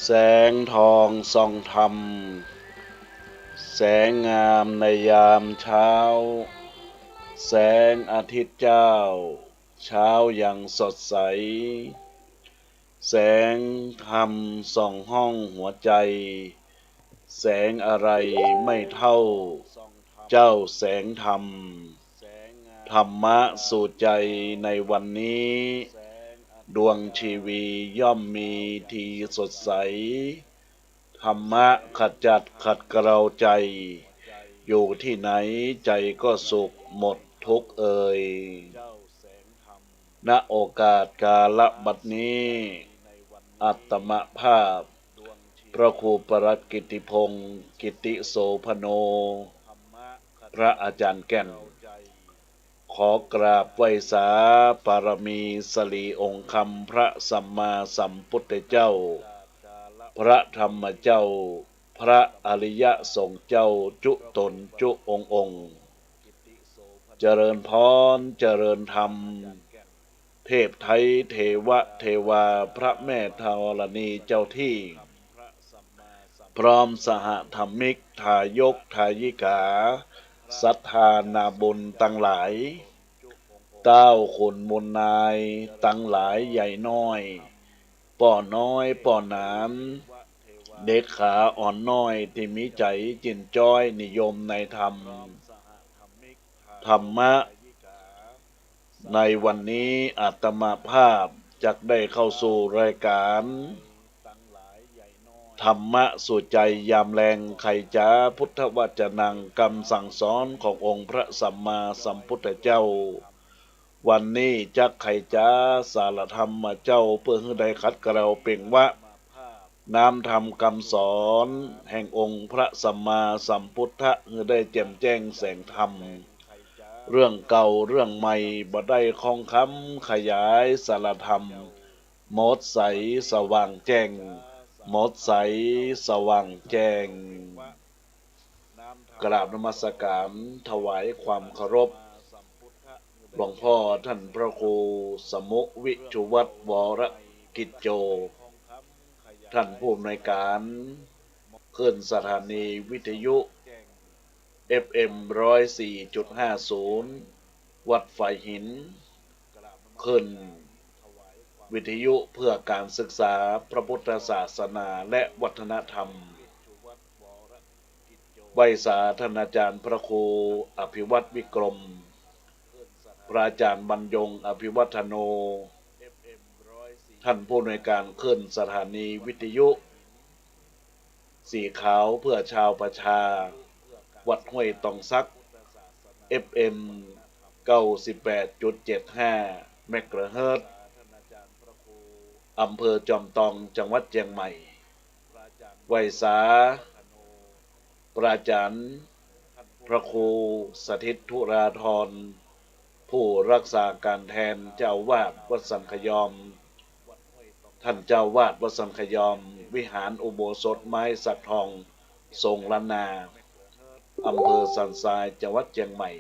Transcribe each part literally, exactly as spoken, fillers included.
แสงทองส่องธรรม แสงงามในยามเช้า แสงอาทิตย์เจ้า เช้ายังสดใส แสงธรรมส่องห้องหัวใจ แสงอะไรไม่เท่าเจ้าแสงธรรม ธรรมะสู่ใจในวันนี้ ดวงชีวีย่อมมีทีสดใส ธรรมะขจัดขัดเกลาใจ อยู่ที่ไหนใจก็สุขหมดทุกข์เอ่ย ณ โอกาสกาละบัดนี้ อาตมาภาพ พระครูปรัตน์กิตติพงศ์ กิตติโสภโณ พระอาจารย์แก่น ขอกราบไหว้สาบารมีสิริองค์คำพระสัมมาสัมพุทธเจ้า พระธรรมเจ้า พระอริยสงฆ์เจ้าจุ๊ต๋นจุ๊องค์องค์ เจริญพร เจริญธรรม เทพไท้ เทวะเทวา พระแม่ธรณีเจ้าตี้ พร้อมสหธรรมิก ทายกทายิกา ศรัทธานาบุญตังหลาย เต้าขุนมูลนายตังหลายใหญ่น้อย ป้อน้อยป้อหนาน เด็กขาอ่อนน้อยตี้มีใจ๋จิ่นจ๊อยนิยมในธรรม ธรรมะ ในวันนี้อาตมาภาพจักได้เข้าสู่รายการ ธรรมะสู่ใจยามแลง ไขจ๋าพุทธวจนัง กำสั่งสอนขององค์พระสัมมาสัมพุทธเจ้า วันนี้จักไขจ๋าสารธรรมเจ้า เปื้อหื้อได้ขัดเกลาเป่งวา น้ำธรรมกำสอนแห่งองค์พระสัมมาสัมพุทธะ หื้อได้แจ่มแจ้งแสงธรรม เรื่องเก่าเรื่องใหม่บ่ได้คล้องคำ ขยายสารธรรม หมดใสสว่างแจ้ง หมดใสสว่างแจ้ง กราบนมัสการถวายความเคารพ หลวงพ่อท่านพระครูสมุวิชุวัฒน์ วรกิจโจ ท่านผู้อำนวยการคลื่นสถานีวิทยุ เอฟเอ็ม ร้อยสี่จุดห้าศูนย์ วัดฝายหิน คลื่นวิทยุเพื่อการศึกษาพระพุทธศาสนาและวัฒนธรรม ไหว้สาท่านอาจารย์พระครูอภิวัฒน์วิกรม พระอาจารย์บรรยงอภิวัฒโน ท่านผู้อำนวยการคลื่นสถานีวิทยุ สีขาวเพื่อชาวประชา วัดห้วยตองสัก เอฟเอ็ม เก้าสิบแปดจุดเจ็ดห้า เมกะเฮิรตซ์ อำเภอจอมตอง จังหวัดเจียงใหม่ ไหว้สา พระอาจารย์ พระครูสถิตธุราธร ผู้รักษาการแทนเจ้าอาวาสวัดสันขยอม ท่านเจ้าอาวาสวัดสันขยอม วิหารอุโบสถไม้สักทอง ทรงล้านนา อำเภอสันทราย จังหวัดเจียงใหม่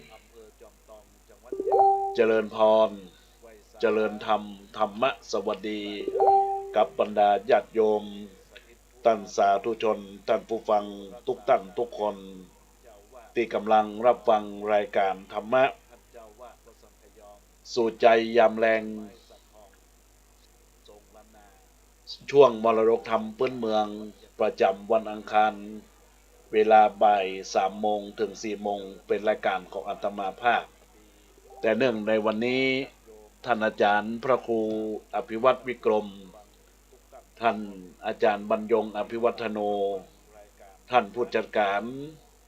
เจริญพร เจริญธรรม ธรรมะสวัสดี กับบรรดาญาติโยม ต้านสาธุชน ต้านผู้ฟังทุกต้านทุกคน ตี้ก่ำลังฮับฟังรายการธรรมะ สู่ใจยามแลง ช่วงมรดกธรรมปื๊นเมือง ประจ๋ำวันอังคาร เวลาบ่ายสามโมงเถิงสี่โมง เป๋นรายการของอาตมาภาพ แต่เนื่องในวันนี้ ท่านอาจารย์พระครูอภิวัฒน์วิกรม ท่านอาจารย์บรรยงอภิวัฒโน ท่านผู้จัดการ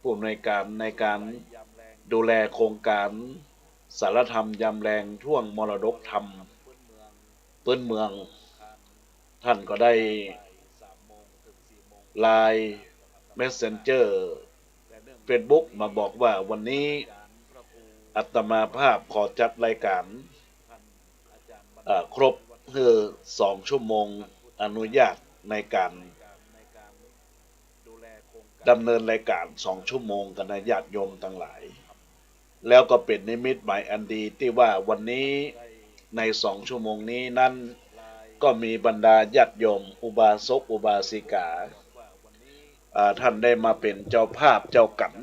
ผู้อำนวยการในการดูแลโครงการสารธรรมยามแลงช่วงมรดกธรรมปื๊นเมือง ท่านก็ได้ไลน์ เมสเซนเจอร์ เฟซบุ๊ก มาบอกว่าวันนี้อาตมาภาพขอจัดรายการ เอ่อ ครบหื้อสองชั่วโมง อนุญาตในการดำเนินรายการสองชั่วโมงกั๋นนะ ญาติโยมตังหลาย แล้วก็เป๋นนิมิตหมายอันดีตี้ว่าวันนี้ในสองชั่วโมงนี้นั้น ก็มีบรรดาญาติโยมอุบาสกอุบาสิกา อ่า ท่านได้มาเป๋นเจ้าภาพเจ้ากั๋น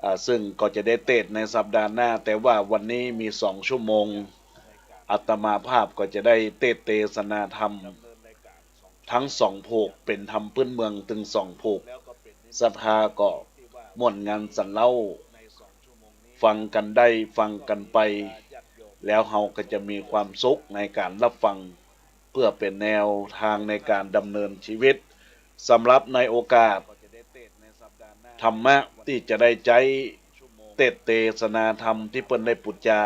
อ่า ซึ่งก็จะได้เตสน์ในสัปดาห์หน้า แต่ว่าวันนี้มีสองชั่วโมง อาตมาภาพก็จะได้เตสน์เตสนาธรรม ตึงสองผูก เป๋นธรรมปื๊นเมืองตึงสองผูก ศรัทธาก็ม่วนงานสันเล่า ฟังกั๋นได้ฟังกั๋นไป แล้วเฮาก็จะมีความสุขในก๋านรับฟัง เปื้อเป๋นแนวตางในก๋านดำเนินจีวิต สำหรับในโอกาสธรรมะตี้จะได้ใจ๊เตสน์เตสนาธรรมตี้เปิ้นได้ปู๋จา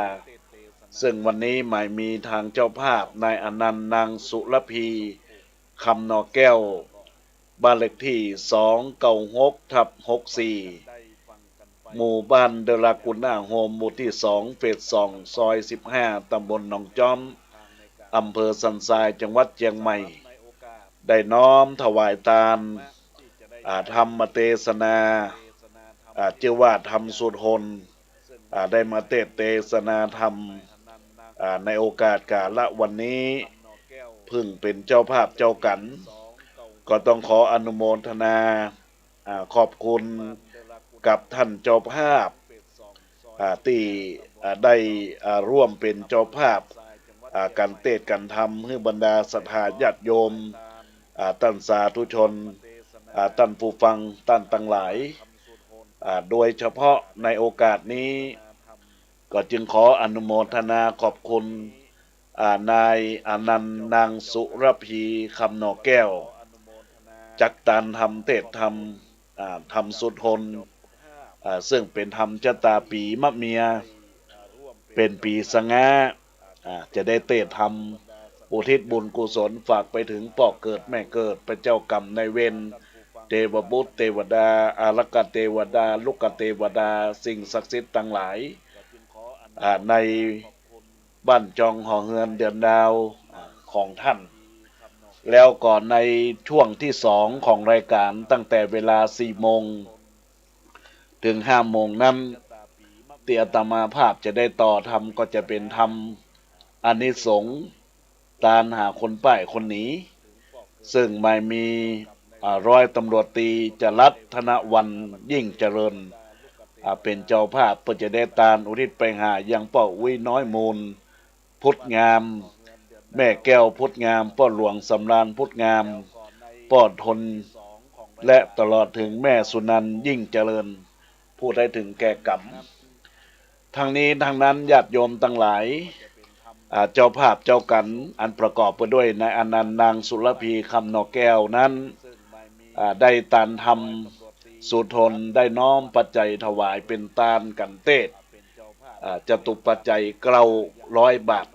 ซึ่งวันนี้หมายมีตางเจ้าภาพนายอนันต์ นางสุรพี คำหน่อแก้ว บ้านเลขตี้ สองเก้าหกทับหกสี่ หมู่บ้านเดอรากูน่าโฮม หมู่ตี้สอง เฟสสอง ซอยสิบห้า ตำบลหนองจ๊อม อำเภอสันทราย จังหวัดเจียงใหม่ ได้น้อมถวายตาน อ่า ธรรมเตสนา อ่า จื้อว่าธรรมสูตรหน อ่า ได้มาเตสน์เตสนาธรรม อ่า ในโอกาสกาละวันนี้ เปิ้นเป๋นเจ้าภาพเจ้ากั๋น ก็ต้องขออนุโมทนา อ่า ขอบคุณกับต้านเจ้าภาพ อ่า ตี้ อ่า ได้ อ่า ร่วมเป๋นเจ้าภาพ อ่า ก๋านเตสน์ก๋านธรรม หื้อบรรดาศรัทธาญาติโยม อ่า ต้านสาธุชน อ่า ต้านผู้ฟัง ต้านตังหลาย อ่า โดยเฉพาะในโอกาสนี้ ก็จึงขออนุโมทนาขอบคุณ อ่า นายอนันต์ นางสุรพี คำหน่อแก้ว จักตานธรรมเตสน์ธรรม อ่า ธรรมสูตรหน อ่า ซึ่งเป๋นธรรมจะต๋าปี๋มะเมีย เป๋นปี๋สะง้า อ่า จะได้เตสน์ธรรม อุทิศบุญกุศลฝากไปเถิงป้อเกิดแม่เกิด พระเจ้ากรรมนายเวร เตวบุตรเตวดา อารักขเตวดา รุกขเตวดา สิ่งศักดิ์สิทธิ์ตังหลาย อ่า ใน บ้านจองหอเฮือนเดือนดาว อ่า ของต้าน แล้วก็ในช่วงตี้สองของรายก๋าน ตั้งแต่เวลาสี่โมงเถิงห้าโมงนั้น ตี้อาตมาภาพจะได้ต่อธรรม ก็จะเป๋นธรรมอานิสงส์ตานหาคนป้ายคนหนี ซึ่งหมายมี อ่า ร้อยตำรวจตรีจรัส ธนวรรณ ยิ่งเจริญ อ่า เป๋นเจ้าภาพ เปื้อจะได้ตานอุทิศไปหายังป้ออุ๊ยน้อยมูล พุทธงาม แม่แก้วพุทธงาม ป้อหลวงสำราญพุทธงาม ป้อทน และตลอดเถิงแม่สุนันท์ ยิ่งเจริญ ผู้ได้เถิงแก่กรรม ทั้งนี้ทั้งนั้นญาติโยมตังหลาย อ่า เจ้าภาพเจ้ากั๋น อันประกอบไปด้วยนายอนันต์ นางสุรพี คำหน่อแก้วนั้น อ่า ได้ตานธรรมสูตรหน ได้น้อมปัจจัยถวายเป๋นตานก๋านเตสน์ อ่า จตุปัจจัยเก้าร้อยบาท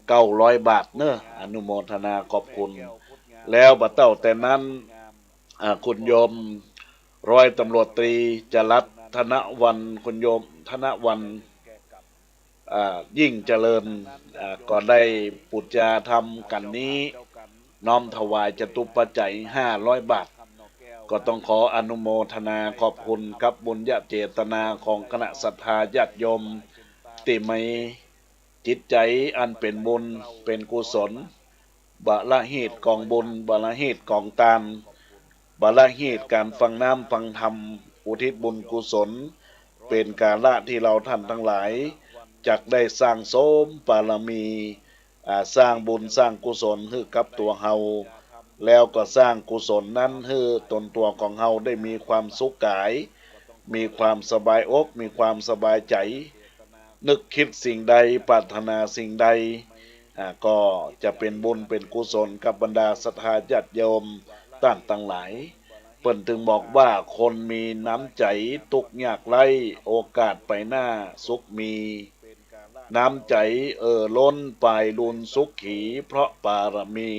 เก้าร้อยบาทเนาะ อนุโมทนาขอบคุณ แล้วบ่าเต้าแต่นั้น อ่า คุณโยมร้อยตำรวจตรีจรัส ธนวรรณ คุณโยมธนวรรณ อ่า ยิ่งเจริญ อ่า ก็ได้ปู๋จาธรรมกั๋นนี้ น้อมถวายจตุปัจจัยห้าร้อยบาท ก็ต้องขออนุโมทนาขอบคุณกับบุญญาเจตนาของคณะศรัทธาญาติโยม ตี้มีจิตใจ๋อันเป๋นบุญเป๋นกุศล บะละหีดก๋องบุญ บะละหีดก๋องตาน บะละหีดก๋านฟังน้ำฟังธรรม อุทิศบุญกุศล เป๋นกาละตี้เฮาต้านตังหลาย จักได้สร้างสมบารมี อ่า สร้างบุญสร้างกุศลหื้อกับตั๋วเฮา แล้วก็สร้างกุศลนั้นหื้อตนตั๋วของเฮาได้มีความสุขก๋าย มีความสบายอก มีความสบายใจ๋ นึกกึ๊ดสิ่งใด ปรารถนาสิ่งใด อ่า ก็จะเป๋นบุญเป๋นกุศลกับบรรดาศรัทธาญาติโยมต้านตังหลาย เปิ้นตึงบอกว่าคนมีน้ำใจ๋ตุ๊กข์ยากไร้ โอกาสไปหน้าสุขมี น้ำใจ๋เอ่อล้นปายลูนสุขี เพราะบารมี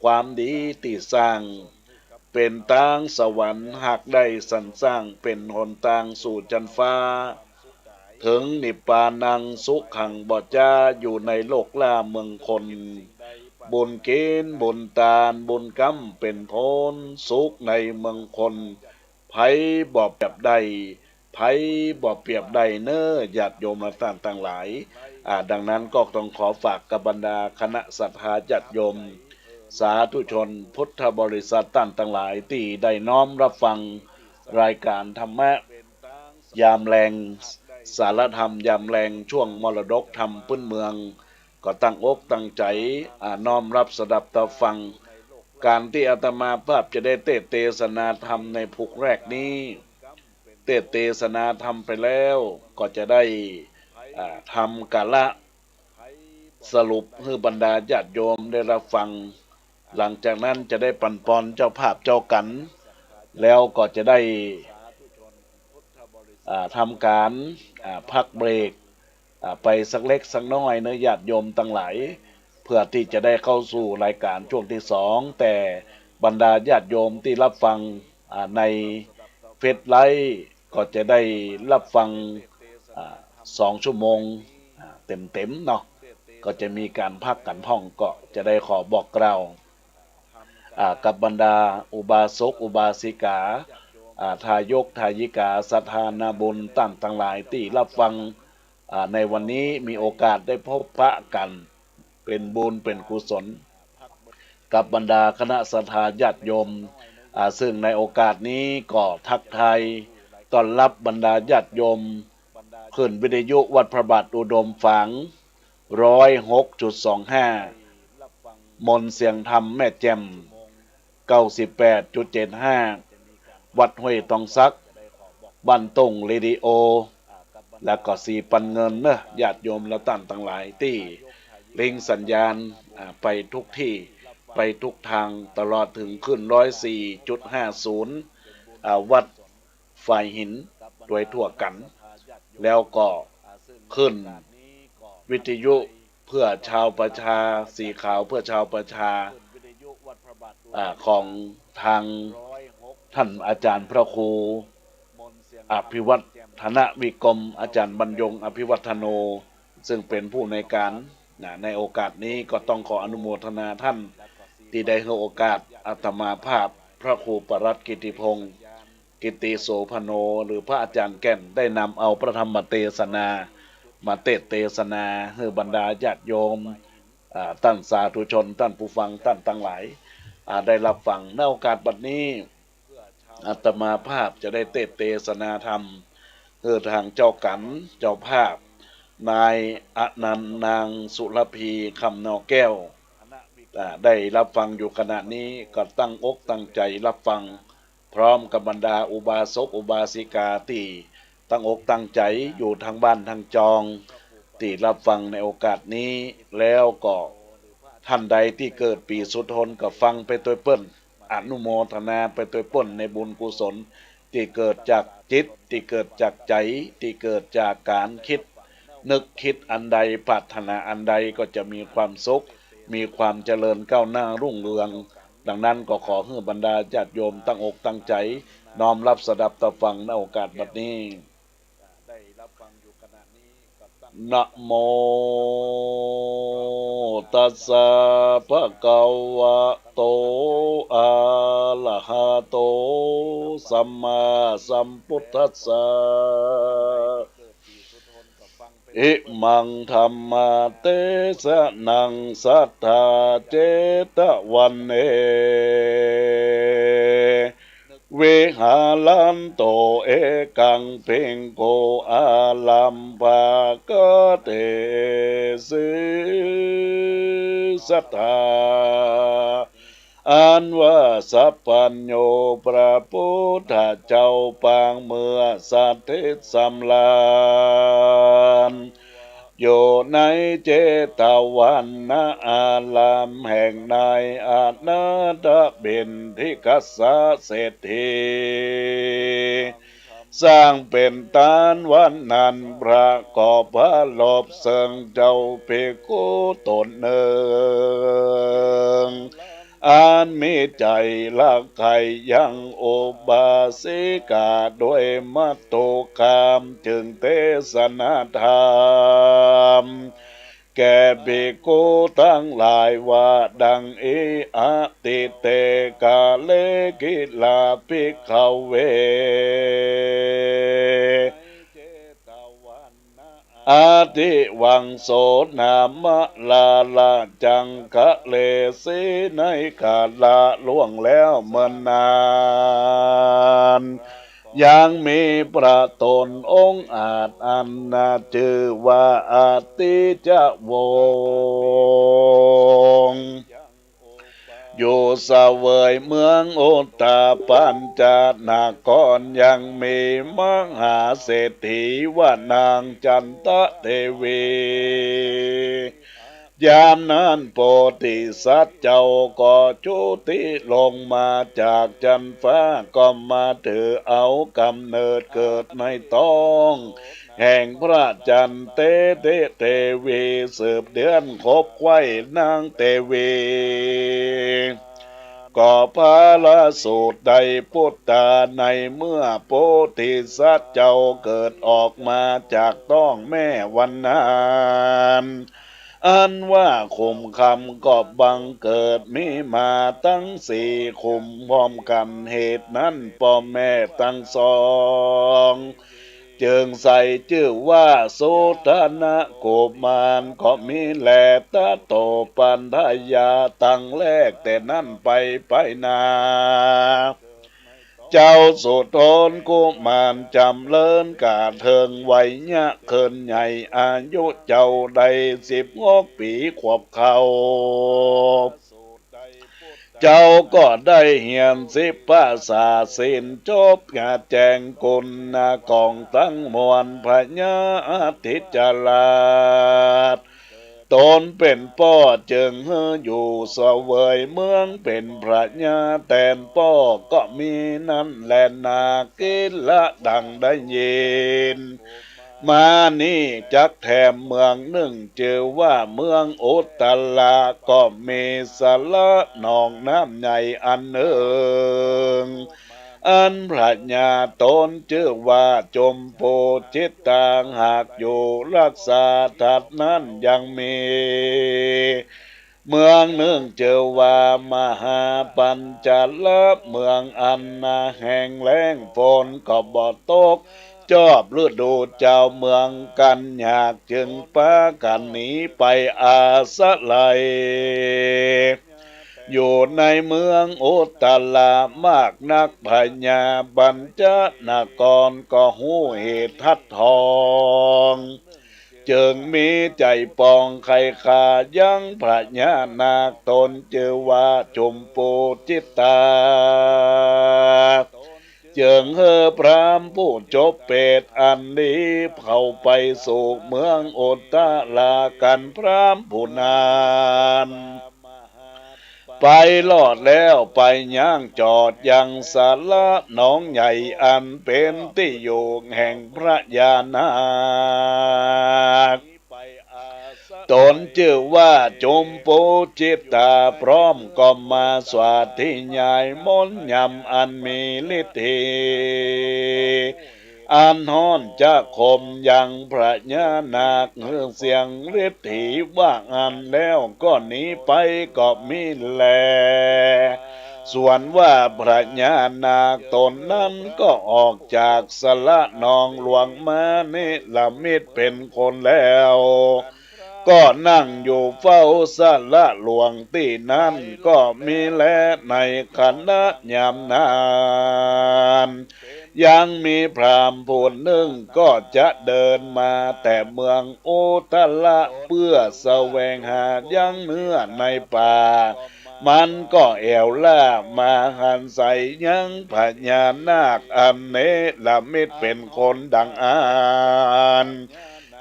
ความดีตี้สร้าง เป๋นตางสวรรค์หากได้สรรสร้าง เป๋นหนตางสู่จั๊นฟ้า เถิงนิพพานังสุขังบ่จ๊า อยู่ในโลกล่าเมืองคน บุญกิ๋นบุญตานบุญกำเป๋นผล สุขในเมืองคน ใผบ่เปียบได้ ใผบ่เปียบได้เน่อ ญาติโยมต้านตังหลาย อ่า ดังนั้นก็ต้องขอฝากกับบรรดาคณะศรัทธาญาติโยม สาธุชนพุทธบริษัทต้านตังหลายตี้ได้น้อมรับฟังรายก๋านธรรมะ ยามแลง สารธรรมยามแลง ช่วงมรดกธรรมปื้นเมือง ก็ตั้งอกตั้งใจ๋ อ่า น้อมรับสดับตับฟัง ก๋านตี้อาตมาภาพจะได้เตสน์เตสนาธรรมในผูกแรกนี้ เตสน์เตสนาธรรมไปแล้ว ก็จะได้ อ่า ทำก๋าละสรุปหื้อบรรดาญาติโยมได้รับฟัง หลังจากนั้นจะได้ปั๋นปอนเจ้าภาพเจ้ากั๋น แล้วก็จะได้ อ่า ทำก๋าน อ่า พักเบรก อ่า ไปสักเล็กสักน้อยเนาะญาติโยมตังหลาย เพื่อตี้จะได้เข้าสู่รายก๋านช่วงตี้สอง แต่บรรดาญาติโยมตี้รับฟัง อ่า ในเฟซไลฟ์ก็จะได้รับฟัง อ่า สองชั่วโมง อ่า เต๋มๆ เนาะ ก็จะมีก๋านพักกั๋นพ่อง ก็จะได้ขอบอกกล่าว อ่า กับบรรดาอุบาสกอุบาสิกา อ่า ทายกทายิกา ศรัทธานาบุญต้านตังหลายตี้รับฟัง อ่า ในวันนี้มีโอกาสได้พบปะกั๋น เป๋นบุญเป๋นกุศล กับบรรดาคณะศรัทธาญาติโยม อ่า ซึ่งในโอกาสนี้ก็ทักทายต้อนรับบรรดาญาติโยม คลื่นวิทยุวัดพระบาทอุดมฝาง ร้อยหกจุดสองห้า มนต์เสียงธรรมแม่แจ่ม เก้าสิบแปดจุดเจ็ดห้า วัดห้วยตองสัก บ้านตุ้งเรดิโอ แล้วก็สีปันเงินเนาะ ญาติโยมและต้านตังหลายตี้ลิงก์สัญญาณ อ่า ไปทุกตี้ ไปทุกตาง ตลอดเถิงคลื่น ร้อยสี่จุดห้าศูนย์ อ่า วัด ฝ่ายหินโดยทั่วกั๋น แล้วก็คลื่นวิทยุเพื่อชาวประชา สีขาวเพื่อชาวประชา อ่า ของตางต้านอาจ๋ารย์พระครู อภิวัฒนวิกรม อาจ๋ารย์บรรยง อภิวัฒโน ซึ่งเป๋นผู้อำนวยก๋าน นะ ในโอกาสนี้ก็ต้องขออนุโมทนาต้าน ตี้ได้หื้อโอกาสอาตมาภาพ พระครูปรัตน์กิตติพงษ์ กิตติโสภโณ หรือพระอาจ๋ารย์แก่น ได้นำเอาพระธรรมเตสนา มาเตสน์เตสนาหื้อบรรดาญาติโยม อ่า ต้านสาธุชน ต้านผู้ฟัง ต้านตังหลาย อ่า ได้รับฟัง ในโอกาสบัดนี้ อาตมาภาพจะได้เตสน์เตสนาธรรม หื้อตางเจ้ากั๋น เจ้าภาพ นายอนันต์ นางสุรพี คำนอแก้ว อ่า ได้รับฟังอยู่ขณะนี้ ก็ตั้งอกตั้งใจ๋รับฟัง พร้อมกับบรรดาอุบาสกอุบาสิกาตี้ตั้งอกตั้งใจ๋อยู่ตางบ้านตางจอง ตี้รับฟังในโอกาสนี้ แล้วก็ต้านใดตี้เกิดปี๋สุทนก็ฟังไปตวยเปิ้น อนุโมทนาไปตวยเปิ้นในบุญกุศล ตี้เกิดจากจิต ตี้เกิดจากใจ๋ ตี้เกิดจากก๋านกึ๊ดนึกกึ๊ดอันใด ปรารถนาอันใดก็จะมีความสุข มีความเจริญก้าวหน้ารุ่งเรือง ดังนั้นก็ขอหื้อบรรดาญาติโยมตั้งอกตั้งใจ๋ น้อมรับสดับตับฟังในโอกาสบัดนี้ นะโม ตัสสะ ภะคะวะโต อะระหะโต สัมมาสัมพุทธัสสะ อิมังธัมมะเตสะนัง สัตถาเจตะวัณเณ วิหารันโต เอกัง ภิกขุ อารัมภะกะเตสิ สัตถา อันว่าสัพพัญญูพระพุทธเจ้าปางเมื่อสถิตสำราญ อยู่ในเจตวันนารามแห่งนายอนาถบิณฑิกะเศรษฐี ซึ่งเป๋นต้านวันนั้น พระก็ปรารภเซิงเจ้าภิกขุต๋นนึ่ง อันมีใจ๋ฮักใค่ยังอุบาสิกาโดยมัตถุคาม จึงเตสนาธรรมแก่ภิกขุตังหลายว่าดังนี้ อติเต กาเล กิลา ภิกขะเว อทิวังโส นามะ ลาลาจังคะเลสี ในกาละล่วงแล้วเมินนาน ยังมีพระต๋นองค์อาจอันนาจื้อว่าอทิจวงศ์ อยู่เสวยเมืองอุตตะปัญจนคร ยังมีมหาเศรษฐีว่านางจันทะเทวี ยามนั้นโพธิสัตว์เจ้าก็จุติลงมาจากจันฟ้า ก็มาถือเอาก๋ำเนิดเกิดในต๊องแห่งพระจันทะเทวี สืบเดือนคบไขว้นางเทวี ก็พระสูตรไดปุตตา ในเมื่อโพธิสัตว์เจ้าเกิดออกมาจากต๊องแม่วันนั้น อันว่าขุมคำก็บังเกิดมีมาตังสี่ขุมพร้อมกั๋น เหตุนั้นป้อแม่ตังสองจึงใส่จื้อว่าโสธนกุมาร ก็มีแล ตะโตปัฏฐัยยา ตั้งแรกแต่นั้นไปไปนา เจ้าโสธนกุมารจ๋ำเริญก๋าเถิงวัยยะเคินใหญ่ อายุเจ้าได้สิบหกปี๋ขวบเข้า เจ้าก็ได้เฮียนสิบภาษาศีล จบก๋าแจ้งคุณของตังมวล พญาอทิจจราช ต๋นเป๋นป้อจึงหื้ออยู่เสวยเมืองเป๋นพญาแตนป้อ ก็มีนั้นแลนา กิลละดังได้ยินมานี้จักแถมเมืองนึ่งจื้อว่าเมืองอุตตะ ก็มีสระหนองน้ำใหญ่อันนึ่ง อันพญาต๋นจื้อว่าจุมปูจิตตา หากอยู่รักษาถัดนั้นยังมีเมืองนึ่งจื้อว่ามหาปัญจละ เมืองอันนาแห้งแล้ง ฝนก็บ่ตก จอบฤดูเจ้าเมืองกั๋นยาก จึงปากั๋นหนีไปอาศัย อยู่ในเมืองอุตตะมากนัก พญาปัญจนครก็ฮู้เหตุทัดทอง จึงมีใจ๋ปองใค่ขายั้งพญานาคต๋นจื้อว่าจุมปูจิตตา จึงหื้อพราหมณ์ผู้จบเปรตอันดีเข้าไปสู่เมืองอุตตะกั๋น พราหมณ์ผู้นั้น ไปรอดแล้วไปย่างจอดยังสระหนองใหญ่อันเป๋นตี้อยู่แห่งพญานาค ต๋นจื้อว่าจุมปูจิตตา พร้อมก็มาสาธยายมนต์ยำอันมีฤทธี อันฮ้อนจะข่มยังพญานาคหื้อเสี้ยงฤทธีว่าอั้นแล้วก็หนีไปก็มีแล ส่วนว่าพญานาคต๋นนั้นก็ออกจากสระหนองหลวงมาเนรมิตเป๋นคนแล้ว ก็นั่งอยู่เฝ้าสระหลวงตี้นั้นก็มีแล ในขณะยามนั้น ยังมีพราหมณ์ผู้นึ่งก็จะเดินมาแต่เมืองอุตตะ เปื้อแสวงหายังเนื้อในป่า มันก็แอ่วล้ามาหันใส่ยังพญานาคอันเนรมิตเป๋นคนดังอั้น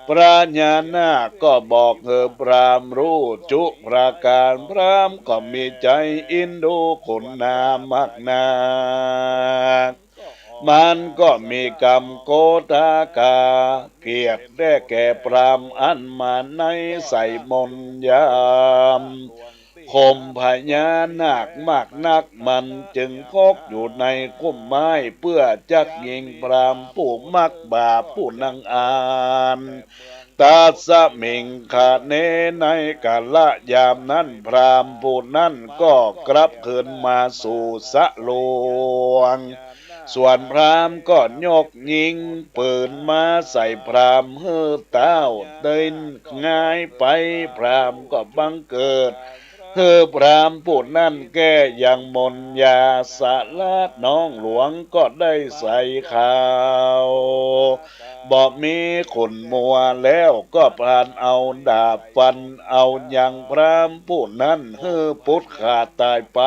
พญานาคก็บอกหื้อพราหมณ์ฮู้จุประก๋าน พราหมณ์ก็มีใจ๋อินดูคุณนามากนัก มันก็มีกำโกธาคาเกียรติแด่แก่พราหมณ์อันมาในใส่มนต์ยำ ข่มพญานาคมากนัก มันจึงคกอยู่ในพุ่มไม้เปื้อจักยิงพราหมณ์ผู้มักบาปผู้นั้นอั้น ตัสมิงคะเน ในกาละยามนั้น พราหมณ์ผู้นั้นก็กลับคืนมาสู่สระหลวง ส่วนพราหมณ์ก็ยกยิงปืนมาใส่พราหมณ์หื้อต้าวเต้นหงายไป พราหมณ์ก็บังเกิดหื้อพราหมณ์ผู้นั้นแก้ยังมนต์ยาสละน้องหลวงก็ได้ใส่ข่าว บ่มีขุนมัวแล้วก็พลันเอาดาบฟันเอายังพราหมณ์ผู้นั้นหื้อปุดขาดต๋ายไป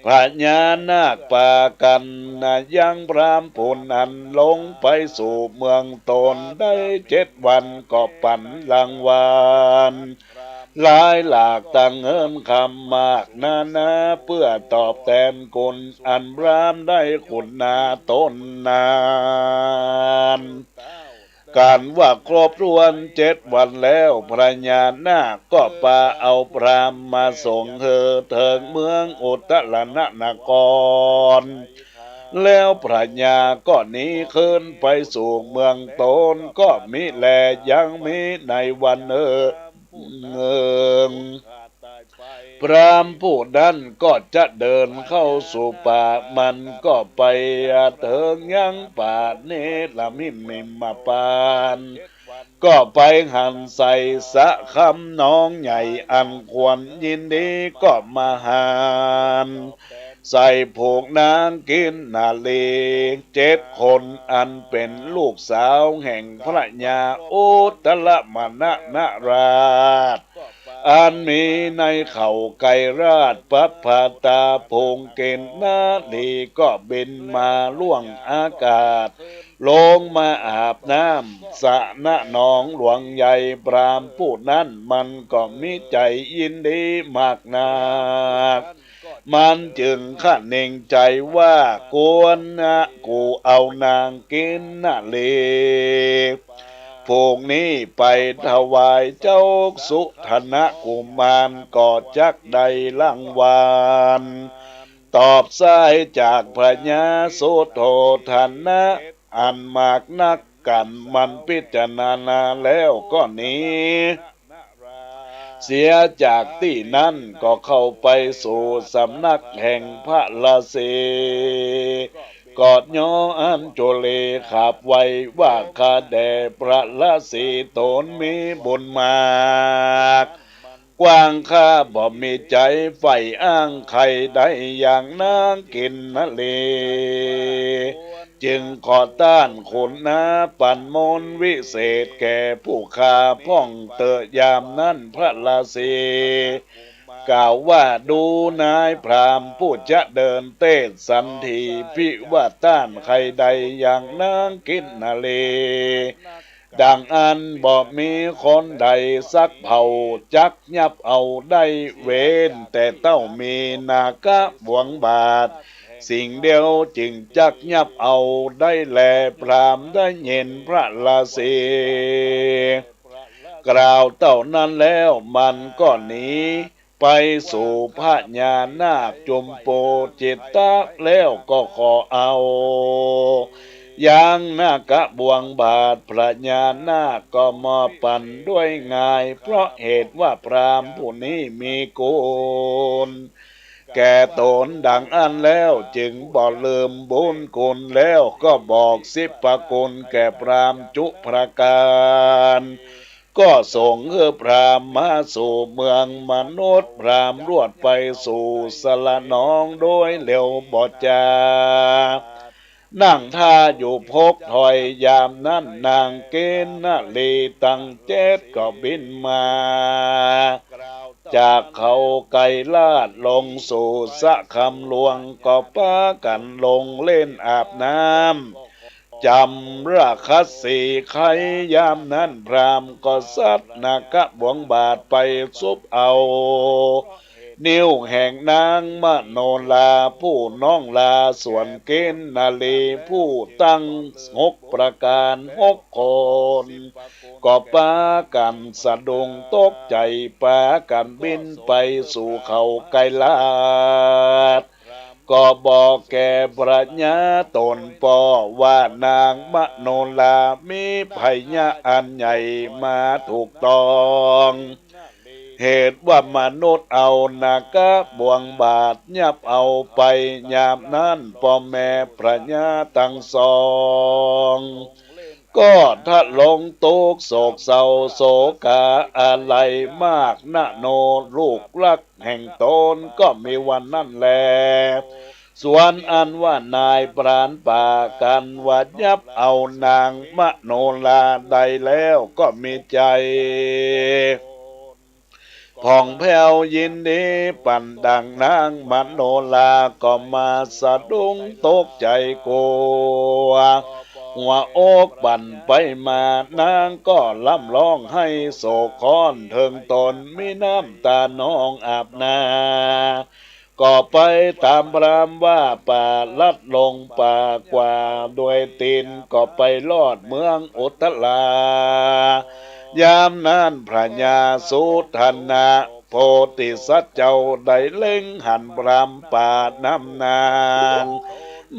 พญานาคปากั๋นนะยังพราหมณ์ผู้นั้นลงไปสู่เมืองตนได้เจ็ดวันก็ปั๋นรางวัล หลายหลากตังเงินคำมากนานา เปื้อตอบแตนคุณอันพราหมณ์ได้คุณนาต๋นนั้น กันว่าครบถ้วนเจ็ดวันแล้ว พญานาคก็ปาเอาพราหมณ์มาส่งหื้อเถิงเมืองอุตตรนคร แล้วพญาก็หนีคืนไปสู่เมืองตนก็มิแล ยังมีในวันเนึ่ง พราหมณ์ผู้นั้นก็จะเดินเข้าสู่ป่า มันก็ไปเถิงยังป่าเนรมิตมิมมปาน ก็ไปหันใส่สระคำหนองใหญ่อันควรยินดี ก็มาหันใส่ผูกนางกินนารีเจ็ดคน อันเป๋นลูกสาวแห่งพระยาอุตตรมนนราช อันมีในเขาไกรราช ปับภาตา ฝูงกินนารีก็บินมาล่วงอากาศ ลงมาอาบน้ำสระหนองหลวงใหญ่ พราหมณ์ผู้นั้นมันก็มีใจ๋ยินดีมากนัก มันจึงคะนึงใจ๋ว่า ควรนะกูเอานางกินนารี ฝูงนี้ไปถวายเจ้าสุทันนกุมารก็จักได้รางวัลตอบสายจากพญาสุโธทนะอันมากนัก กันมันพิจารณาแล้วก็หนีเสียจากตี้นั้น ก็เข้าไปสู่สำนักแห่งพระราศี ก็ย้ออัญจุลีขาบไหว้ว่า ข้าแด่พระราศีต๋นมีบุญมาก กว้างข้าบ่มีใจ๋ใฝ่อ้างใค่ใดอย่างนางกินนารี จึงขอต้านคุณนาปั๋นมนต์วิเศษแก่ผู้ข้าพ่องเต๊อะ ยามนั้นพระราศีกล่าวว่า ดูนายพราหมณ์ผู้จะเดินเตศสันถีพิว่าต้านใค่ใดอย่างนางกินนารี ดังอั้นบ่มีคนใดสักเผ่าจักยับเอาได้ เว้นแต่เต้ามีนาคบวงบาทสิ่งเดียวจึงจักยับเอาได้แล พราหมณ์ได้ยินพระราศีกล่าวเต้านั้นแล้ว มันก็หนี ไปสู่พญานาคจุมปูจิตตะแล้วก็ขอเอา ยังนาคบวงบาท พญานาคก็มอบปั๋นด้วยง่าย เพราะเหตุว่าพราหมณ์ผู้นี้มีคุณแก่ต๋นดังอั้นแล้ว จึงบ่ลืมบุญคุณ แล้วก็บอกสิบประคุณแก่พราหมณ์จุประการ ก็ส่งหื้อพราหมณ์มาสู่เมืองมนุษย์ พราหมณ์รวดไปสู่สระหนองโดยเร็วบ่จา นั่งท่าอยู่พกถอย ยามนั้นนางกินนารีตังเจ็ดก็บินมา จากเขาไกรราชลงสู่สระคำหลวง ก็ปากั๋นลงเล่นอาบน้ำ จำราคสีไคร้ ยามนั้นพราหมณ์ก็ซัดนาคบวงบาทไปซุบเอา นิ้วแห่งนางมโนราผู้น้องลา ส่วนกินนารีผู้ตั้งหกประการหกคน ก็ปากั๋นสะดุ้งตกใจ๋ ปากั๋นบินไปสู่เขาไกรราช ก็บอกแก่พระญาต๋นป้อว่านางมโนรามีภัยยะอันใหญ่มาถูกต้อง เหตุว่ามนุษย์เอานาคบ่วงบาดยับเอาไป ยามนั้นป้อแม่พญาตังสอง ก็ทะลงตุ๊กข์โศกเศร้าโศกาอาลัยมากนะโน ลูกฮักแห่งต๋นก็มีวันนั้นแล ส่วนอันว่านายพรานป่ากั๋นว่ายับเอานางมโนราได้แล้วก็มีใจ๋ ผ่องแผ้วยินดี ปานดังนางมโนราก็มาสะดุ้งตกใจ๋กั๋ว หัวอกบั่นไปมา นางก็ร่ำฮ้องไห้โศกคร้อนเถิงต๋น มีน้ำต๋านองอาบหน้า ก็ไปต๋ามพรามว่าป่าลัดลงป่ากว่า โดยตี๋นก็ไปรอดเมืองอุทรา ยามนั้นพญาสุทัณณะโพธิสัตว์เจ้าได้เล็งหันพรามป่านำนาง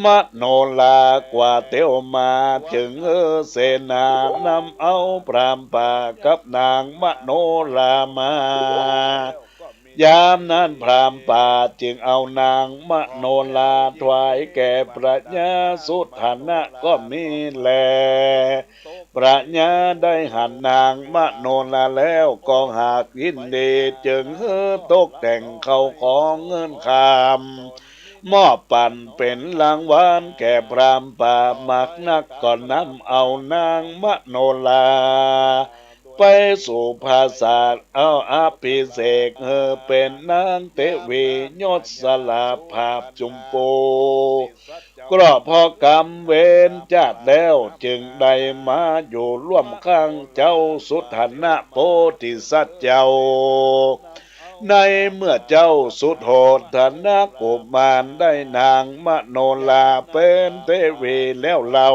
มโนรากว่าเตียวมา จึงหื้อเสนานำเอาพรามป่ากับนางมโนรามา ยามนั้นพรามป่าจึงเอานางมโนราถวายแก่พญาสุทัณณะก็มีแล พญาได้หันนางมโนราแล้วก็หากยินดี จึงหื้อตกแต่งเข้าของเงินคำ มอบปันเป๋นรางวัลแก่พรามป่ามากนัก ก็นำเอานางมโนรา ไปสู่ปราสาท เอาอภิเษกหื้อเป๋นนางเตวียศลาภาพจุมปู ก็เพราะกรรมเวรจาติแล้ว จึงได้มาอยู่ร่วมข้างเจ้าสุทัณณะโพธิสัตว์เจ้า ในเมื่อเจ้าสุโธทนกุมารได้นางมโนราเป๋นเตวียแล้วเล่า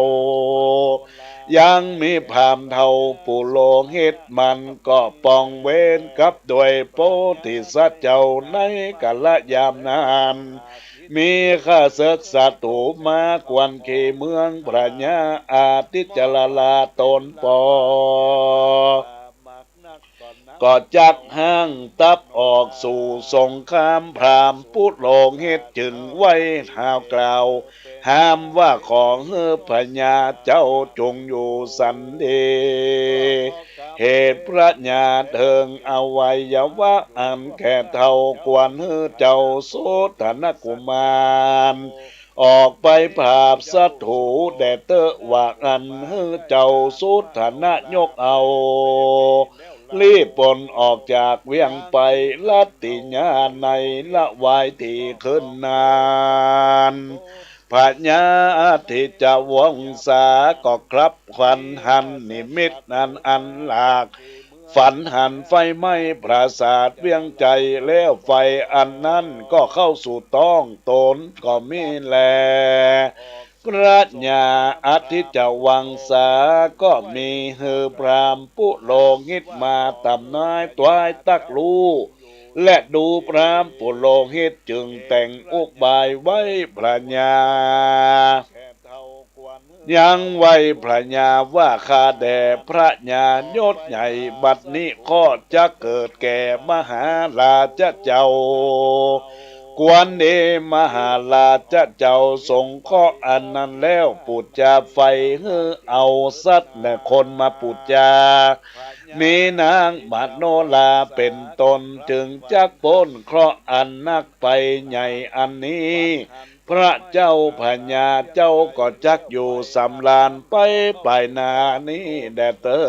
ยังมีพราหมณ์เฒ่าปุโรหิตมันก็ปองเวรกับโดยโพธิสัตว์เจ้าในกาลยามนั้น มีข้าศึกศัตรูมากวนขี่เมืองพญาอาทิจจาราต๋นปอ ก็จักฮ้างตับออกสู่สงคราม พราหมณ์ปุโรหิตจึงไหว้เท้ากล่าวห้ามว่า ขอหื้อพญาเจ้าจงอยู่สันติ เหตุพญาเถิงอวัยวะอันแก่เฒ่า ควรหื้อเจ้าสุทัณณกุมารออกไปผาบศัตรูแด่เต๊อะ ว่าอั้นหื้อเจ้าสุทัณณะยกเอา ลี้ปลนออกจากเวียงไป ลัตติยาในละวายตี้คืนนั้น พญาอทิจจวงศาก็คลับฝันหันนิมิตอันอันหลาก ฝันหันไฟไหม้ปราสาทเวียงไจ แล้วไฟอันนั้นก็เข้าสู่ต๊องต๋นก็มีแล พญาอทิจจวงศาก็มีหื้อพราหมณ์ปุโรหิตมาต๋ามนายตวายตักรู้ และดูพราหมณ์ปุโรหิตจึงแต่งอุบายไหว้พญา ยังไหว้พญาว่า ข้าแด่พญายศใหญ่ บัดนี้เคราะห์จักเกิดแก่มหาราชเจ้า ควรเดมหาราชเจ้าสงเคราะห์อันนั้นแล้ว ปู๋จาไฟหื้อเอาสัตว์และคนมาปู๋จา มีนางมโนราเป๋นต้น จึงจักป๊นเคราะห์อันนักไปใหญ่อันนี้ พระเจ้าพญาเจ้าก็จักอยู่สำราญไปปายหน้านี้แด่เต๊อ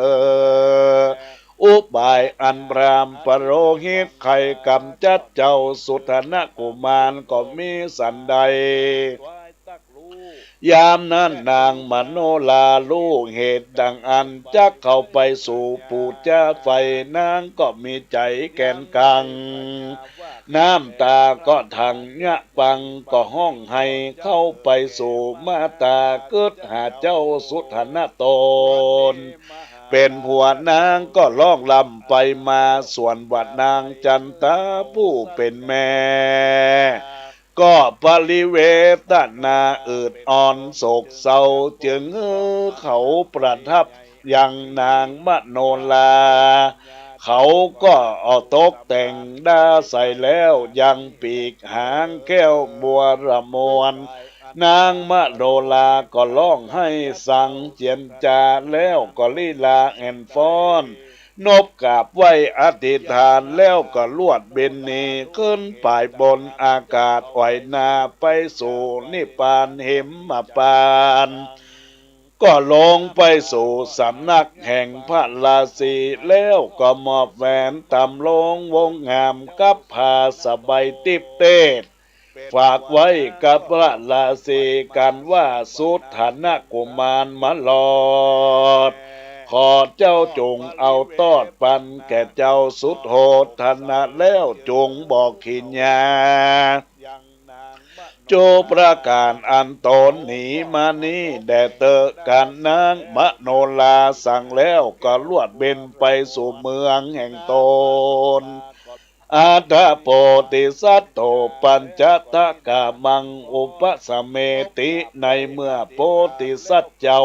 ะ อุบายอันพราหมณ์ปุโรหิตใค่กำจัดเจ้าสุทัณณกุมารก็มีสันใด ยามนั้นนางมโนราฮู้เหตุดังอั้น จักเข้าไปสู่ปู๋จาไฟ นางก็มีใจ๋แก๋นกัง น้ำต๋าก็ถังยะปัง ก็ฮ้องไห้เข้าไปสู่มาต๋ากึ๊ดหาเจ้าสุทัณณะต๋น เป๋นผัว นางก็ฮ้องร่ำไปมา ส่วนว่านางจันตาผู้เป๋นแม่ ก็ปริเวทนาอืดอ่อนโศกเศร้า จึงหื้อเขาประทับยังนางมโนรา เขาก็เอาตกแต่งดาใส่แล้ว ยังปีกหางแก้วบัวระมวล นางมโนราก็ฮ้องไห้สังเจียนจา แล้วก็ลีลาแอ่นฟ้อน นบกราบไหว้อธิษฐาน แล้วก็ลวดบินหนีขึ้นไปบนอากาศ ไหวนาไปสู่นิพพานหิมพานต์ ก็ลงไปสู่สำนักแห่งพระราศี แล้วก็มอบแหวนต๋ำลงวงงามกับผ้าสบายติ๊บเต๊ด ฝากไว้กับพระราศีกั๋นว่า สุทัณณกุมารมารอด ขอเจ้าจงเอาตอดปันแก่เจ้าสุโธทนะ แล้วจงบ่ขีญญา จุประก๋านอันต๋นหนีมานี้แด่เต๊อะ กั๋นนางมโนราสั่งแล้ว ก็ลวดบินไปสู่เมืองแห่งต๋น อัฏฐโพธิสัตโต ปัญจัตถคามัง อุปสเมติ ในเมื่อโพธิสัตว์เจ้า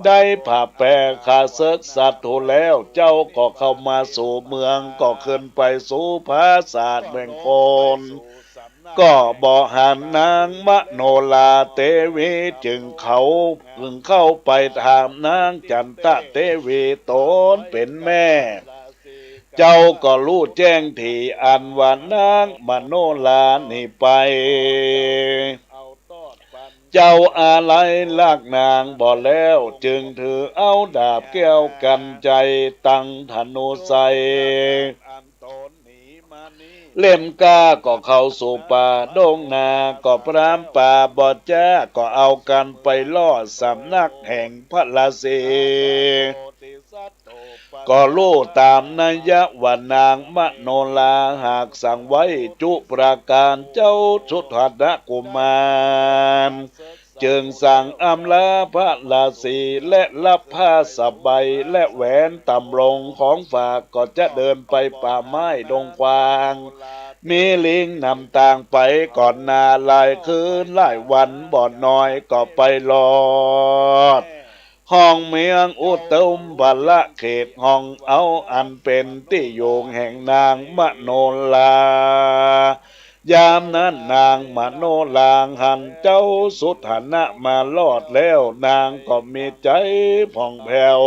ได้ผ่าแปดข้าเสิกศัตรูแล้ว เจ้าก็เข้ามาสู่เมือง ก็ขึ้นไปสู่ปราสาทแห่งต๋น ก็บ่หันนางมโนราเตวี จึงเข้า จึงเข้าไปถามนางจันทะเตวีต๋นเป๋นแม่ เจ้าก็ฮู้แจ้งตี้อันว่านางมโนราหนีไป เจ้าอาลัยฮักนางบ่แล้ว จึงถือเอาดาบแก้วกัญชัย ตังธนูชัย เล่มกล้าก็เข้าสู่ป่าดงนา ก็พรามป่าบ่จ๊า ก็เอากั๋นไปลอดสำนักแห่งพระราศี ก็ฮู้ต๋ามนัยยะว่านางมโนราฮักสั่งไว้จุประก๋าน เจ้าสุทัณณกุมาร จึงสั่งอำลาพระราศี และฮับผ้าสบายและแหวนต๋ำลงของฝาก ก็จะเดินไปป่าไม้ดงกว้าง มีลิงนำตางไป ก่อนหน้าหลายคืนหลายวันบ่น้อย ก็ไปลอดห้องเมืองอุทุมภละเขต ห้องเอาอันเป๋นตี้อยู่แห่งนางมโนรา ยามนั้นนางมโนราหันเจ้าสุทัณณะมารอดแล้ว นางก็มีใจ๋ผ่องแผ้ว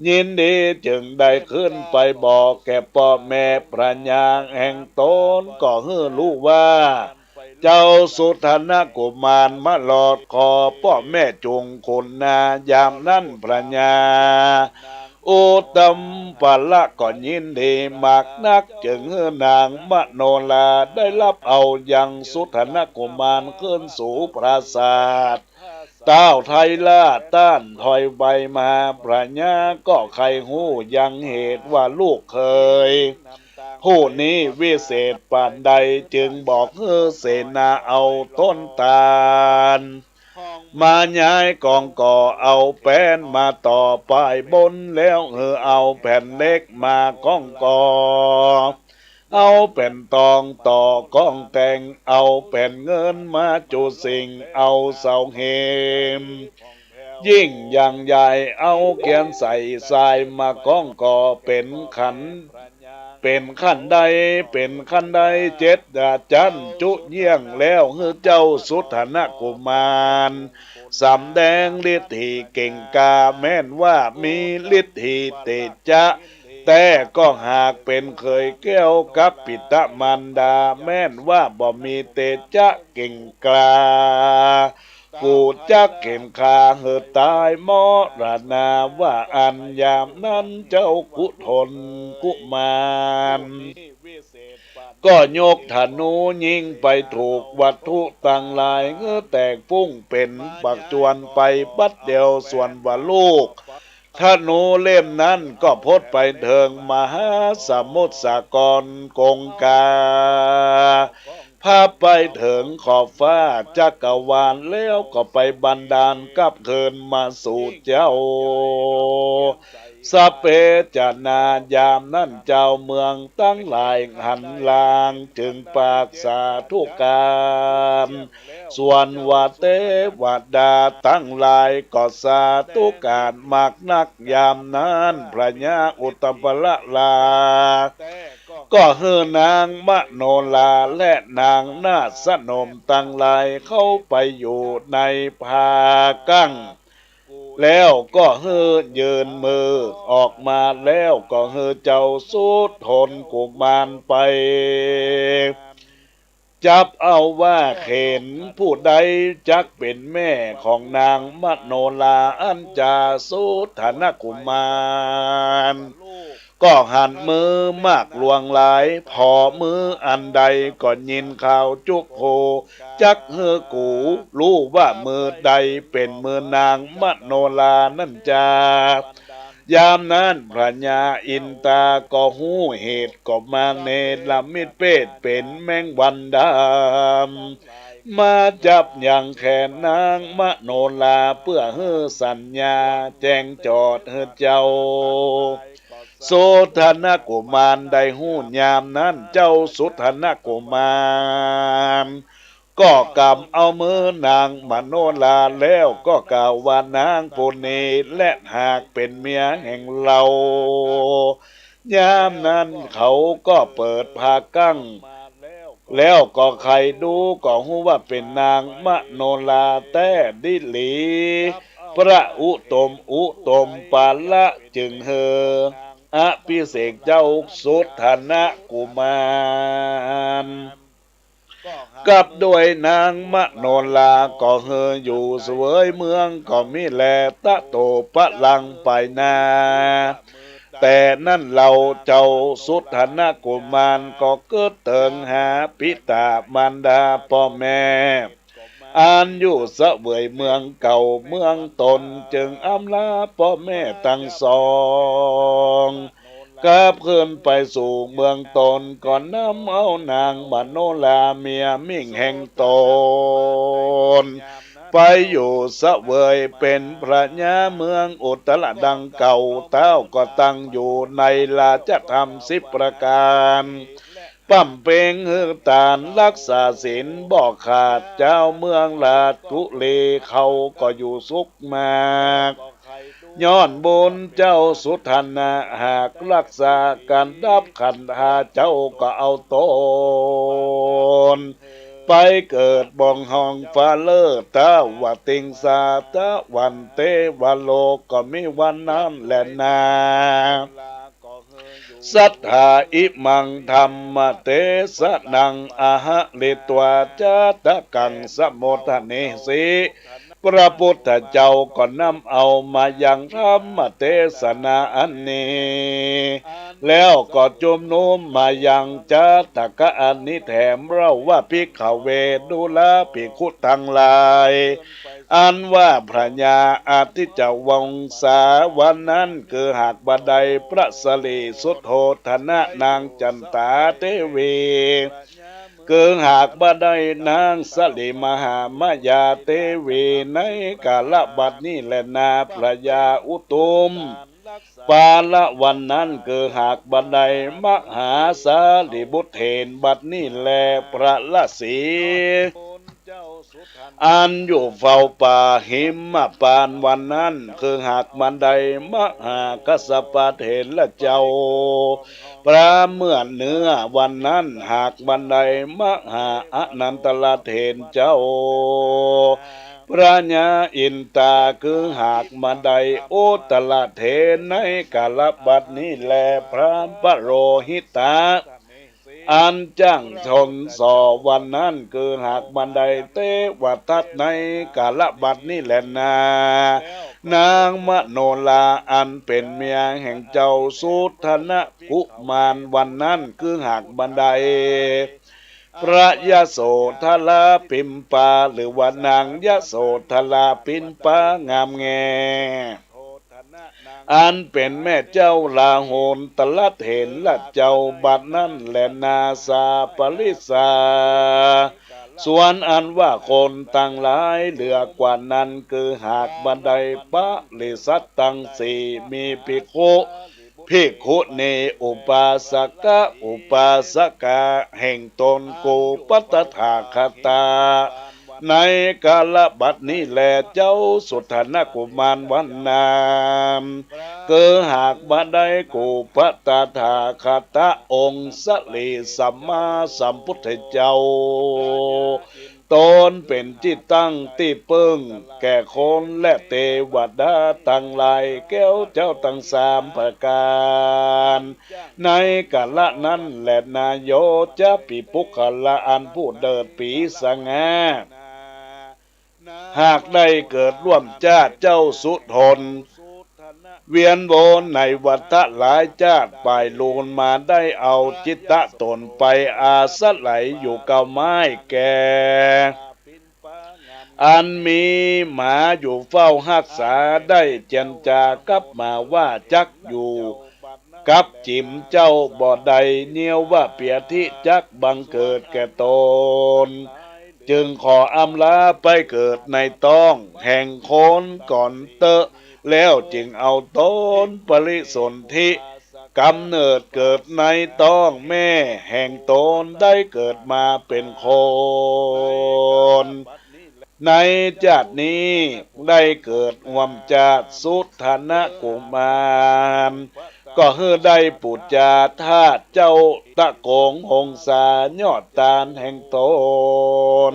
ยินดี จึงได้ขึ้นไปบอกแก่ป้อแม่พญาแห่งต๋น ก็หื้อฮู้ว่า เจ้าสุทัณณกุมารมารอด ขอป้อแม่จุ่งขุนนา ยามนั้นพญาอุทุมภละก็ยินดีมากนัก จึงหื้อนางมโนราได้ฮับเอายังสุทัณณกุมารขึ้นสู่ปราสาท ต้าวไทยราชต้านถอยไปมา พญาก็ใค่ฮู้ยังเหตุว่าลูกเขยผู้นี้วิเศษปานใด จึงบอกหื้อเสนาเอาต้นตาลมาย้ายกองก่อ เอาแป้นมาต่อป้ายบน แล้วหื้อเอาแผ่นเหล็กมาก้องก่อ เอาแผ่นตองต่อก้องแต่ง เอาแผ่นเงินมาจุสิ่ง เอาเสาเหมยิ่งอย่างใหญ่ เอาเกวียนใส่ทรายมาก้องก่อ เป๋นขั้น เป๋นขั้นได เป๋นขั้นไดเจ็ดจั๊น จุเยี่ยง แล้วหื้อเจ้าสุทัณณกุมารสำแดงฤทธิเก่งกล้า แม่นว่ามีฤทธิเตจ๊ะ แต่ก็หากเป๋นเขยแก้วกับปิตมารดา แม่นว่าบ่มีเตจ๊ะเก่งกล้า กูจักเข็นฆ่าหื้อต๋ายมรณา ว่าอั้น ยามนั้นเจ้ากุธลกุมารก็ยกธนูยิงไปถูกวัตถุตังหลาย หื้อแตกปุ้งเป๋นปักจวนไปบัดเดียว ส่วนว่าลูก ธนูเล่มนั้นก็พดไปเถิงมหาสมุทรสาคร คงคาผ ถ้าไปเถิงขอบฟ้าจักรวาลแล้วก็ไปบันดาลกลับคืนมาสู่เจ้า สัพเพจนา ยามนั้นจาวเมืองตังหลายหันหลังจึงปากสาธุการ ส่วนว่าเตวดาตังหลายก็สาธุการมากนัก ยามนั้นพระญาอุตตมปลลา ก็หื้อนางมโนราและนางนาฏสนมตังหลายเข้าไปอยู่ในผากั้ง แล้วก็หื้อยื่นมือออกมา แล้วก็หื้อเจ้าสุทนกุมารไปจับเอาว่าเขนผู้ใดจักเป๋นแม่ของนางมโนราอันจาสุทนกุมาร ก็หันมือมากลวงหลาย ผ่อมืออันใดก็ยินข่าวจุกโพ จักหื้อกูฮู้ว่ามือใดเป๋นมือนางมโนรานั้นจา ยามนั้นพระญาอินตาก็ฮู้เหตุก็มาเนรมิตเปศเป๋นแมงวันดำ มาจับยังแขนนางมโนราเปื้อหื้อสัญญาแจ้งจอดหื้อเจ้า สุทนกุมารได้ฮู้ยามนั้น เจ้าสุทนกุมารก็กำเอามือนางมโนราแล้วก็กล่าวว่านางผู้นี้แลหากเป๋นเมียแห่งเฮา ยามนั้นเขาก็เปิดผากั้ง แล้วก็ไขดูก็ฮู้ว่าเป๋นนางมโนราแต๊ดีหลี พระอุตตมอุตตมปาละจึงหื้ออภิเษกเจ้าสุทนกุมาร กับด้วยนางมโนราก็หื้ออยู่เสวยเมืองก็มีแล ตะโตปะลังไปนา แต่นั้นเล่าเจ้าสุทนกุมารก็เกิดเติงหาปิตามารดาป้อแม่ อันอยู่เสวยเมืองเก่าเมืองตน จึงอำลาป้อแม่ตังสอง กลับคืนไปสู่เมืองตน ก็นำเอานางมโนราเมียมิ่งแห่งตน ไปอยู่เสวยเป๋นพระญาเมืองอุตตรดังเก่า เต้าก็ตั้งอยู่ในราชธรรมสิบประการ บำเพ็งหื้อตานรักษาศีลบ่ขาด จาวเมืองราชกุลีเขาก็อยู่สุขมาก ย้อนบุญเจ้าสุทนหากรักษาก๋านดับขันธา เจ้าก็เอาตนไปเกิดบ่องห้องฟ้าเลิศ ตะวะติงสาตะวันเตวโลก ก็มีวันนั้นแลนา สัทธา อิมังธัมมเตสะนัง อะหะริตวา จาตะกัง สะโมทะเนสิ พระพุทธเจ้าก็นำเอามายังธรรมเตสนาอันนี้ แล้วก็จุมนุมมายังจาตะกะอันนี้แถมเล่าว่า ภิกขเว ดูราภิกขุตังหลาย อันว่าพระญาอาทิจจวงศา วันนั้นคือหากบ่ได้พระสรีสุโธทนะนางจันตาเตวี คือหากบ่ได้นางสรีมหามายาเตวี ในกาลบัดนี้แลนา พระญาอุตุมปาละ วันนั้นคือหากบ่ได้มหาสารีบุตรเถร บัดนี้แลพระราศี อันอยู่เฝ้าป่าหิมพานต์ วันนั้นคือหากบ่ได้มหากัสสปะเถระเจ้า พระเมือเนื้อ วันนั้นหากบ่ได้มหาอนันตรเถรเจ้า พระญาอินตา คือหากบ่ได้อุตตรเถร ในกาลบัดนี้แลพระปโรหิตะ อันจ้างชนส่อ วันนั้นคือหากบ่ได้เทวทัต ในกาลบัดนี้แลนา นางมโนราอันเป๋นเมียแห่งเจ้าสุทนกุมาร วันนั้นคือหากบ่ได้พระยโสธราปิมปา หรือว่านางยโสธราปิมปางามแง อันเป๋นแม่เจ้าลาโหนตรัสเถระเจ้าบัดนั้นแลนา สาปริสสา ส่วนอันว่าคนตังหลายเหลือกว่านั้น คือหากบ่ได้ปริษัทตังสี่ มีภิกขุ ภิกขุณี อุปาสกะ อุปาสกา แห่งตน กุปัฏฐถาคตา ในกาละบัดนี้แล เจ้าสุทธนกุมารวันนา คือหากบ่ได้กุปัฏฐถาคตะองค์สรีสัมมาสัมพุทธเจ้า ตนเป๋นตี้ตั้งตี้เปิ้งแก่คนและเตวดาตังหลายแก้วเจ้าตังสามประก๋าน ในกาละนั้นแลนา โย จะ ปีปุคคละ อันผู้เดิดปีสง่า หากได้เกิดร่วมจ้าดเจ้าสุทน เวียนวนในวัฏฏะหลายจ้าดป๋ายลูนมา ได้เอาจิตตะตนไปอาศัยอยู่เก๊าไม้แก่ อันมีหมาอยู่เฝ้าฮักษา ได้เจียรจากับหมาว่าจักอยู่กับจิ๋มเจ้าบ่ได้ เยียะว่าเปียธิจักบังเกิดแก่ตน จึงขออำลาไปเกิดในต๊องแห่งคนก่อนเต๊อะ แล้วจึงเอาตนปฏิสนธิ กำเนิดเกิดในต๊องแม่แห่งตน ได้เกิดมาเป๋นคน ในจ้าดนี้ได้เกิดฮ่วมจ้าดสุทธนกุมาร ก็หื้อได้ปู๋จาธาตุเจ้าตะโกงหงสา ยอดตานแห่งตน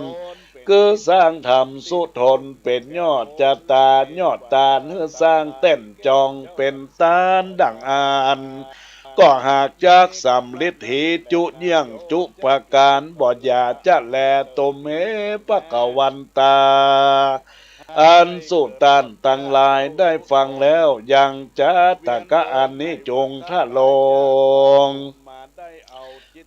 คือสร้างธรรมสุทนเป๋นยอดจาตาน ยอดตานหื้อสร้างแต้นจองเป๋นตานดั่งอั้น ก็หากจักสำริดหีจุเยี่ยงจุประก๋าน บ่อย่าจะแล ตุมเห ภะคะวันตา อันสูต้านตังหลายได้ฟังแล้ว ยังจาตกะอันนี้จุ่งทะลง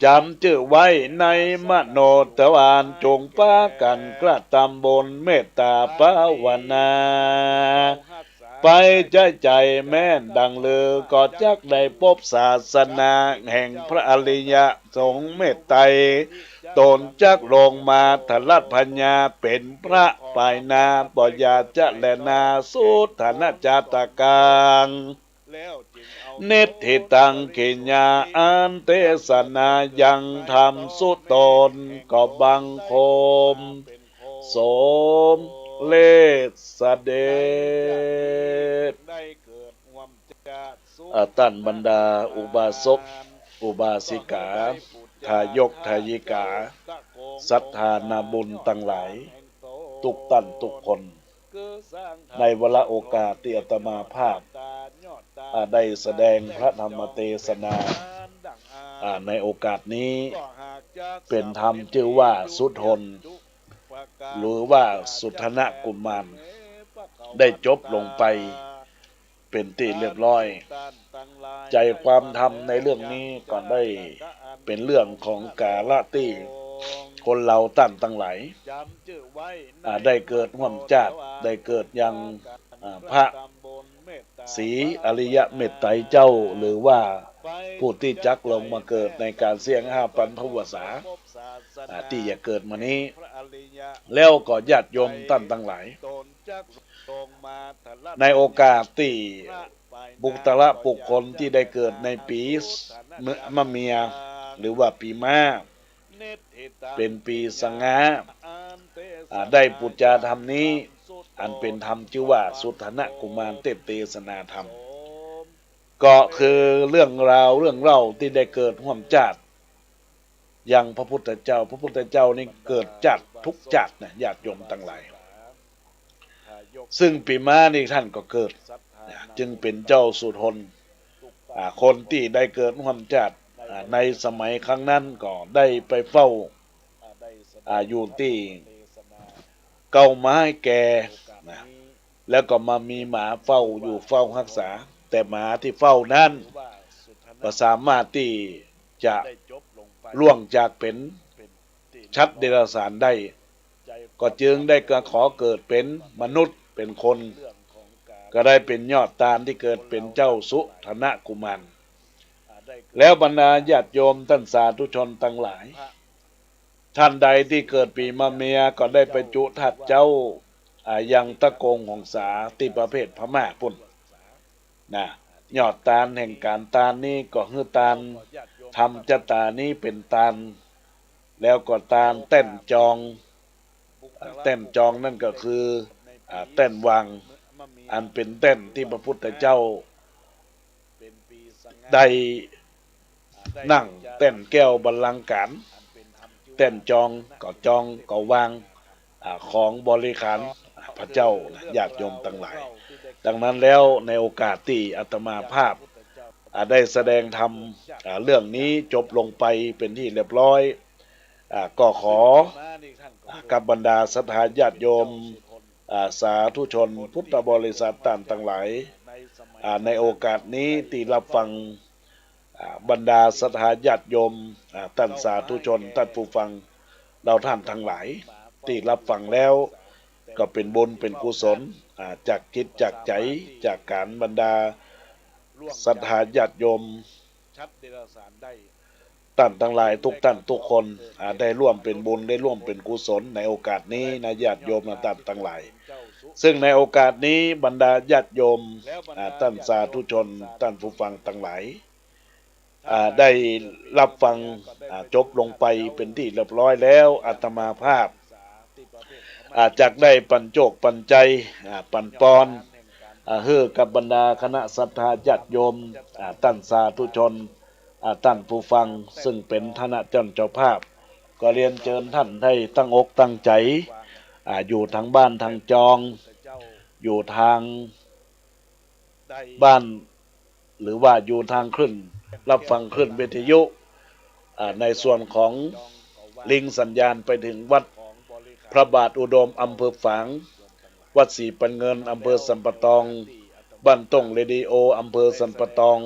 จ๋ำจื้อไว้ในมโนทวาร จุ่งปากั๋นกระตำบุญเมตตาภาวนา ไปใจ๊ใจ๋แม่นดังลือ ก็จักได้ปบศาสนาแห่งพระอริยสงฆ์เมตไตร ต๋นจักลงมาถลัดพญาเป๋นพระป๋ายหน้า บ่อย่าจะแลนา สุทธนจาตกัง นิฏฐิตัง กิริยาอันเตสนา ยังธรรมสุทน ก็บังคมสมเร็จเสด็จ อ่า ต้านบรรดาอุบาสก อุบาสิกา ทายกทายิกา ศรัทธานาบุญตังหลาย กู้ต้านกู้คน ในวาระโอกาสตี้อาตมาภาพ อ่า ได้แสดงพระธรรมเตสนา อ่า ในโอกาสนี้ เป๋นธรรมจื้อว่าสุทน หรือว่าสุทธนกุมาร ได้จบลงไป เป๋นตี้เรียบร้อย ใจ๋ความธรรมในเรื่องนี้ก็ได้เป๋นเรื่องของกาละตี้คนเฮาต้านตังหลาย อ่า ได้เกิดฮ่วมจาติ ได้เกิดยัง อ่า พระศรีอริยะเมตไตรเจ้า หรือว่าผู้ตี้จักลงมาเกิดในก๋านเสี้ยงห้าปันภวสา อ่า ตี้จะเกิดมานี้ แล้วก็ญาติโยมต้านตังหลาย ในโอกาสตี้บุคคละบุคคลตี้ได้เกิดในปีมะเมีย หรือว่าปีม้า เป๋นปีสง่า อ่า ได้ปู๋จาธรรมนี้ อันเป๋นธรรมจื้อว่าสุทธนกุมารเตสน์เตสนาธรรม ก็คือเรื่องราวเรื่องเล่าตี้ได้เกิดฮ่วมจาติ อย่างพระพุทธเจ้า พระพุทธเจ้านี่เกิดจาติกู้จาตินะ ญาติโยมตังหลาย ซึ่งปีม้านี่ต้านก็เกิดนะ จึงเป๋นเจ้าสุทน อ่า คนตี้ได้เกิดฮ่วมจาติ อ่า ในสมัยครั้งนั้นก็ได้ไปเฝ้า อ่า อยู่ตี้เก๊าไม้แก่นะ แล้วก็มามีหมาเฝ้าอยู่เฝ้าฮักษา แต่หมาตี้เฝ้านั้นบ่สามารถตี้จะล่วงจากเป๋นสัตว์เดรัจฉานได้ ก็จึงได้ขอเกิดเป๋นมนุษย์เป๋นคน ก็ได้เป๋นยอดตานตี้เกิดเป๋นเจ้าสุทัณณกุมาร แล้วบรรดาญาติโยมต้านสาธุชนตังหลาย ต้านใดตี้เกิดปีมะเมียก็ได้ไปจุธาตุเจ้า อ่า ยังตะโกงหงสาตี้ประเทศพม่าปู๊น นะ ยอดตานแห่งก๋านตานนี้ก็คือตานทำจะต๋านี้เป๋นตาน แล้วก็ตานแต้นจอง อ่า แต้นจองนั้นก็คือ อ่า แต้นวาง อันเป๋นแต้นตี้พระพุทธเจ้า ได้นั่งแต้นแก้วบัลลังก์ก๋าน แต้นจองก็จองก็วาง อ่า ของบริขาร อ่า พระเจ้านะ ญาติโยมตังหลาย ดังนั้นแล้วในโอกาสตี้อาตมาภาพ อ่า ได้แสดงธรรม อ่า เรื่องนี้จบลงไปเป๋นที่เรียบร้อย อ่า ก็ขอ อ่า กับบรรดาศรัทธาญาติโยม อ่า สาธุชนพุทธบริษัทต้านตังหลาย อ่า ในโอกาสนี้ตี้ฮับฟัง อ่า บรรดาศรัทธาญาติโยม อ่า ต้านสาธุชน ต้านผู้ฟัง เฮาต้านตังหลาย ตี้ฮับฟังแล้ว ก็เป๋นบุญเป๋นกุศล อ่า จากจิตจากใจ๋ จากก๋านบรรดาศรัทธาญาติโยม ต้านตังหลายทุกต้านทุกคน อ่า ได้ร่วมเป๋นบุญ ได้ร่วมเป๋นกุศลในโอกาสนี้นะ ญาติโยมนะ ต้านตังหลาย ซึ่งในโอกาสนี้บรรดาญาติโยม อ่า ต้านสาธุชน ต้านผู้ฟังตังหลาย อ่า ได้ฮับฟัง อ่า จบลงไปเป๋นที่เรียบร้อยแล้ว อาตมาภาพ อ่า จักได้ปั๋นโจคปั๋นใจ๋ อ่า ปั๋นปอน อ่า หื้อกับบรรดาคณะศรัทธาญาติโยม อ่า ต้านสาธุชน อ่า ต้านผู้ฟัง ซึ่งเป๋นฐานะต้านเจ้าภาพ ก็เรียนเจิญต้านได้ตั้งอกตั้งใจ๋ อ่า อยู่ตางบ้านตางจอง อยู่ตางบ้าน หรือว่าอยู่ตางคลื่น ฮับฟังคลื่นวิทยุ อ่า ในส่วนของลิงก์สัญญาณไปเถิงวัดพระบาทอุดม อำเภอฝาง วัดศรีปันเงิน อำเภอสันป่าตอง บ้านต้งเรดิโอ อำเภอสันป่าตอง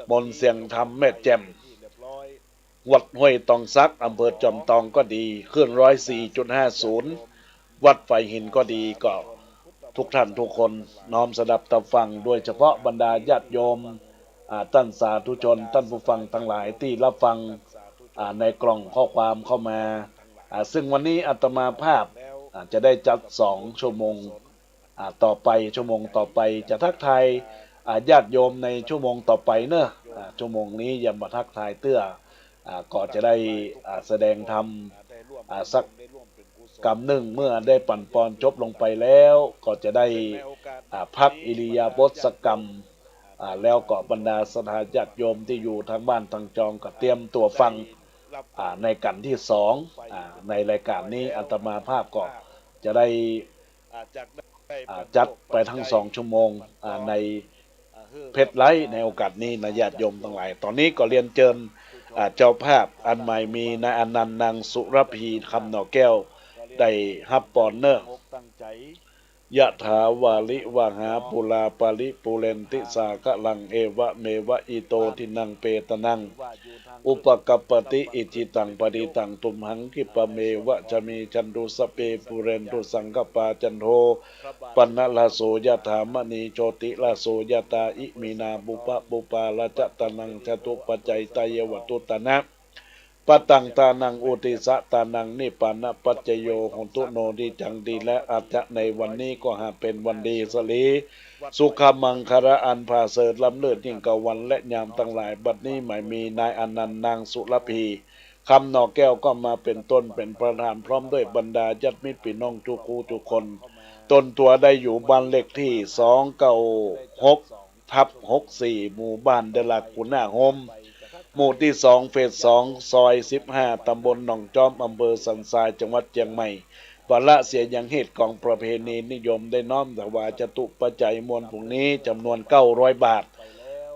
มนต์เสียงธรรมแม่แจ่ม วัดห้วยตองสัก อำเภอจอมตองก็ดี คลื่นร้อยสี่จุดห้าศูนย์ วัดฝายหินก็ดี ก็ทุกท่านทุกคนน้อมสดับตับฟัง โดยเฉพาะบรรดาญาติโยม อ่า ต้านสาธุชน ต้านผู้ฟังตังหลายตี้ฮับฟัง อ่า ในกล่องข้อความเข้ามา อ่า ซึ่งวันนี้อาตมาภาพ อ่า จะได้จัดสองชั่วโมง อ่า ต่อไป ชั่วโมงต่อไปจะทักทาย อ่า ญาติโยมในชั่วโมงต่อไปเนอะ อ่า ชั่วโมงนี้ยังบ่ทักทายเตื้อ อ่า ก็จะได้ อ่า แสดงธรรม อ่า สักกำนึ่ง เมื่อได้ปั๋นปอนจบลงไปแล้ว ก็จะได้ อ่า พักอิริยาบถสักกำ อ่า แล้วก็บรรดาศรัทธาญาติโยมตี้อยู่ตางบ้านตางจองก็เตรียมตั๋วฟัง อ่า ในกั๋นตี้สอง อ่า ในรายก๋านนี้อาตมาภาพก็จะได้ อ่า จัดไปตึงสองชั่วโมง อ่า ในเพจไลฟ์ในโอกาสนี้นะ ญาติโยมตังหลาย ต๋อนนี้ก็เรียนเจิญ อ่า เจ้าภาพอันหมายมีนายอานันต์ นางสุรภี คำหน่อแก้ว ได้ฮับปอนเนอะ ยะถาวาริวะหาปูราปะริปูเรนติสาคะรัง เอวะเมวะอิโตทินังเปตานัง อุปะกัปปะติ อิจิตังปะฏิตัง ตุมหังคิปะเมวะสะมิชฌันตุ สัพเพปูเรนตุสังคะปา จันโท ปะนะระโส ยะถา มะณีโชติระโส ยะถา อิมินา ปุปปะปุปปา ปะจา ตานัง จะตุปัจจัยตายะ วัตถุตานะ ปะตัง ตานัง อุทิสะ ตานัง นิปปานะปัจจโย โหตุ โน ดีจัง ดีแล้ว อาจจะในวันนี้ก็หาเป๋นวันดีสะหลี สุขะมังคะละอันผาเสริฐ ล้ำเลิศยิ่งกว่าวันและยามตังหลาย บัดนี้หมายมีนายอานันต์ นางสุรภี คำหน่อแก้วก็มาเป๋นต้นเป๋นประธาน พร้อมด้วยบรรดาญาติมิตรปี้น้องกู้กู้กู้คน ตนตั๋วได้อยู่บ้านเลขตี้สองเก้าหกทับหกสี่ หมู่บ้านเดอะลัก หัวหน้าโฮม หมู่ตี้สอง เฟสสอง ซอยสิบห้า ตำบลหนองจอม อำเภอสันทราย จังหวัดเจียงใหม่ วาระเสียยังเหตุของประเพณีนิยมได้น้อมถวายจะตุปัจจัยมวลผงนี้จ๋ำนวนเก้าร้อยบาท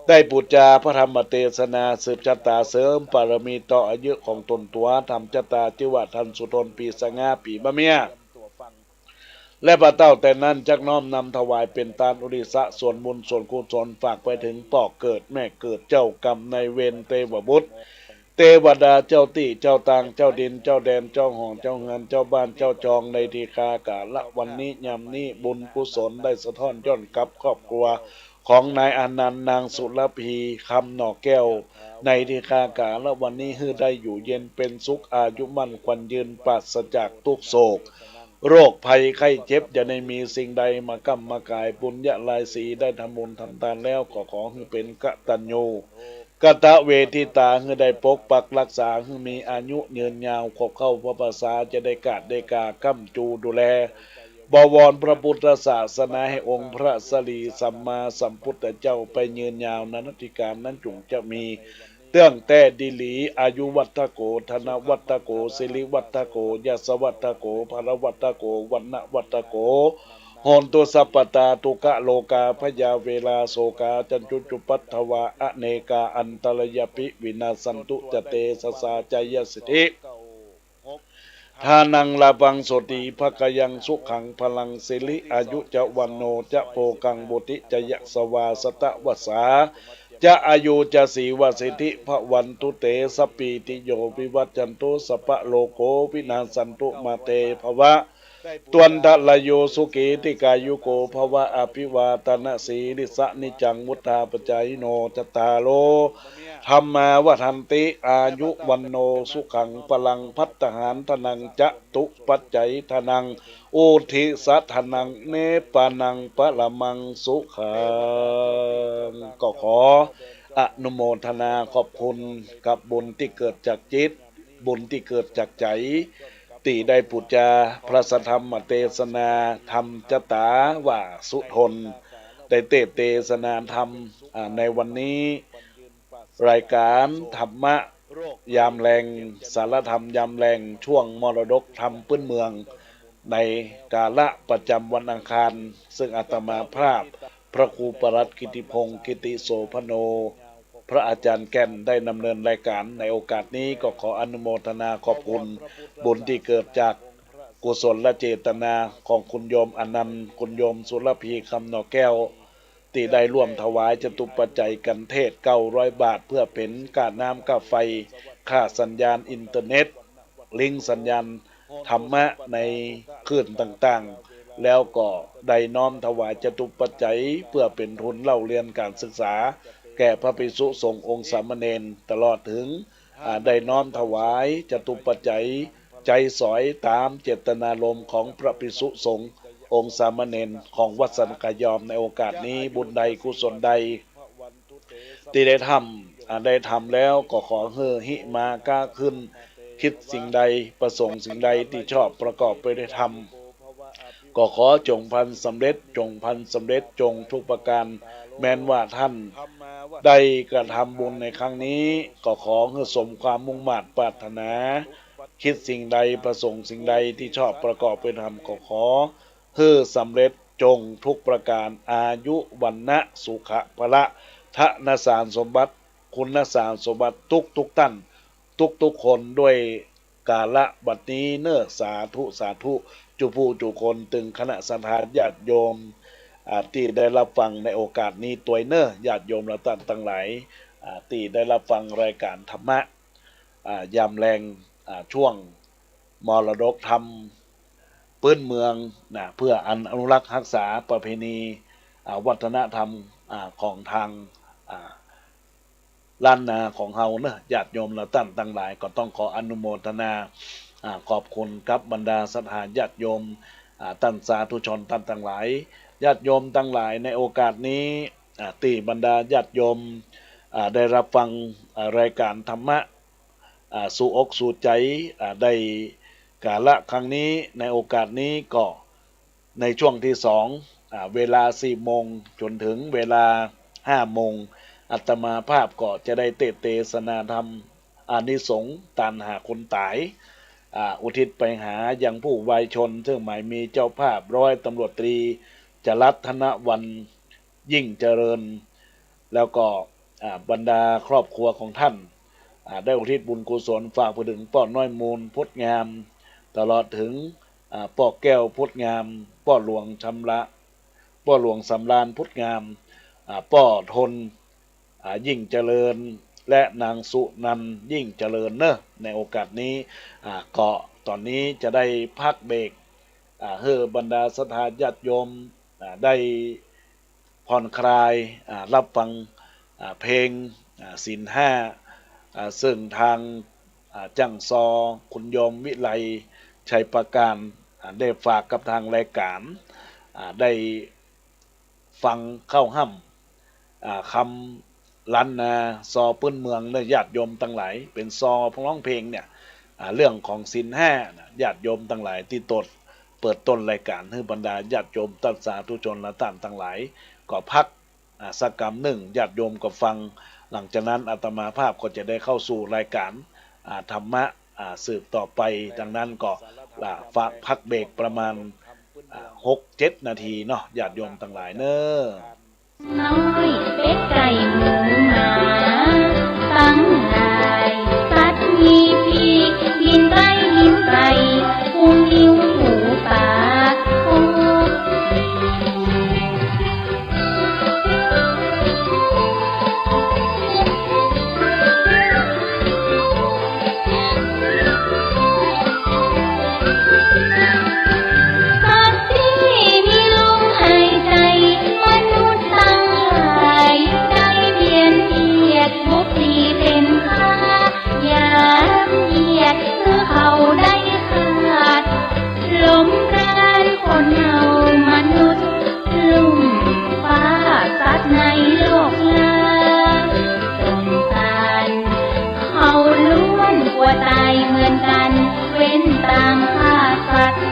ได้ปู๋จาพระธรรมเตสนา สืบจะต๋าเสริมบารมีต่ออายุของตนตั๋ว ทำจะต๋าจื้อว่าท่านสุทน ปีสะหงา ปีมะเมีย และบ่าเต้าแต่นั้นจักน้อมนำถวายเป๋นตานอุทิศส่วนบุญส่วนกุศล ฝากไปเถิงป้อเกิดแม่เกิด เจ้ากรรมนายเวร เตวบุตร เตวดาเจ้าตี้เจ้าตาง เจ้าดินเจ้าแดน เจ้าห้องเจ้าเฮือน เจ้าบ้านเจ้าจอง ในทีฆากาละวันนี้ยามนี้ บุญกุศลได้สะท้อนย้อนกลับครอบครัวของนายอานันต์ นางสุรภี คำหน่อแก้ว ในทีฆากาละวันนี้ หื้อได้อยู่เย็นเป็นสุข อายุมั่นขวัญยืน ปราศจากทุกข์โศก โรคภัยไข้เจ็บ อย่าได้มีสิ่งใดมาก้ำมาก๋าย ปุญญาราศีได้ทำบุญทำตานแล้ว ก็ขอหื้อเป๋นกตัญญูกตเวทิตา หื้อได้ปกปักรักษา หื้อมีอายุยืนยาว ขวบเข้าพรรษา จะได้กาดได้กาก้ำจูดูแล บวรพระพุทธศาสนา ให้องค์พระศรีสัมมาสัมพุทธเจ้าไปยืนยาว นานัตถิการนั้นจุ่งจะมี เตื้องแต๊ดีหลี อายุวัฒโก ธนวัฒโก สิริวัฒโก ยศวัฒโก พลวัฒโก วรรณวัฒโก โหนตุสัพพตา ทุกขโรคา พยาเวรา โศกา จัญจุจุปัทวา อเนกา อันตรายาปิ วินาสสันตุ จะเตสสา จายสิทธิ ธานัง ลาภัง โสติ ภะคะยัง สุขัง พลัง สิริ อายุ จะ วัณโณ จะ โภคัง วุฒิ จะ ยะสะวา สะตะวัสสา จะ อายุ จะ สีวสิทธิ ภะวันตุ เต สัพพีติโย วิวัชชันตุ สัพพะโรโค วินาสสันตุ มา เต ภะวะ ตวันตะราโย สุขี ทีฆายุโก ภะวะ อภิวาทะนะสีลิสสะ นิจจัง วุฑฒาปะจายิโน จัตตาโร ธัมมา วัฑฒันติ อายุ วัณโณ สุขัง พลัง ภัตตาหารทานัง จะตุปัจจัยทานัง อุทธิสสะทานัง นิพพานัง ปะระมัง สุขัง ก็ขออนุโมทนาขอบคุณกับบุญตี้เกิดจากจิต บุญตี้เกิดจากใจ๋ ตี้ได้ปู๋จาพระสัทธรรมเตสนา ธรรมจตาว่าสุทน ได้เตสเตสนาธรรม อ่า ในวันนี้ รายการธรรมะยามแลง สารธรรมยามแลง ช่วงมรดกธรรมปื้นเมือง ในกาละประจ๋ำวันอังคาร ซึ่งอาตมาภาพ พระครูประหลัดกิติพงษ์ กิติโสภโณ พระอาจ๋ารย์แก่นได้ดำเนินรายการ ในโอกาสนี้ก็ขออนุโมทนาขอบคุณบุญตี้เกิดจากกุศลเจตนาของคุณโยมอานันต์ คุณโยมสุรภี คำหน่อแก้ว ตี้ได้ร่วมถวายจตุปัจจัยกัณฑ์เทศน์ เก้าร้อยบาท เพื่อเป๋นก้าน้ำก้าไฟ ค่าสัญญาณอินเทอร์เน็ต ลิงก์สัญญาณธรรมะในคลื่นต่างๆ แล้วก็ได้น้อมถวายจตุปัจจัย เพื่อเป๋นทุนเล่าเรียนการศึกษา แก่พระภิกษุสงฆ์องค์สามเณร ตลอดถึง อ่า ได้น้อมถวายจตุปัจจัย ใจ๊สอยต๋ามเจตนารมณ์ของพระภิกษุสงฆ์องค์สามเณรของวัดสันกะยอม ในโอกาสนี้ บุญใดกุศลใดตี้ได้ทำ อ่า ได้ทำแล้วก็ขอหื้อหิมาก๊าขึ้น คิดสิ่งใดประสงค์สิ่งใดตี้ชอบประกอบไปด้วยธรรม ก็ขอจงพลันสำเร็จ จงพลันสำเร็จ จงทุกประการ แม้นว่าท่านได้กระทำบุญในครั้งนี้ ก็ขอหื้อสมความมุ่งมาดปรารถนา คิดสิ่งใดประสงค์สิ่งใดตี้ชอบประกอบไปทำ ก็ขอหื้อสำเร็จจงทุกประการ อายุ วรรณะ สุขะ พละ ธนสารสมบัติ คุณสารสมบัติทุกๆท่าน ทุกๆคน ด้วยกาละบัดนี้เน่อ สาธุ สาธุ จุผู้จุคน ตึงคณะศรัทธาญาติโยม อ่า ตี้ได้รับฟังในโอกาสนี้ตวยเน่อ ญาติโยมเราต้านตังหลาย อ่า ตี้ได้รับฟังรายการธรรมะ อ่า ยามแลง อ่า ช่วงมรดกธรรมปื้นเมืองนะ เพื่ออันอนุรักษ์ฮักษาประเพณี อ่า วัฒนธรรม อ่า ของตาง อ่า ล้านนาของเฮาเน่อ ญาติโยมเราต้านตังหลาย ก็ต้องขออนุโมทนา อ่า ขอบคุณกับบรรดาศรัทธาญาติโยม อ่า ต้านสาธุชนต้านตังหลาย ญาติโยมตังหลาย ในโอกาสนี้ อ่า ตี้บรรดาญาติโยม อ่า ได้รับฟัง อ่า รายการธรรมะ อ่า สู่อกสู่ใจ๋ อ่า ได้กาละครั้งนี้ ในโอกาสนี้ก็ในช่วงตี้สอง อ่า เวลาสี่โมงจ๋นเถิงเวลาห้าโมง อาตมาภาพก็จะได้เตสเตสนาธรรม อานิสงส์ตานหาคนต๋าย อ่า อุทิศไปหายังผู้วายชน ซึ่งหมายมีเจ้าภาพร้อยตำรวจตรีจรัส ธนวรรณ ยิ่งเจริญ แล้วก็ อ่า บรรดาครอบครัวของท่าน อ่า ได้อุทิศบุญกุศลฝากไปถึงป้อน้อยมูล พุทธงาม ตลอดถึง อ่า ป้อแก้ว พุทธงาม ป้อหลวงชำระ ป้อหลวงสำราญ พุทธงาม อ่า ป้อทน อ่า ยิ่งเจริญ และนางสุนันท์ยิ่งเจริญเนาะ ในโอกาสนี้ อ่า ก็ต๋อนนี้จะได้พักเบรก อ่า หื้อบรรดาศรัทธาญาติโยม อ่า ได้ผ่อนคลาย อ่า ฮับฟัง อ่า เพลง อ่า ศีลห้า อ่า ซึ่งตาง อ่า จ้างซอ คุณโยมวิไลชัยประการ อ่า ได้ฝากกับตางรายก๋าน อ่า ได้ฟังเข้าฮ่ำ อ่า กำล้านนา ซอปื้นเมืองเนาะ ญาติโยมตังหลาย เป๋นซอร้องเพลงเนี่ย อ่า เรื่องของศีลห้านะ ญาติโยมตังหลายตี้ตด เปิดต้นรายก๋าน หื้อบรรดาญาติโยมต้านสาธุชนและต้านตังหลาย ก็พัก อ่า สักกำนึ่ง ญาติโยมก็ฟัง หลังจากนั้นอาตมาภาพก็จะได้เข้าสู่รายก๋าน อ่า ธรรมะ อ่า สืบต่อไป ดังนั้นก็ อ่า ฝากพักเบรกประมาณ อ่า หกเจ็ดนาทีเนาะ ญาติโยมตังหลายเนาะ น้อยเป็ดไก่หมูหมาตังหลาย สัตว์มีปีกบินใต้บินไป พุงอิ๋วหูป๋า พุง สัตว์ตี้มีลมหายใจ๋ มนุษย์ตังหลาย ได้เบียดเบียนบุตรีเป๋นข้า ยามเยียดหื้อเขาได้ขาด ลมปราณคนเฮามนุษย์ ลุ่มฟ้าสัตว์ในโลกลา สงสารเขาล้วนกั๋วต๋ายเหมือนกั๋น เว้นตางข้าสัตว์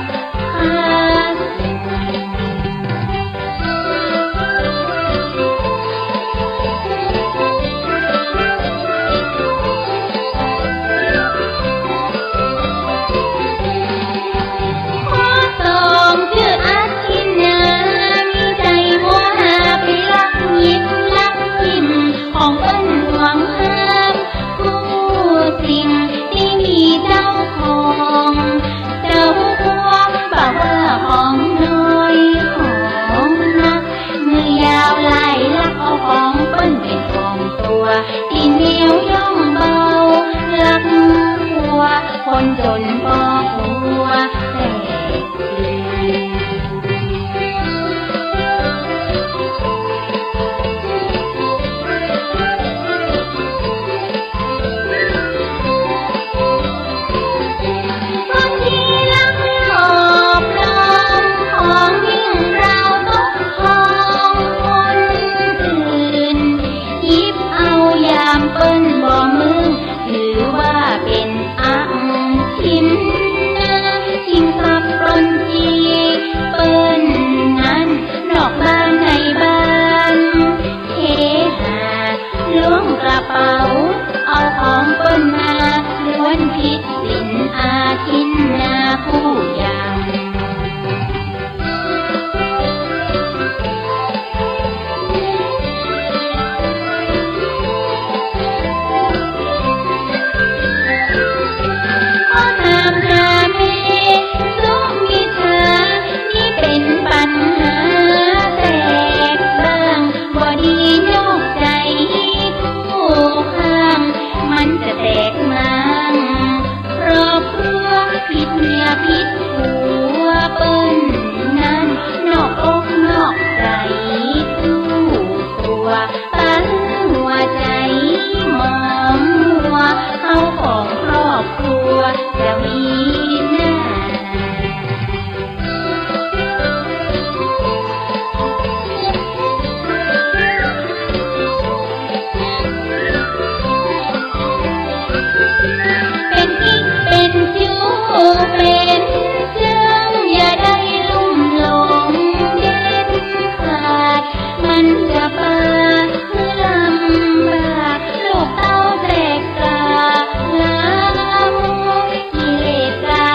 พ่อสองจื้ออาทินนา มีใจ๋มัวหาไปลักหยิบลักกิ๋ม ของเปิ้นหวงห้ามกู้สิ่งตี้มีเจ้าของ เจ้าของบ่าว่าของน้อยของนัก มือยาวไล่ลักเอาของเปิ้นเป๋นของตั๋ว ตี้เหนียวย่องเบา ลักกั๋วคนจ๋นปอกั๋วแตก คนตี้ลักลอบลองของ ยิ่งราวตกของคนอื่น หยิบเอายามเปิ้นบ่มึง ถือว่าเป๋นอทินนา ชิงทรัพย์ปล้นจี้เปิ้นนั้น นอกบ้านในบ้าน เฮฮา ล้วงกระเป๋า เอาของเปิ้นมา ล้วนผิดศีลอาทินนาผู้ยัง ข้อสามนาเม สุมิชฌา นี่เป๋นปัญหาแตกบ้าง บ่ดีนอกใจ๋ผู้ข้าง มันจะแตกม้างครอบครัว ผิดเมียผิดผัวเปิ้นนั้น นอกอกนอกใจ๋กู้ตั๋ว ปาหัวใจ๋หมองมัว เข้าของครอบครัวจะวินาศ เป๋นกิ๊กเป๋นจู๊เป๋นเจื้อง อย่าได้ลุ่มหลงเด็ดขาด มันจะปาหื้อลำบาก ลูกเต้าแตกกาลามัว กิเลสกา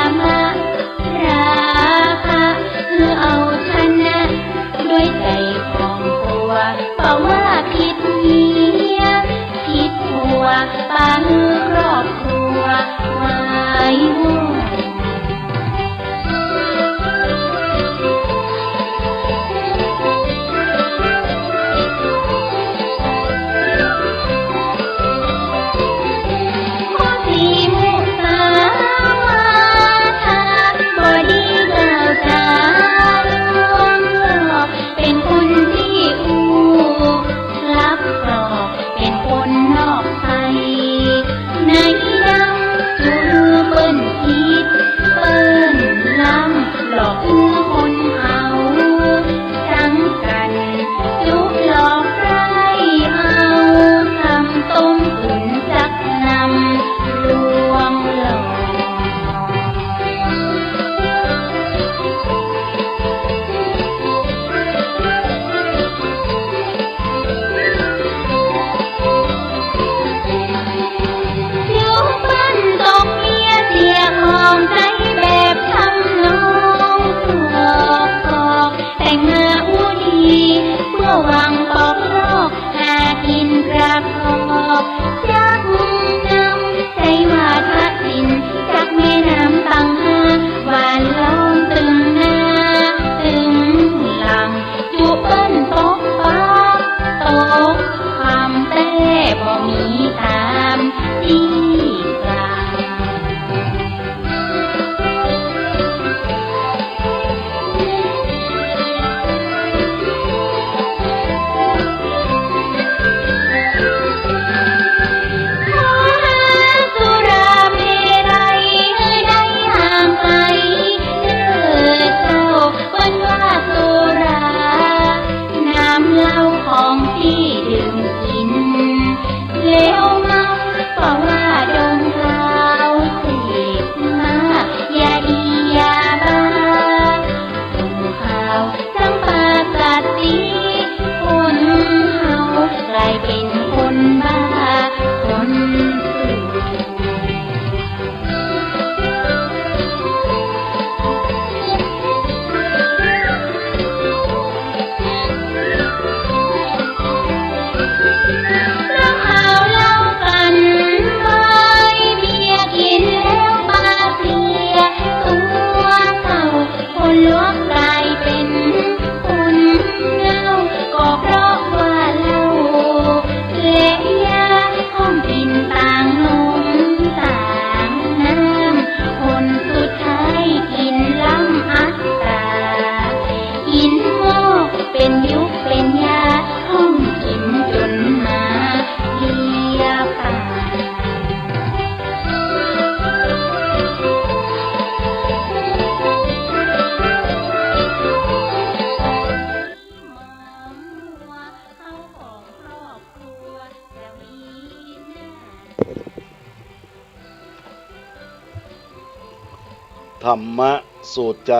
ธรรมะสู่ใจ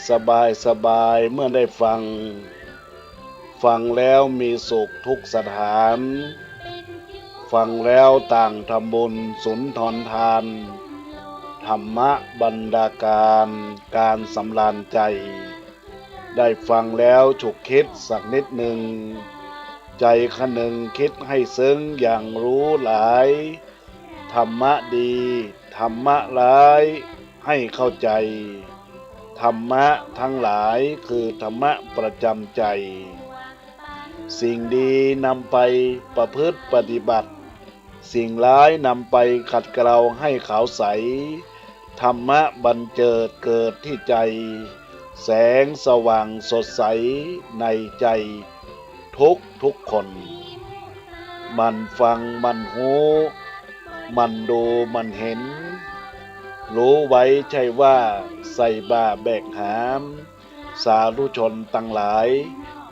สบายสบายเมื่อได้ฟัง ฟังแล้วมีสุขทุกสถาน ฟังแล้วต่างทำบุญสุนทรทาน ธรรมะบันดาลการ การสำราญใจ ได้ฟังแล้วฉุกคิดสักนิดหนึ่ง ใจคะนึงคิดให้ซึ้งอย่างรู้หลาย ธรรมะดี ธรรมะร้าย ให้เข้าใจ ธรรมะทั้งหลายคือธรรมะประจำใจ สิ่งดีนำไปประพฤติปฏิบัติ สิ่งร้ายนำไปขัดเกลาให้ขาวใส ธรรมะบันเจิดเกิดที่ใจ แสงสว่างสดใสในใจทุกทุกคน หมั่นฟังหมั่นฮู้ หมั่นดูหมั่นเห็น รู้ไว้ใช่ว่าใส่บ่าแบกหาม สาธุชนตังหลาย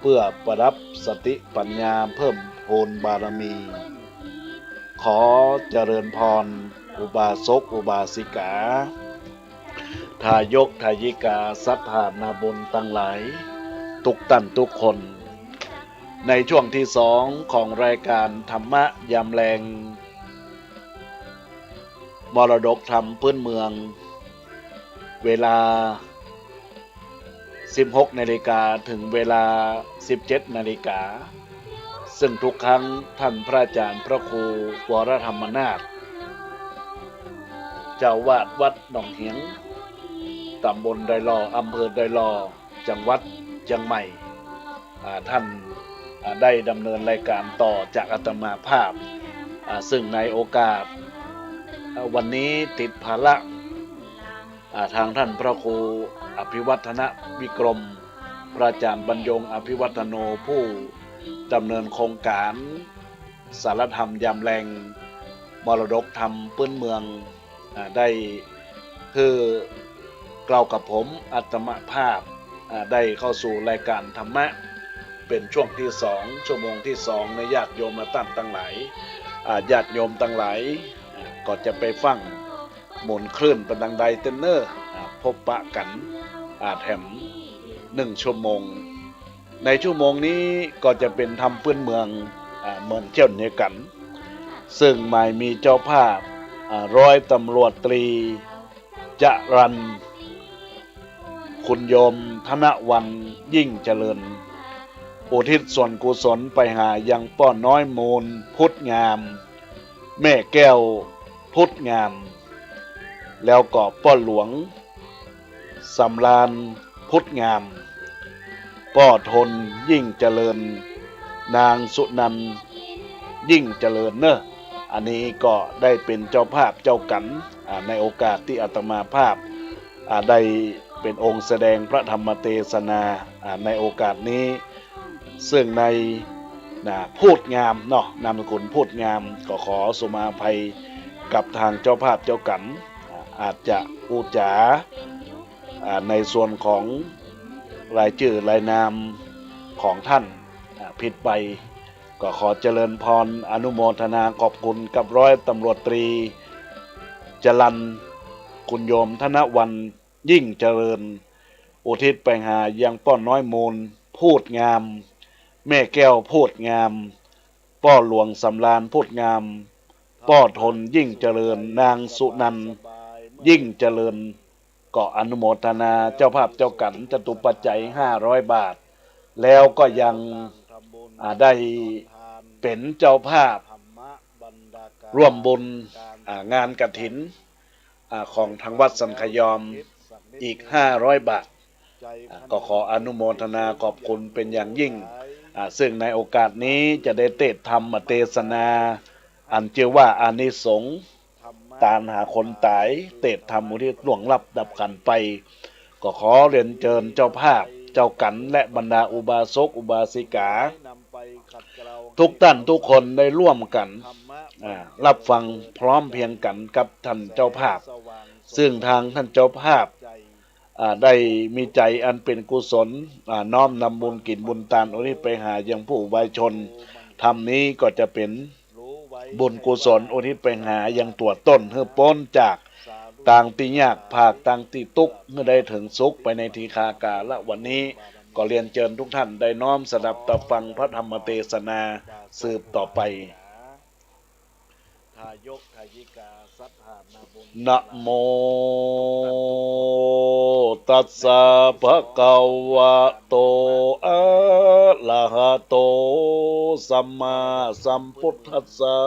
เพื่อประดับสติปัญญาเพิ่มพูนบารมี ขอเจริญพร อุบาสกอุบาสิกา ทายกทายิกา ศรัทธานาบุญตังหลาย ทุกต้านทุกคน ในช่วงที่สองของรายการธรรมะยามแลง มรดกธรรมพื้นเมือง เวลา สิบหกนาฬิกา ถึงเวลา สิบเจ็ดนาฬิกา ซึ่งทุกครั้งท่านพระอาจารย์พระครูวรธรรมนาถ เจ้าอาวาสวัดหนองเหียง ตำบลดอยหล่อ อำเภอดอยหล่อ จังหวัดเชียงใหม่ อ่า ท่าน อ่า ได้ดำเนินรายการต่อจากอาตมาภาพ อ่า ซึ่งในโอกาส อ่า วันนี้ติดภาระ อ่า ทางท่านพระครูอภิวัฒนวิกรม พระอาจารย์บรรยงอภิวัฒโน ผู้ดำเนินโครงการสารธรรมยามแลง มรดกธรรมพื้นเมือง อ่า ได้หื้อเกล้ากับผมอาตมาภาพ อ่า ได้เข้าสู่รายการธรรมะ เป็นช่วงที่สอง ชั่วโมงที่สอง ในญาติโยมต้านตังหลาย อ่า ญาติโยมตังหลาย อ่า ก็จะไปฟังหมุนคลื่นไปตางใดเต้นเน่อ อ่า พบปะกั๋น อ่า แถมหนึ่งชั่วโมง ในชั่วโมงนี้ก็จะเป๋นธรรมพื้นเมือง อ่า เหมือนเจ้าเดียวกั๋น ซึ่งหมายมีเจ้าภาพ อ่า ร้อยตำรวจตรี จรัญ คุณโยมธนวรรณ ยิ่งเจริญ อุทิศส่วนกุศลไปหายังป้อน้อยมูล พุทธงาม แม่แก้ว พุทธงาม แล้วก็ป้อหลวง สำราญ พุทธงาม ป้อทน ยิ่งเจริญ นางสุนันท์ ยิ่งเจริญเน่อ อันนี้ก็ได้เป๋นเจ้าภาพเจ้ากั๋น อ่า ในโอกาสตี้อาตมาภาพ อ่า ได้เป๋นองค์แสดงพระธรรมเตสนา อ่า ในโอกาสนี้ ซึ่งใน นะ พูดงามเนาะ นามสกุลพูดงาม ก็ขอสุมาภัยกับทางเจ้าภาพเจ้ากั๋น อ่า อาจจะอู้จ๋า อ่า ในส่วนของรายจื้อรายนามของท่าน อ่า ผิดไป ก็ขอเจริญพรอนุโมทนาขอบคุณกับร้อยตำรวจตรี จรัญ คุณโยมธนวรรณ ยิ่งเจริญ อุทิศไปหายังป้อน้อยมูล พูดงาม แม่แก้ว พูดงาม ป้อหลวง สำราญ พูดงาม ป้อทน ยิ่งเจริญ นางสุนันท์ ยิ่งเจริญ ก็อนุโมทนาเจ้าภาพเจ้ากั๋นจตุปัจจัยห้าร้อยบาท แล้วก็ยัง อ่า ได้เป๋นเจ้าภาพ ร่วมบุญ อ่า งานกฐิน อ่า ของทางวัดสันขยอมอีกห้าร้อยบาท อ่า ก็ขออนุโมทนาขอบคุณเป๋นอย่างยิ่ง อ่า ซึ่งในโอกาสนี้จะได้เตสน์ธรรมเตสนา อันจื้อว่าอานิสงส์ตานหาคนต๋าย เตสน์ธรรมอุทิศล่วงลับดับขันธ์ไป ก็ขอเรียนเจิญเจ้าภาพเจ้ากั๋นและบรรดาอุบาสกอุบาสิกา ทุกต้านทุกคนได้ร่วมกั๋น อ่า รับฟังพร้อมเพรียงกั๋นกับท่านเจ้าภาพ ซึ่งทางท่านเจ้าภาพ อ่า ได้มีใจ๋อันเป๋นกุศล อ่า น้อมนำบุญกิ๋นบุญตานอุทิศไปหายังผู้วายชน ธรรมนี้ก็จะเป๋นบุญกุศลอุทิศไปหายังตั๋วต้น หื้อป๊นจาก ตังตี้ยากภาคตังตี้ตุ๊กข์ หื้อได้เถิงสุขไปในทีฆากาละวันนี้ ก็เรียนเจิญทุกท่านได้น้อมสดับตะฟังพระธรรมเตสนาสืบต่อไป นะโมตัสสะ ภะคะวะโต อะระหะโต สัมมาสัมพุทธัสสะ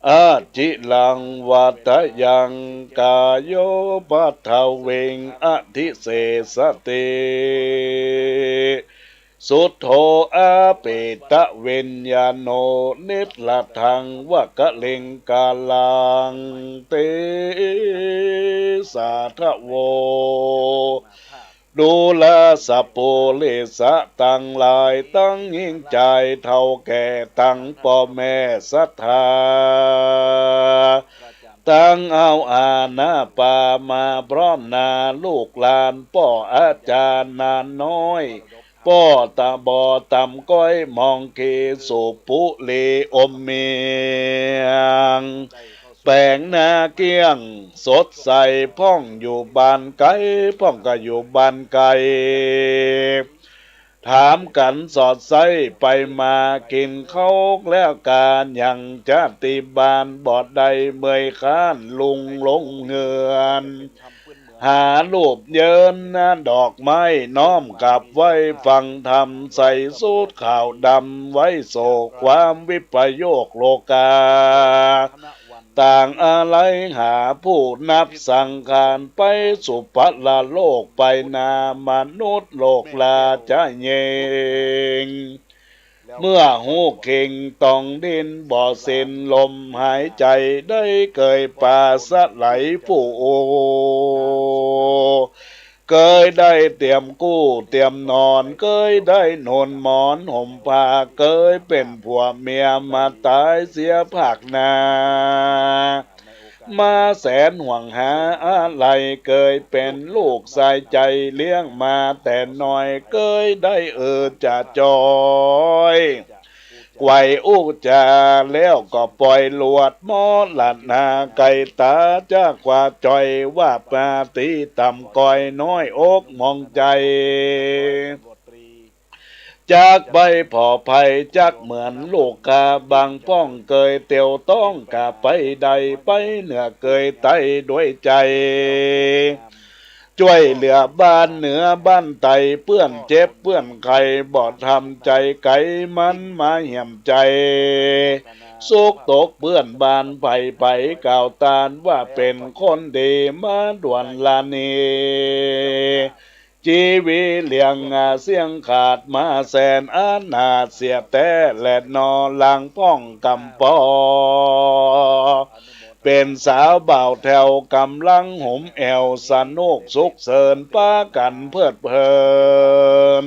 อะจิรังวัฏยัง กาโยปะทะวิง อะทิเสสะติ สุทโธ อะเปตะวิญญาโณ นิรรัตถัง วะกะลิงกาลัง เตสาทะโว ดูราสะปุริสะตังหลาย ตังญิงจายเฒ่าแก่ ตังป้อแม่ศรัทธา ตังเอาอาหน้าปามาพร้อมหน้าลูกหลาน ป้ออาจ๋ารย์หน้าน้อย ป้อตาบ่อต่ำก้อย มองขีสูบปุหรี่อมเมียง แป๋งหน้าเกลี้ยงสดใส พ่องอยู่บ้านไก๋ พ่องก็อยู่บ้านไก๋ ถามกั๋นสอดไส้ไปมา กิ๋นข้าวแล้วกายังจะตี้บ้านบ่ได้ เมื่อยคร้านลุงลงเฮือน หาลูบเยินหน้าดอกไม้ น้อมกราบไหว้ฟังธรรม ใส่สูทขาวดำ ไว้โศกความวิปโยคโลกา ต่างอาลัยหาผู้นับสังขาร ไปสุปะละโลก ไปหน้ามนุษย์โลกราจะเยง เมื่อฮู้เก่งต้องดิ้นบ่สิ้นลมหายใจ๋ ได้เกยปาสะไหลผู้โอ เกยได้เตียมกู้เตียมนอน เกยได้หนุนหมอนห่มผ้า เกยเป๋นผัวเมียมาต๋ายเสียภาคหน้า มาแสนห่วงหาอาลัย เกยเป๋นลูกสายใจ๋เลี้ยงมาแต่น้อย เกยได้เออจะจอย ไกวอู้จ๋าแล้วก็ป่อยหลวด มรณาไก่ต๋า จักว่าจ้อยว่าปาตี้ต่ำก้อย น้อยอกหมองใจ๋ จักไปผ่อภัย จักเหมือนลูกกา บางป้องเกยเตียวต้อง กาไปได้ไปเหนือเกยใต้ด้วยใจ๋ จ้วยเหลือบ้านเหนือบ้านใต้ เปื้อนเจ็บเปื้อนไข้ บ่ทำใจ๋ไก๋ มันมาเหี่ยมใจ๋ สุขตกเปื้อนบ้าน ใผไปกล่าวตาน ว่าเป๋นคนดี มาด่วนละนี้ จีวีเลี่ยงอาเสี้ยงขาด มาแสนอนาถเสียแต๊แลนอ หลังป้องกำปอ เป๋นสาวบ่าวแถว ก๋ำลังหุมแอ่ว สนุกสุขเสิร์น ปากั๋นเพลิดเพลิน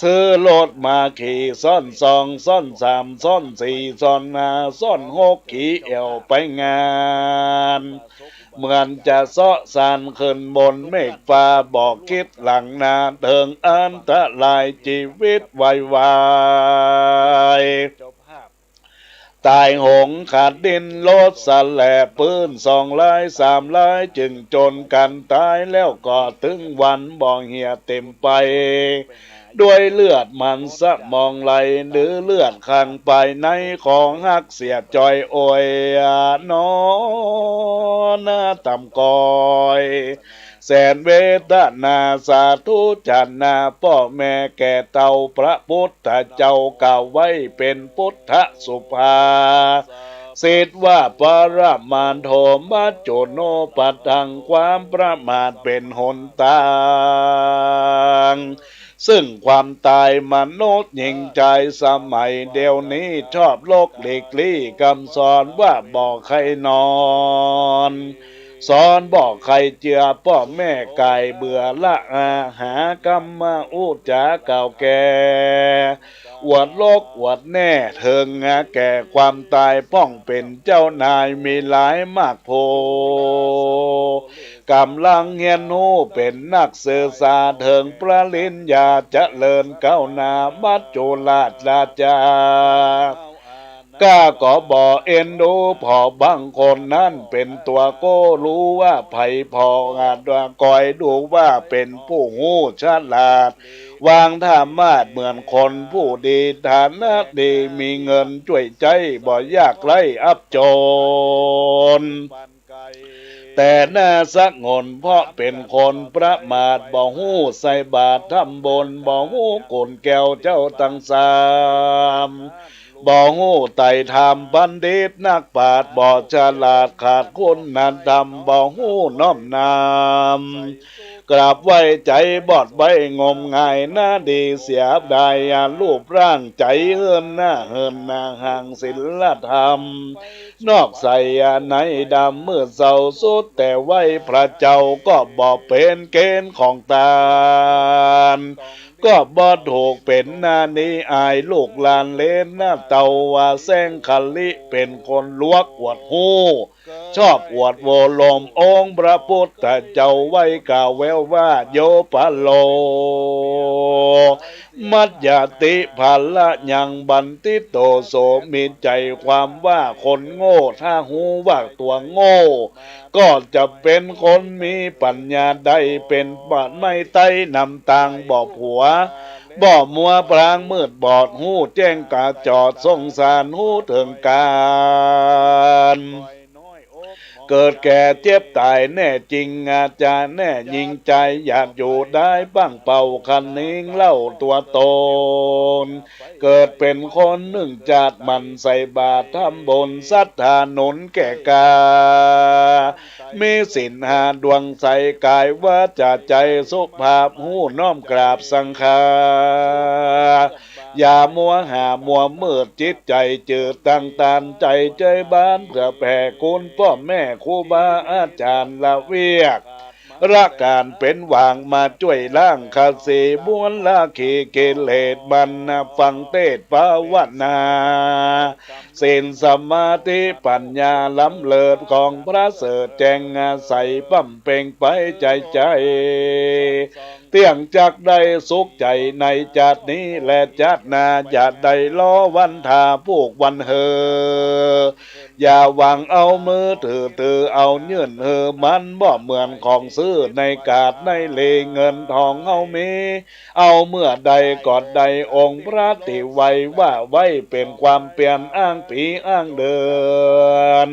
ซื้อรถมาขี่ ซ้อนสอง ซ้อนสาม ซ้อนสี่ ซ้อนห้า ซ้อนหก ขี่แอ่วไปงาน เหมือนจะเซาะซานขึ้นบนเมฆฟ้า บ่กึ๊ดหลังหน้า เถิงอันตรายจีวิตวายวาย ต๋ายหงขาดดิ้น ลดสะแหลบปื้น สองลายสามลาย จึงจนกั๋นต๋าย แล้วก็ตึงวันบ่เหี่ยเต็มไป ด้วยเลือดมันสมองไหล หรือเลือดข้างภายใน ขอฮักเสียจ้อยโอยน้อ หน้าต่ำก้อย แสนเวทนาสาธุจานา ป้อแม่แก่เต้า พระพุทธเจ้ากล่าวไว้เป๋นพุทธสุภา ษิตว่า ปะระมาทโท มัจจุโนปัฏฐัง ความประมาทเป๋นหนตาง ซึ่งความต๋าย มนุษย์หญิงจายสมัยเดี๋ยวนี้ ชอบหลบหลีกลี้ กำสอนว่าบ่ใค่นอน สอนบ่ใค่เจื้อ ป้อแม่ก๋ายเบื่อละอา หากำมาอู้จ๋ากล่าวแก่ อวดหลบอวดแน่ เถิงแก่ความต๋าย ป้องเป๋นเจ้านาย มีหลายมากโพ ก๋ำลังเฮียนฮู้เป๋นนักศึกษา เถิงปริญญาเจริญก้าวหน้า มัจจุราชราชา ข้าก็บ่เอ็นดู เพราะบางคนนั้นเป๋นตั๋วโก้ ฮู้ว่าใผผ่อ อาจว่าก้อยดูว่าเป๋นผู้ฮู้ฉลาด วางธรรมาสน์เหมือนคนผู้ดี ฐานะดีมีเงินจ้วยใจ๊ บ่ยากไร้อับจน แต่หน้าสงวนเพราะเป๋นคนประมาท บ่ฮู้ใส่บาตรทำบุญ บ่ฮู้คุณแก่เจ้าตังสาม บ่ฮู้ไต่ถามบัณฑิตนักปราชญ์ บ่ฉลาดขาดคุณธรรม บ่ฮู้น้อมนำ กราบไหว้ใจ๋บอดใบ้ งมงายหน้าดีเสียดาย รูปร่างใจ๋เหินหน้าเหินหน้า ห่างศีลธรรม นอกใสในดำมืดเศร้าสุด แต่ไหว้พระเจ้าก็บ่เป๋นเกณฑ์ของต้าน ก็บ่ถูกเป๋นหน้านี้อายลูกหลานเหลนหน้าเต้า ว่าแสงคลิเป๋นคนลวกอวดฮู้ ชอบอวดโวลมองค์พระพุทธเจ้า ไหว้กล่าวแววว่าโยปะโล มัจจติภะละยังบัณฑิโต โส มีใจ๋ความว่าคนโง่ ถ้าฮู้ว่าตั๋วโง่ ก็จะเป๋นคนมีปัญญาได้ เป๋นบ่าไม้ใต้น้ำตาง บ่ผลัว บ่มัวพรางมืดบอด ฮู้แจ้งกระจ่อด สงสารฮู้เถิงก๋าน เกิดแก่เจ็บต๋ายแน่จริง อาจจะแน่ยิ่งใจ๋ อยากอยู่ได้บ้างเป่า คะนิงเล่าตั๋วตน เกิดเป๋นคนนึ่งจาติ หมั่นใส่บาตรทำบุญ ศรัทธาหนุนแก่กล้า มีศีลห้าดวงใส กายวาจาใจ๋สุภาพ ฮู้น้อมกราบสังฆา อย่ามัวหามัวมืด จิตใจ๋จืดตั้งตาน ใจ๋ใจ๋บาน เปื้อแผ่คุณป้อแม่ครูบาอาจ๋ารย์ ละเวียก ละก๋านเป๋นหว่าง มาจ้วยล้างขสีบ้วนละขี้กิเลส บันฟังเตสน์ภาวนา ศีลสมาธิปัญญาล้ำเลิศ ของประเสริฐแจ้งใส บำเพ็งไปใจ๋ใจ๋ เตี้ยงจักได้สุขใจ๋ ในจาตินี้และจาติหน้า อย่าได้รอวันถ้าผูกวันเฮอ อย่าหวังเอามือถือ ถือเอายื่นหื้อ มันบ่เหมือนของซื้อ ในกาดในเล เงินทองเฮามี เอาเมื่อใดก็ได้ องค์พระตี้ไหว้ว่าไว้ เป๋นความเปียรอ้างปี๋อ้างเดือน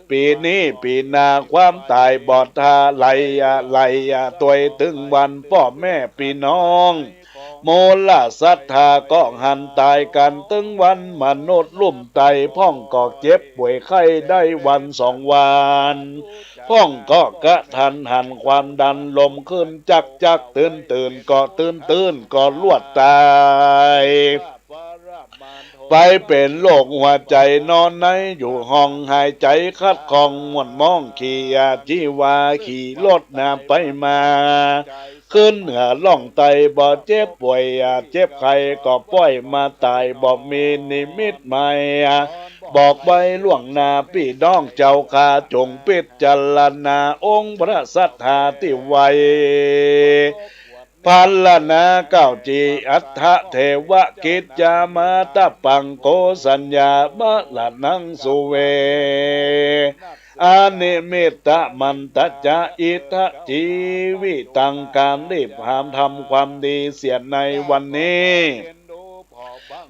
ปี๋นี้ปี๋หน้า ความต๋ายบ่ถ้า ไหลอะไหลอะ ตวยตึงวัน ป้อแม่ปี้น้อง มูลศรัทธาก็หันต๋ายกั๋น ตึงวันมนุษย์ลุ่มไต พ่องก็เจ็บป่วยไข้ได้วันสองวัน พ่องก็กะทันหัน ความดันลมขึ้นจักจัก ตื่นตื่นก็ตื่นตื่นก็ลวดต๋าย ไปเป๋นโรคหัวใจ๋ นอนในอยู่ห้อง หายใจ๋ขัดข้อง ม่วนหมอง ขี้อาชีวา ขี่รถหน้าไปมา ขึ้นเหนือล่องใต้ บ่เจ็บป่วย เจ็บไข้ ก็ป้อยมาต๋าย บ่มีนิมิตหมาย บอกไว้ล่วงหน้าปี้น้องเจ้าข้า จงพิจารณาองค์พระศรัทธาตี้ไหว้ พรรณนาเก้าจี อัฏฐเทวกิจจามาตะปัง โกสัญญามรณังสุเว อนิมิตตะมันตะจะ อิทธะจีวิตัง การรีบหามทำความดีเสียในวันนี้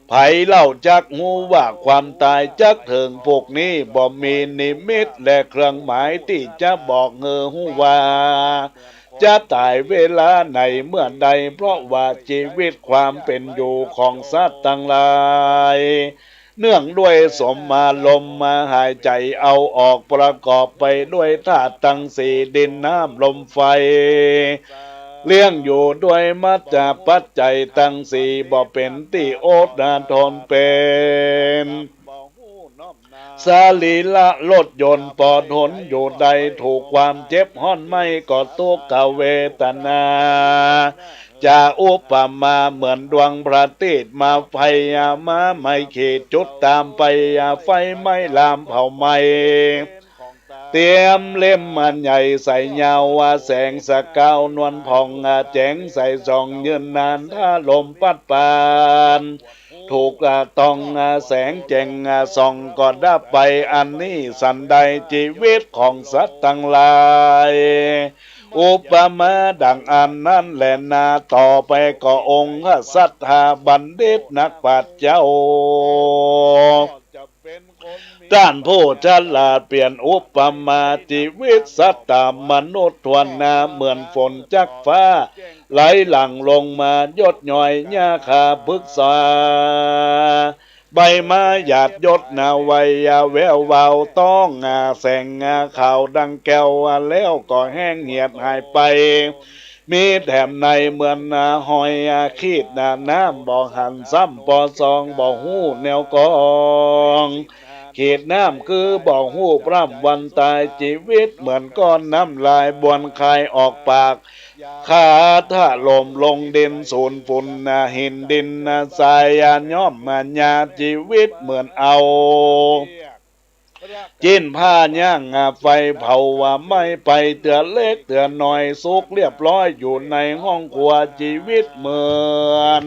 ใผเล่าจักฮู้ว่าความต๋ายจักเถิงพวกนี้ บ่มีนิมิตและเครื่องหมายตี้จะบอกหื้อฮู้ว่า จะต๋ายเวลาไหนเมื่อใด เพราะว่าจีวิตความเป๋นอยู่ของสัตว์ตังหลาย เนื่องด้วยสมอารมณ์มาหายใจ๋เอาออก ประกอบไปด้วยธาตุตังสี่ ดินน้ำลมไฟ เลี้ยงอยู่ด้วยมัจจะปัจจัยตังสี่ บ่เป๋นตี้อดทนเป๋น สรีระรถยนต์ปอทนอยู่ได้ ถูกความเจ็บฮ้อนไหม้ก็ทุกขเวทนา จะอุปมาเหมือนดวงพระอาทิตย์มาไฟมาไหม้ขีดจุดต๋ามไป ไฟไหม้ลามเผาไหม้ เตียมเล่มอันใหญ่ใสยาว ว่าแสงสะเก๋านวลผ่อง แจ๋งใสส่องยืนนาน ถ้าลมพัดผ่าน ถูกต้องแสงแจ่มส่องก็ดับไป อันนี้สันใด จีวิตของสัตว์ตังหลาย อุปมาดังอันนั้นแลนา ต่อไปก็องค์ศรัทธาบัณฑิตนักปราชญ์เจ้า ต้านผู้ฉลาดเปรียบอุปมาจีวิตสัตว์ต๋ามนุษย์ทั่วหน้า เหมือนฝนจากฟ้าไหลหลั่งลงมาหยดย้อยหญ้าคาพฤกษา ใบไม้หยาดหยดนา ไหวแวววาว ต้องแสงขาวดังแก้ว แล้วก็แห้งเหียดหายไป มีแถมในเหมือนหอยขีดน้ำ บ่หันซ้ำปอส่อง บ่ฮู้แนวกอง ขีดน้ำคือบ่ฮู้พร่ำวันตาย จีวิตเหมือนก้อนน้ำลาย บวนคายออกปาก คาถล่มลงดิน สูญฝุ่นหินดินทราย ย่อมมาหญ้า จีวิตเหมือนเอา จิ๊นผ้าย่างไฟเผาว่าไหม้ไป เตื้อเล็กเตื้อน้อย สุกเรียบร้อยอยู่ในห้องครัว จีวิตเหมือน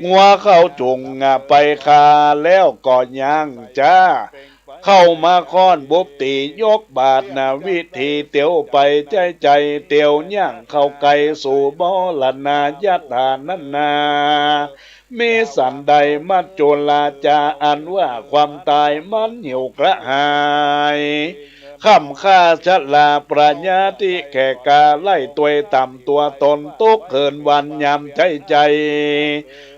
งัวเข้าจุงไปคา แล้วก็ย่างจ้า เข้ามาค้อนบุบตี๋ยกบาดนา วิธีเตียวไปใจ๊ใจ๋ เตียวย่างเข้าไกลสู่มรณา ยัตถานั้นนา มีสันใด มัจจุราจา อันว่าความต๋ายมันหิวกระหาย ค่ำค่าชรา ประหญ้าตี้แก่กล้า ไล่ตวยต่ำตัวตน ตุ๊กข์เหินวันยามใจ๊ใจ๋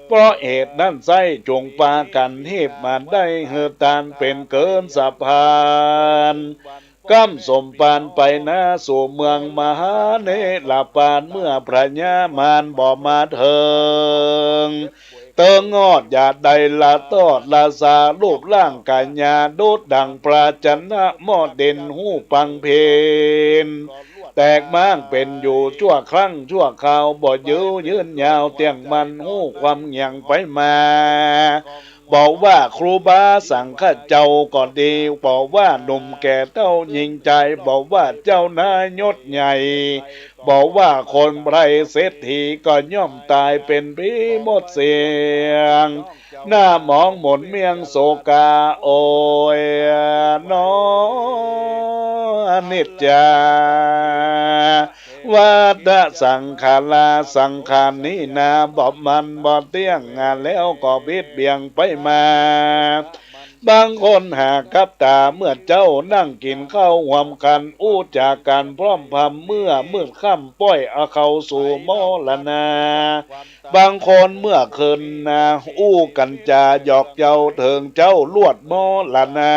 เพราะเหตุนั้นไส้จุงปากั๋นฮีบมา ได้หื้อตานเป๋นเกินสะพาน ก้ำสมปานไปนาสู่เมืองมหาเนรปาน เมื่อประหญ้ามารบ่มาเถิง เติงงอดอย่าได้ละตอดละสา รูปร่างกายาดุจดั่งปลาชนะหม้อดิน ฮู้ปังเพน แตกม้างเป๋นอยู่ชั่วครั้งชั่วคราว บ่ยื้อยืนยาวเตี้ยงมั่น ฮู้ความเหี่ยงไปมา บ่ว่าครูบาสังฆเจ้าก็ดี บ่ว่าหนุ่มแก่เฒ่าหญิงจาย บ่ว่าเจ้านายยศใหญ่ บ่ว่าคนไพร่เศรษฐี ก็ย่อมต๋ายเป๋นผีหมดเสี้ยง หน้าหมองหมุนเมียงโศกา โอยหนอ อนิจจา วัฏฏะสังขารา สังขารนี้นาบ่มั่นบ่เตี้ยง แล้วก็บิดเบี่ยงไปมา บางคนหากับต๋า เมื่อเจ๊านั่งกิ๋นข้าวฮ่วมกั๋น อู้จ๋ากั๋นพร่ำพำ เมื่อมืดค่ำป้อยเอาเข้าสู่มรณา บางคนเมื่อคืนนา อู้กั๋นจ๋าหยอกเย้าเถิงเจ๊าลวดมรณา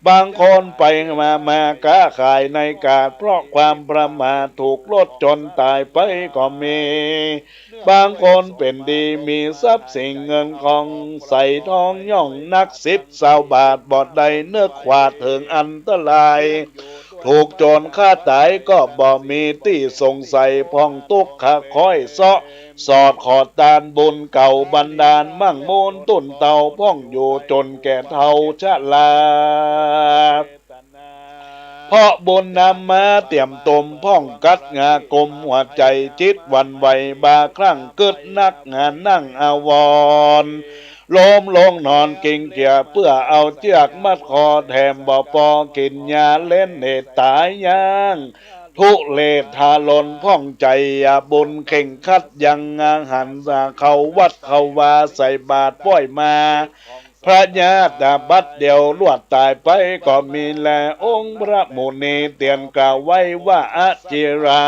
บางคนไปมามาก๊าขายในกาด เพราะความประมาทถูกรถชนต๋ายไปก็มี บางคนเป๋นดีมีทรัพย์สินเงินคองใสทองหย่องนักสิบซาวบาท บ่ได้นึกขวาดเถิงอันตราย ถูกโจรฆ่าต๋ายก็บ่มีตี้สงสัย พ่องตุ๊กข์ข้าค้อยเซาะสอดขอดตานบุญเก่าบันดาล มั่งมูลตุ้นเต้าพ่องอยู่จ๋นแก่เฒ่าชรา เพราะบุญนำมาเตรียมตม พ่องกัดงากุมหัวใจ๋ จิตหวั่นไหว บางครั้งกึ๊ดนัก หานั่งอาวรณ์ ล้มลงนอนเกร็งเกียจ เปื้อเอาเจื้อกมัดคอ แถมบ่ปอกิ๋นยา เล่นเหตุต๋ายอย่างทุเรศทารุณ พ่องใจ๋บุญเข่งครัด ยังอาหารเข้าวัดเข้าวา ใส่บาตรป้อยมา พยาธิบัดเดียวลวดต๋ายไปก็มีแล องค์พระมุนีเตียนกล่าวไว้ว่า อจิรั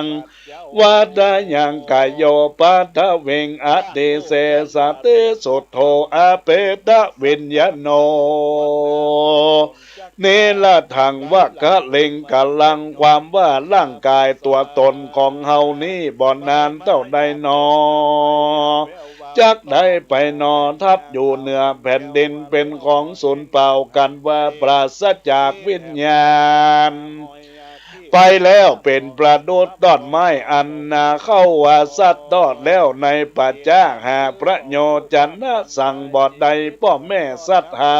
ง วัฏยังกาโย ปัทวิง อติเสสะติ สุทโธ อเปตวิญญาโณ นิรทัง วะคะลิงกะลัง ความว่าร่างกายตั๋วตนของเฮานี้บ่นานเต้าใดหนอ จักได้ไปหนอ ทับอยู่เหนือแผ่นดิน เป๋นของสูญเปล่า กันว่าปราศจากวิญญาณ ไปแล้วเป๋นประดุจต้อนไม้อันนา เข้าว่าสัตว์ตอดแล้วในป่าจ๊า หาประโยชน์จะนะสังบ่ได้ ป้อแม่ศรัทธา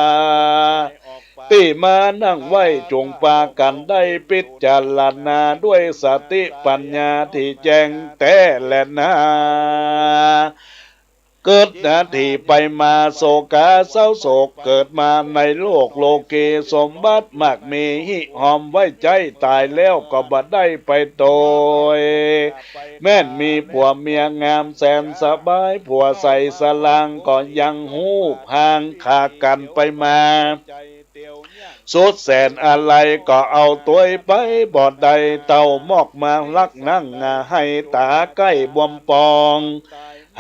ตี้มานั่งไหว้ จุงปากั๋นได้พิจารณา ด้วยสติปัญญาตี้แจ้งแต๊แลนา กึ๊ดนาทีไปมาโศกาเศร้าโศก เกิดมาในโลกโลกี สมบัติมากมี หิหอมไว้ใจ๊ ต๋ายแล้วก็บ่ได้ไปโตย แม่นมีผัวเมียงามแสนสบาย ผัวใสสลางก็ยังฮู้พางขากั๋นไปมา สุดแสนอาลัยก็เอาตวยไปบ่ได้ เต้ามอกมาลักนั่งไห้ต๋าใก้บวมปอง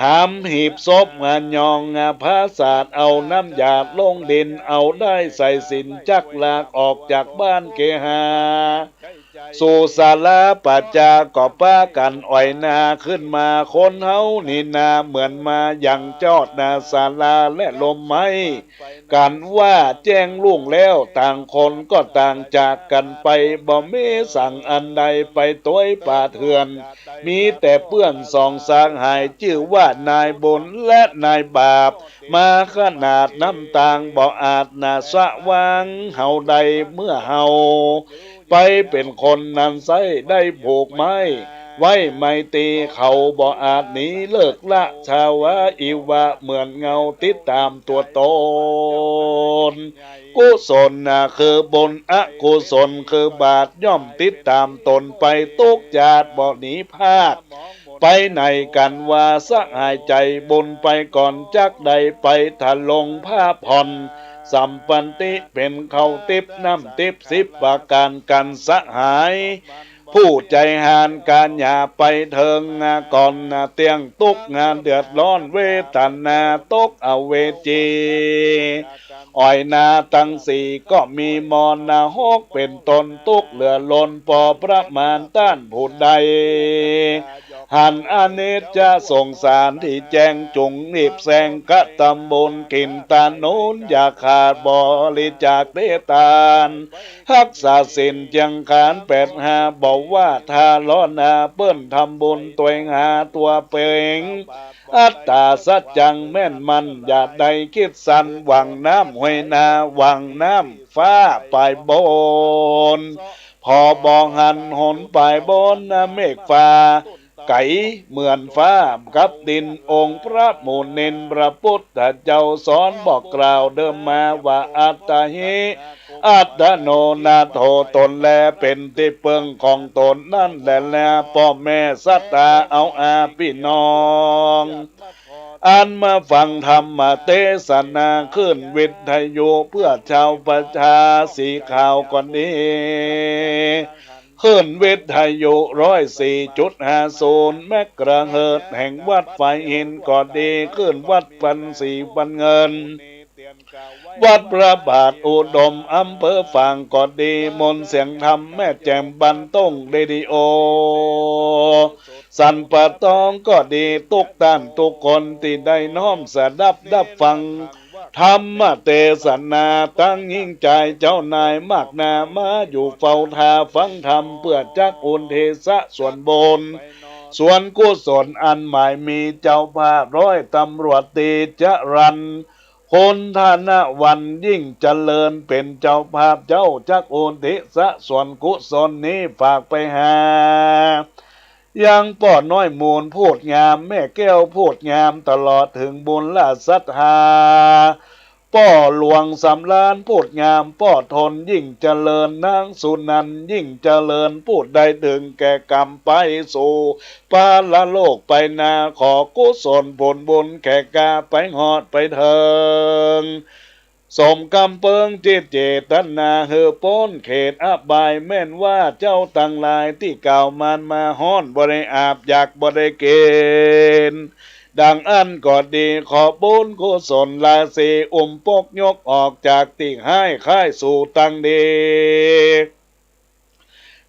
หามหีบศพมายองผาสาท เอาน้ำหยาดลงดิน เอาด้ายสายสิญจน์จักลากออกจากบ้านเกหา สู่ศาลาป่าจ๊า ก็ปากั๋นอ่อยนาขึ้นมา คนเฮานี่นาเหมือนมายังจอดหน้าศาลาและลมไม้ กั๋นว่าแจ้งรุ่งแล้ว ต่างคนก็ต่างจากกั๋นไป บ่มีสังอันใดไปตวยป่าเถื่อน มีแต่เปื้อนสองสหาย จื้อว่านายบุญและนายบาป มาขนาดน้ำตางบ่อาจหนาสะหว่างเฮาได้ เมื่อเฮาไปเป๋นคนนั้นไส้ ได้ผูกไม้ไว้ไมตรี เขาบ่อาจหนีเลิกละ ชาวาอิวะเหมือนเงาติดต๋ามตั๋วตน กุศลนาคือบุญ อกุศลคือบาป ย่อมติดต๋ามตนไปตุ๊กจาติ บ่หนีพากไปไหนกั๋น ว่าสหายใจ๋บุญไปก่อน จักได้ไปถลงผ้าผ่อน สัมปันติเป๋นข้าวติ๊บน้ำติ๊บสิบประก๋านกั๋น สหายผู้ใจ๋หาญ ก๋าหย่าไปเถิงก่อน เตี้ยงตุ๊กข์เดือดร้อน เวทนาตกอเวจี อ่อยนาตังสี่ก็มีมรณะหกเป๋นต้น ตุ๊กข์เหลือล้นปอประมาณ ต้านผู้ใดหันอนิจจสงสาร ตี้แจ้งจุ่งรีบแซง กระตำบุญกิ๋นตานุน อย่าขาดบริจาคเตตาน ฮักษาศีลเจียงขานแปดห้า บ่ว่าถ้าล้อนาเปิ้นทำบุญตวยหาตั๋วเป๋ง อัตตาสัจจังแม่นมั่น อย่าได้กึ๊ดสัน หวังน้ำห้วยนา หวังน้ำฟ้าปายบน ผ่อบ่หันหนปายบน เมฆฟ้าไก๋เหมือนฟ้ากับดิน องค์พระมุนินทร์พระพุทธเจ้าสอนบอกกล่าวเดิมมาว่า อัตตาหิ อัตตโนนาโถ ตนแลเป๋นตี้เปิ้งของตนนั้นแล และป้อแม่ศรัทธา เอาอาปี้น้อง อันมาฟังธรรมเตสนา ขึ้นวิทยุเปื้อชาวประชา สีขาวก็ดี ขึ้นวิทยุร้อยสี่จุดห้าศูนย์เมกะเฮิรตซ์ แห่งวัดฝายหินก็ดี ขึ้นวัดปันสีปันเงิน วัดพระบาทอุดม อำเภอฝางก็ดี มนต์เสียงธรรมแม่แจ่มบันต้งเรดิโอ สันป่าตองก็ดี ตุ๊กต้านตุ๊กคนตี้ได้น้อมสดับดับฟังธรรมเตสนา ตังญิ้งจายเจ้านายมากหน้า มาอยู่เฝ้าท่าฟังธรรม เปื้อจักอุทิศส่วนบุญส่วนกุศล อันหมายมีเจ้าภาพร้อยตำรวจตรีจรัญ พลธนวันยิ่งเจริญเป๋นเจ้าภาพเจ้า จักอุทิศส่วนกุศลนี้ฝากไปหา ยังป้อน้อยมูลพูดงาม แม่แก้วพูดงาม ตลอดเถิงบุญและศรัทธา ป้อหลวงสำราญพูดงาม ป้อทนยิ่งเจริญ นางสุนันท์ยิ่งเจริญ ผู้ได้เถิงแก่กรรมไปสู่ ปรโลกไปนา ขอกุศลผลบุญแก่ก้าไปฮอดไปเถิง สมกำเปิงจิตเจตนา หื้อป๊นเขตอบาย แม่นว่าเจ้าตังหลายตี้กล่าวมันมาฮ้อนบ่ได้อาบ อยากบ่ได้กิ๋น ดังอั้นก็ดี ขอบุญกุศลราศีอุ้มปกยกออกจากตี้ฮ้าย ค้ายสู่ตังดี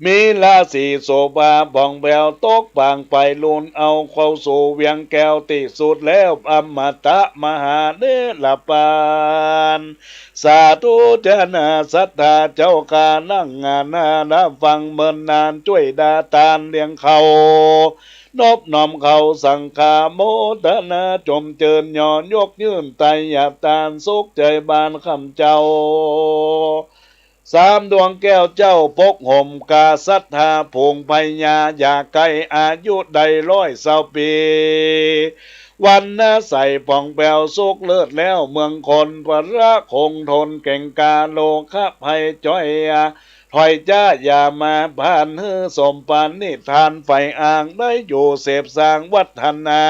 มีราศีโสภาผ่องแผ้ว ตกปางไปลุนเอาเข้าสู่เวียงแก้วตี้สุดแล้ว อมตะมหาเนรปาน สาธุจนะศรัทธาเจ้าข้า นั่งหน้ารับฟังเมินนาน จ้วยดาตานเลี้ยงเข้า นบน้อมเข้าสังฆา โมทนาจมเจิญ ย่อยกยื่นไตยทาน สุขใจ๋บานคำเจ้า สามดวงแก้วเจ้าปกห่มกา ศรัทธาฝูงพญา อย่าไกลอายุได้ร้อยซาวปี วรรณะใสผ่องแผ้วสุขเลิศแล้วเมืองคน พละคงทนเก่งกล้า โลกะภัยจ้อย ถอยจ๊าอย่ามาผ่าน หื้อสมปณิธาน ใฝ่อ้างได้อยู่เสพสร้างวัฒนา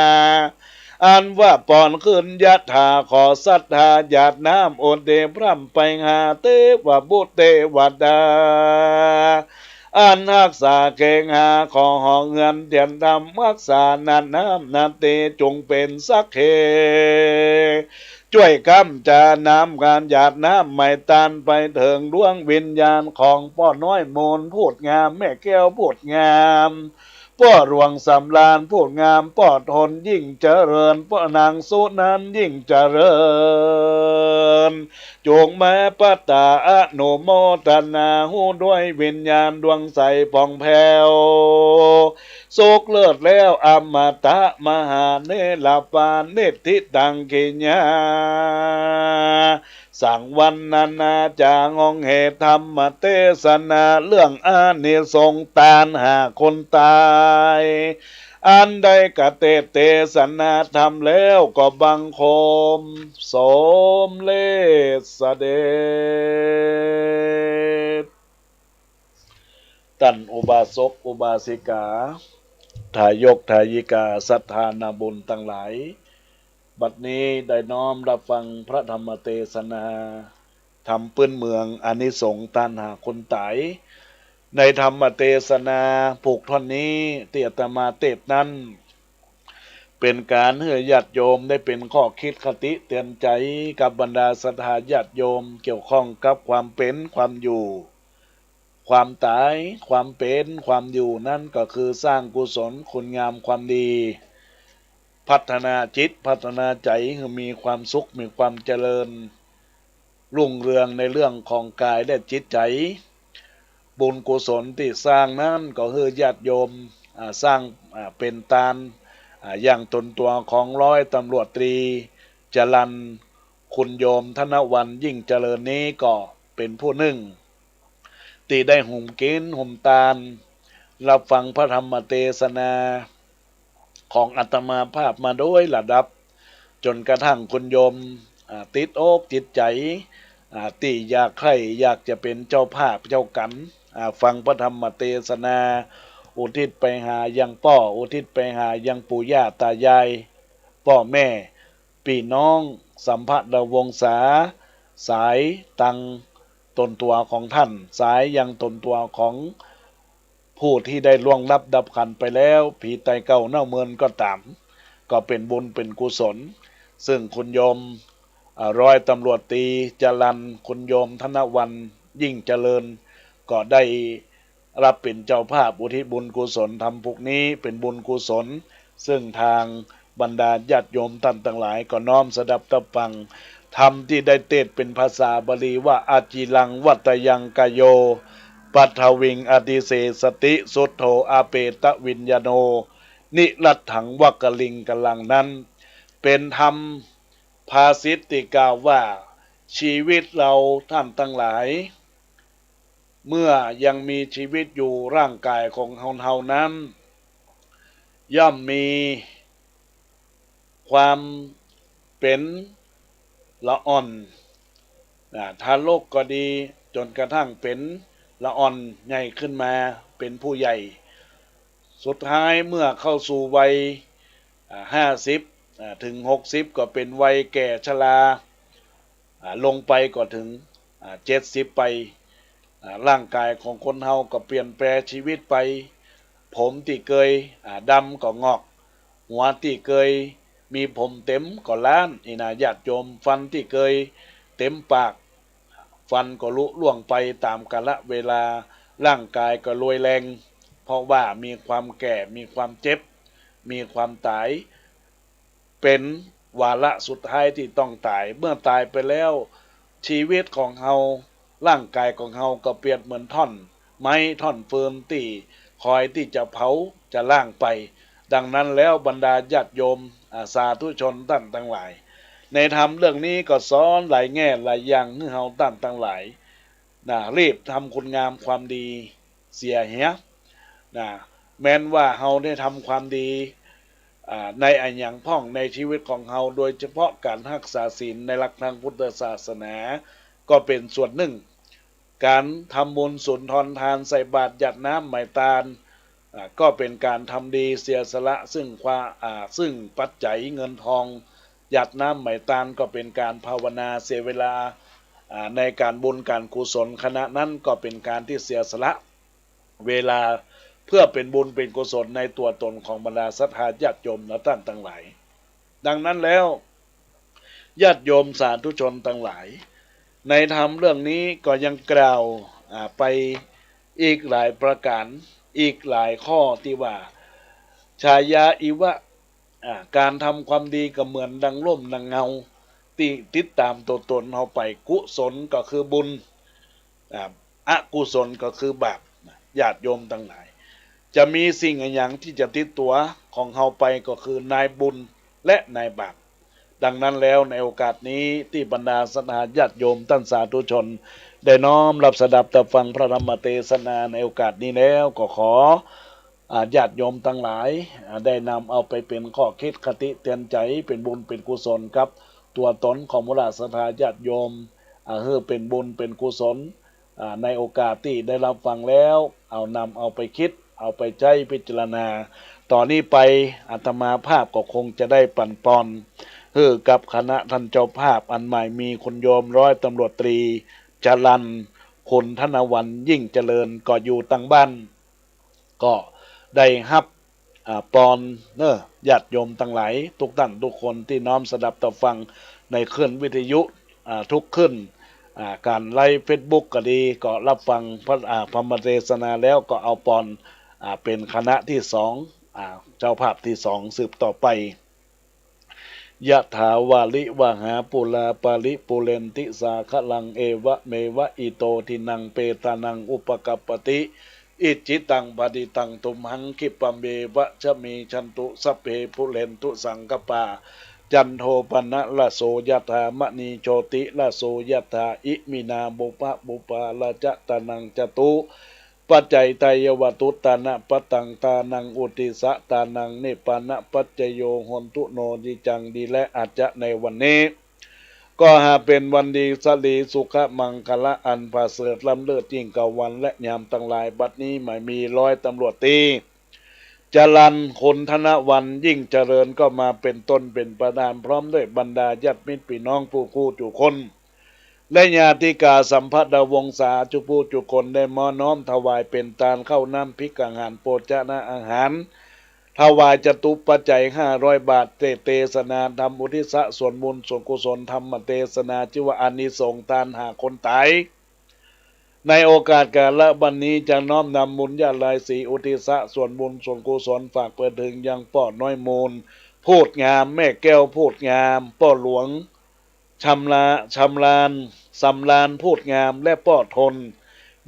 อันว่าปอนขึ้นยะถา ขอศรัทธาญาติน้ำ อุทิศพร่ำไปหาเตวบุตรเตวดา อันฮักษาเคหา ขอหอเฮือนเตียนธรรม ฮักษานาน้ำนาตี จุ่งเป๋นสักขี จ้วยกำจาน้ำ ก๋านหยาดน้ำไหม้ตาน ไปเถิงดวงวิญญาณของป้อน้อยมูลพูดงาม แม่แก้วพูดงาม ป้อหลวงสำราญพูดงาม ป้อทนยิ่งเจริญ ป้อนางสุนันท์ยิ่งเจริญ จุ่งมาปัตตาอนุโมทนา ฮู้ด้วยวิญญาณดวงใสผ่องแผ้ว สุขเลิศแล้วอมตะมหาเนรปานิธิตังกิยา สังวรรณนาจา ห้องเหตุธรรมเตสนา เรื่องอานิสงส์ตานหาคนต๋าย อันได้กระเตศน์เตสนาธรรมแล้ว ก็บังคมสมเร็จเสด็จ ต้านอุบาสกอุบาสิกา ทายกทายิกา ศรัทธานาบุญตังหลาย บัดนี้ได้น้อมรับฟังพระธรรมเตสนา ธรรมปื้นเมือง อานิสงส์ตานหาคนต๋าย ในธรรมเตสนาผูกท่อนนี้ตี้อาตมาเตศน์นั้น เป๋นก๋านหื้อญาติโยมได้เป๋นข้อคิดคติเตือนใจ๋ กับบรรดาศรัทธาญาติโยม เกี่ยวข้องกับความเป๋น ความอยู่ ความต๋าย ความเป๋น ความอยู่นั้นก็คือสร้างกุศลคุณงามความดี พัฒนาจิต พัฒนาใจ๋หื้อมีความสุข มีความเจริญรุ่งเรืองในเรื่องของก๋ายและจิตใจ๋ บุญกุศลตี้สร้างนั้นก็หื้อญาติโยม อ่า สร้าง อ่า เป๋นตาน อ่า อย่างต๋นตั๋วของร้อยตำรวจตรีจรัญ คุณโยมธนวรรณยิ่งเจริญนี้ก็เป๋นผู้นึ่ง ตี้ได้หุมกิ๋นหุมตาน รับฟังพระธรรมเตสนาของอาตมาภาพมาโดยลำดับ จ๋นกระทั่งคุณโยม อ่า ติดอกติดใจ๋ อ่า ตี้อยากใค่อยากจะเป๋นเจ้าภาพเจ้ากัณฑ์ อ่า ฟังพระธรรมเตสนา อุทิศไปหายังป้อ อุทิศไปหายังปู่ย่าต๋ายาย ป้อแม่ ปี้น้อง สัมพันธวงศา สายตังต๋นตั๋วของต้าน สายยังต๋นตั๋วของผู้ตี้ได้ล่วงลับดับขันธ์ไปแล้ว ผีต๋ายเก่าเน่าเมินก็ต๋าม ก็เป๋นบุญเป๋นกุศล ซึ่งคุณโยม อ่า ร้อยตำรวจตรีจรัญ คุณโยมธนวรรณยิ่งเจริญ ก็ได้ รับเป๋นเจ้าภาพอุทิศบุญกุศลธรรมผูกนี้เป๋นบุญกุศล ซึ่งตางบรรดาญาติโยมต้านตังหลายก็น้อมสดับตับฟัง ธรรมตี้ได้เตศน์เป๋นภาษาบาลีว่า อาจิรังวัตยังกาโย ปัทวิงอธิเสสติ สุทโธอเปตวิญญาโณ นิรัตถังวักกลิงกลังนั้น เป๋นธรรมภาษิตตี้กล่าวว่า ชีวิตเฮาต้านตังหลาย เมื่อยังมีชีวิตอยู่ ร่างก๋ายของเฮา เฮานั้น ย่อมมีความเป๋นละอ่อน อ่า ทารกก็ดี จ๋นกระทั่งเป๋นละอ่อนใหญ่ขึ้นมาเป๋นผู้ใหญ่ สุดท้ายเมื่อเข้าสู่วัย อ่า ห้าสิบ อ่า เถิงหกสิบ ก็เป๋นวัยแก่ชรา อ่า ลงไปก็เถิง อ่า เจ็ดสิบไป อ่า ร่างก๋ายของคนเฮาก็เปลี่ยนแปลงชีวิตไป ผมตี้เกย อ่า ดำก็งอก หัวตี้เกยมีผมเต๋มก็ล้าน อี้นาญาติโยม ฟันตี้เกยเต๋มปาก ฟันก็หลุร่วงไปต๋ามกาละเวลา ร่างก๋ายก็รวยแรง เพราะว่ามีความแก่ มีความเจ็บ มีความต๋าย เป๋นวาระสุดท้ายตี้ต้องต๋าย เมื่อต๋ายไปแล้ว ชีวิตของเฮา ร่างก๋ายของเฮาก็เปรียบเหมือนท่อนไม้ท่อนฟืนตี้คอยตี้จะเผาจะล้างไป ดังนั้นแล้วบรรดาญาติโยม อ่า สาธุชนต้านตังหลาย ในธรรมเรื่องนี้ก็สอนหลายแง่หลายอย่างหื้อเฮาต้านตังหลาย นะ รีบทำคุณงามความดีเสียเหีย นะ แม้นว่าเฮาได้ทำความดี อ่า ในอะหยังพ่องในจีวิตของเฮา โดยเฉพาะก๋านฮักษาศีลในหลักตางพุทธศาสนา ก็เป๋นส่วนนึ่ง ก๋านทำบุญสุนทรทาน ใส่บาตร หยาดน้ำไหมตาน อ่า ก็เป๋นก๋านทำดี เสียสละซึ่งความ อ่า ซึ่งปัจจัยเงินทอง หยาดน้ำไหมตาน ก็เป๋นก๋านภาวนา เสียเวลา อ่า ในก๋านบุญก๋านกุศล ขณะนั้นก็เป๋นก๋านตี้เสียสละ เวลาเปื้อเป๋นบุญเป๋นกุศลในตั๋วตนของบรรดาศรัทธาญาติโยมและต้านตังหลาย ดังนั้นแล้ว ญาติโยมสาธุชนตังหลาย ในธรรมเรื่องนี้ก็ยังกล่าว อ่า ไปอีกหลายประก๋าน อีกหลายข้อตี้ว่า ชายาอิวะ อ่า ก๋านทำความดีก็เหมือนดังร่มดังเงา ตี้ติดต๋ามตั๋วตนเฮาไป กุศลก็คือบุญ อ่า อกุศลก็คือบาป ญาติโยมตังหลาย จะมีสิ่งอะหยังตี้จะติดตั๋วของเฮาไปก็คือนายบุญและนายบาป ดังนั้นแล้วในโอกาสนี้ตี้บรรดาศรัทธาญาติโยมต้านสาธุชน ได้น้อมรับสดับตะฟังพระธรรมเตสนาในโอกาสนี้แล้วก็ขอ อ่า ญาติโยมตังหลาย อ่า ได้นำเอาไปเป๋นข้อคิดคติเตือนใจ๋ เป๋นบุญเป๋นกุศลกับตั๋วตนของหมู่เหล่าศรัทธาญาติโยม อ่า หื้อเป๋นบุญเป๋นกุศล อ่า ในโอกาสตี้ได้รับฟังแล้ว เอานำเอาไปคิด เอาไปใจ๊พิจารณา ต่อนี้ไปอาตมาภาพก็คงจะได้ปั๋นปอน หื้อกับคณะต้านเจ้าภาพอันใหม่ มีคุณโยมร้อยตำรวจตรี จรัญ คุณธนวรรณ ยิ่งเจริญ ก็อยู่ตางบ้าน ก็ได้ฮับ อ่า ปอนเนาะ ญาติโยมตังหลาย กู้ต้านกู้คนตี้น้อมสดับตะฟังในคลื่นวิทยุ อ่า กู้คลื่น อ่า ก๋านไลฟ์เฟซบุ๊กก็ดี ก็รับฟังพระ อ่า ธรรมเตสนาแล้วก็เอาปอน อ่า เป๋นคณะตี้สอง อ่า เจ้าภาพตี้สองสืบต่อไป ยะถาวาริวะหาปูราปาริปูเรนติสาคะลัง เอวะเมวะอิโตทินังเปตานังอุปกัปปติ อิจฉิตังปะฏิตังตุมหัง ขิปปะเมวะสะมิชฌันตุ สัพเพปูเรนตุสังกัปปา จันโทปะนะระโส ยะถามะณีโชติระโส ยะถา อิมินาปุพพะปุพพาระจะตานังจตุ ปัจจัยทายะวะตุตานะปะตัง ตานังอุติสะตานัง นิปปานะปัจจโย โหนตุโน นิจจัง ดีและอาจจะในวันนี้ ก็หาเป๋นวันดีสะหลีสุขะมังคะละอันประเสริฐล้ำเลิศยิ่งกว่าวันและยามตังหลาย บัดนี้หมายมีร้อยตำรวจตรี จรัญ คุณธนวรรณ ยิ่งเจริญ ก็มาเป๋นต้นเป๋นประธาน พร้อมด้วยบรรดาญาติมิตรปี้น้องกู้กู้กู้คน และญาติกาสัมพันธวงศากู้กู้กู้คน ได้มาน้อมถวายเป๋นตานข้าวน้ำพริกอาหารโภชนะอาหาร ถวายจตุปัจจัยห้าร้อยบาท เตเตสนาธรรมอุทิศส่วนบุญส่วนกุศล ธรรมเตสนาจื้อว่าอานิสงส์ตานหาคนต๋าย ในโอกาสกาละบัดนี้จะน้อมนำบุญญาลัยสีอุทิศส่วนบุญส่วนกุศลฝากไปเถิงยังป้อน้อยมูล พูดงาม แม่แก้ว พูดงาม ป้อหลวง ชำลา ชำลาน สำลาน พูดงาม และป้อทน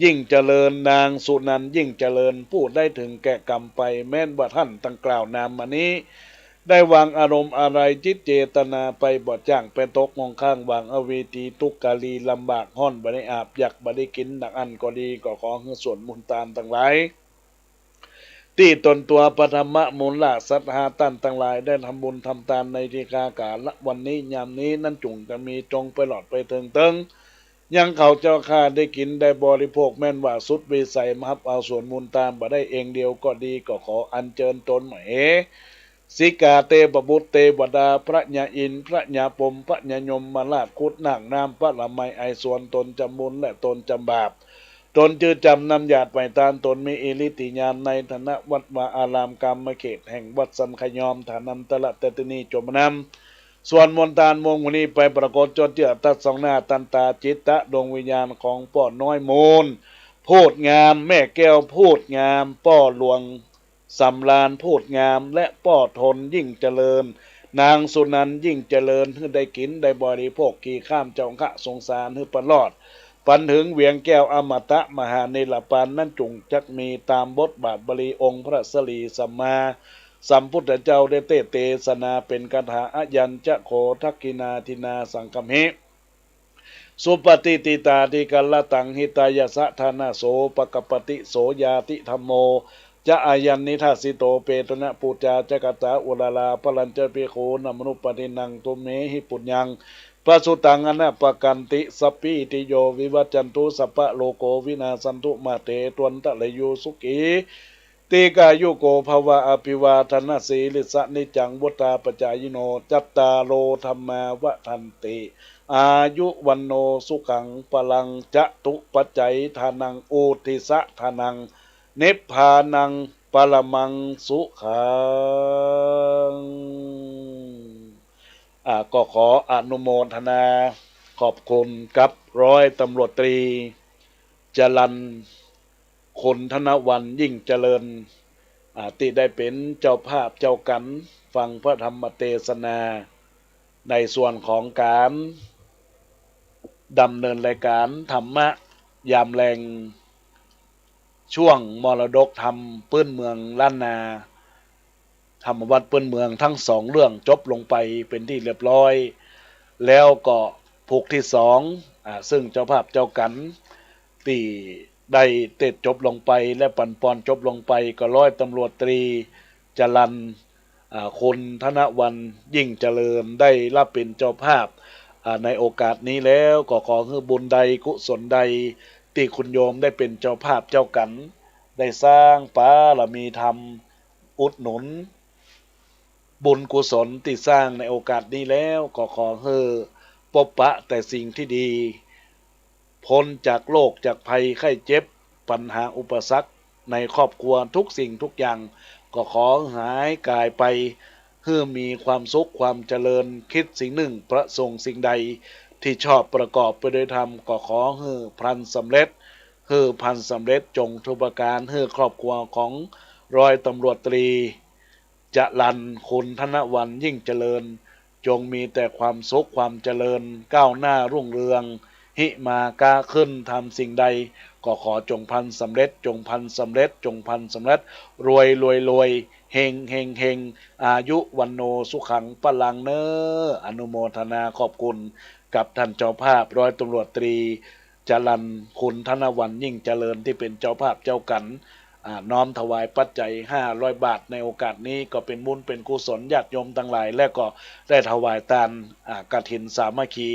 ยิ่งเจริญ นางสุนันท์ ยิ่งเจริญ ผู้ได้เถิงแก่กรรมไป แม้นว่าต้านตังกล่าวนามมานี้ ได้วางอารมณ์อาลัยจิตเจตนาไปบ่จ้าง ไปตกมองข้างวางอเวจี ตุ๊กข์กะลีลำบาก ฮ้อนบ่ได้อาบ อยากบ่ได้กิ๋น ดังอั้นก็ดี ก็ขอหื้อส่วนบุญตานตังหลาย ตี้ตนตั๋วพระธรรมมูลศรัทธาต้านตังหลายได้ทำบุญทำตานในทีฆากาละวันนี้ยามนี้นั้นจุ่งจะมีจงไปหลอดไปเถิงเถิง ยังเขาเจ้าข้าได้กิ๋นได้บริโภค แม้นว่าสุดวิสัยมาฮับเอาส่วนบุญตานบ่ได้เองเดียวก็ดี ก็ขออัญเจิญตนมเห สิกาเตพบุตรเตวดา พระยาอินทร์ พระยาพรหม พระยายมราช คุดนาคน้ำ พระละไมไอสวน ตนจำบุญและตนจำบาป ตนจื้อจำนำหยาดไหว้ตาน ตนมีอิริธิญาณในฐานะวัดวาอารามกามเขตแห่งวัดสันขยอม ฐานันตระเตตินีจมน้ำ ส่วนมนตานมวงมุนีไปปรากฏจดเจื้อตัดสองหน้าตันตาจิตตะดวงวิญญาณของป้อน้อยมูล พูดงาม แม่แก้ว พูดงาม ป้อหลวง สำราญ พูดงาม และป้อทน ยิ่งเจริญ นางสุนันท์ ยิ่งเจริญ หื้อได้กิ๋นได้บริโภค ขี่ข้ามเจ้าคะสงสาร หื้อปะรอด ปันเถิงเวียงแก้วอมตะมหานิรปานนั้นจุ่งจักมีตามบทบาทบาลีองค์พระศรีสัมมาสัมพุทธเจ้าได้เตเตสนาเป๋นคาถา อยัญจะโข ทักขิณาทินนาสังคัมหิ สุปฏิฏฐิตาทิกรตัง หิตายะสะ ทานะโส ปะกัปปติ โสญาติธัมโม จะอายันนิทัสสิโต เปตะนะปูจาจะกัตตาอุรารา ปะรัญจะภิกขูนามะนุปปันนินัง ตุมเหหิปุญญัง ปะสุตัง อะนะปะกันติ สัปปีติโย วิวัจจันตุ สัพพะโรโค วินาสสันตุ มาเต ภวัตวันตะราโย สุขี ตีฆายุโก ภะวะ อะภิวาทะนะสีลิสสะ นิจจัง วุฑฒาปะจายิโน จัตตาโร ธัมมา วัฑฒันติ อายุ วัณโณ สุขัง พะลัง จะตุปัจจัยทานัง อุทธิสสะทานัง นิพพานัง ปะระมัง สุขัง อ่า ก็ขออนุโมทนาขอบคุณกับร้อยตำรวจตรี จรัญ คุณธนวรรณ ยิ่งเจริญ อ่า ตี้ได้เป๋นเจ้าภาพเจ้ากัณฑ์ฟังพระธรรมเตสนา ในส่วนของก๋านดำเนินรายก๋านธรรมะยามแลง ช่วงมรดกธรรมปื๊นเมืองล้านนา ธรรมวัตรปื๊นเมืองตึงสองเรื่องจบลงไปเป๋นตี้เรียบร้อย แล้วก็ผูกตี้สอง อ่า ซึ่งเจ้าภาพเจ้ากัณฑ์ตี้ได้เตสน์จบลงไปและปั๋นปอนจบลงไปก็ร้อยตำรวจตรี จรัญ อ่า คุณธนวรรณ ยิ่งเจริญ ได้รับเป๋นเจ้าภาพ อ่า ในโอกาสนี้แล้ว ก็ขอหื้อบุญใดกุศลใดตี้คุณโยมได้เป๋นเจ้าภาพเจ้ากัณฑ์ ได้สร้างบารมีธรรม อุดหนุนบุญกุศลตี้สร้างในโอกาสนี้แล้ว ก็ขอหื้อปบปะแต่สิ่งตี้ดี ป๊นจากโรคจากภัยไข้เจ็บ ปัญหาอุปสรรคในครอบครัวทุกสิ่งทุกอย่าง ก็ขอหายกายไป หื้อมีความสุขความเจริญ คิดสิ่งนึ่งประสงค์สิ่งใดตี้ชอบประกอบไปด้วยธรรม ก็ขอหื้อพลันสำเร็จ หื้อพลันสำเร็จจงทุกประก๋าน หื้อครอบครัวของร้อยตำรวจตรี จรัญ คุณธนวรรณ ยิ่งเจริญ จงมีแต่ความสุขความเจริญ ก้าวหน้ารุ่งเรือง หิมาก๊าขึ้น ทำสิ่งใดก็ขอจงพลันสำเร็จ จงพลันสำเร็จ จงพลันสำเร็จ รวยรวยรวย เฮงเฮงเฮง อายุ วัณโณ สุขัง พะลัง เน้อ อนุโมทนาขอบคุณกับท่านเจ้าภาพร้อยตำรวจตรี จรัญ คุณธนวรรณ ยิ่งเจริญ ตี้เป๋นเจ้าภาพเจ้ากัณฑ์ อ่า น้อมถวายปัจจัยห้าร้อยบาท ในโอกาสนี้ก็เป๋นบุญเป๋นกุศลญาติโยมตังหลาย และก็ได้ถวายตาน อ่า กฐินสามัคคี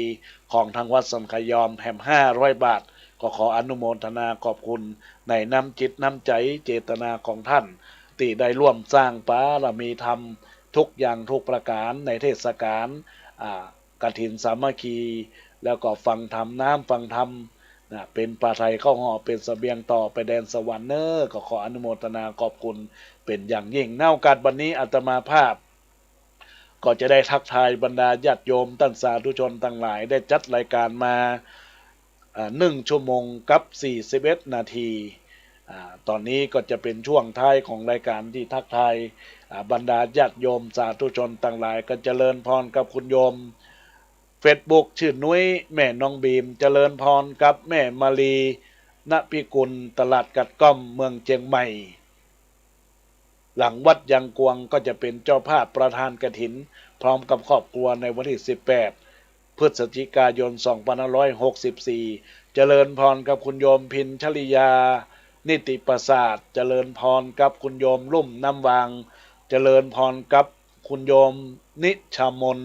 ของทางวัดสันคายอมแหมห้าร้อยบาท ก็ขออนุโมทนาขอบคุณในน้ำจิตน้ำใจ๋เจตนาของท่าน ตี้ได้ร่วมสร้างบารมีธรรมทุกอย่างทุกประก๋านในเทศกาล อ่า กฐินสามัคคี แล้วก็ฟังธรรม น้ำฟังธรรม นะ เป๋นผ้าไตรข้าวห่อ เป๋นเสบียงต่อไปแดนสวรรค์เน้อ ก็ขออนุโมทนาขอบคุณเป๋นอย่างยิ่ง ในโอกาสบัดนี้อาตมาภาพก็จะได้ทักทายบรรดาญาติโยมต้านสาธุชนตังหลาย ได้จัดรายก๋านมา อ่า นึ่งชั่วโมงกับสี่สิบเอ็ดนาที อ่า ต๋อนนี้ก็จะเป๋นช่วงท้ายของรายก๋านตี้ทักทาย อ่า บรรดาญาติโยมสาธุชนตังหลาย ก็เจริญพรกับคุณโยม เฟซบุ๊ก ชื่อนุ้ย แม่น้องบีม เจริญพรกับแม่มาลี ณ พิกุล ตลาดกัดก้อม เมืองเจียงใหม่ หลังวัดยางกวาง ก็จะเป๋นเจ้าภาพประทานกฐิน พร้อมกับครอบครัวในวันตี้สิบแปด พฤศจิกายน สองพันห้าร้อยหกสิบสี่ เจริญพรกับคุณโยมพิณชริยา นิติประสาท เจริญพรกับคุณโยมลุ่มน้ำวาง เจริญพรกับคุณโยมนิชามน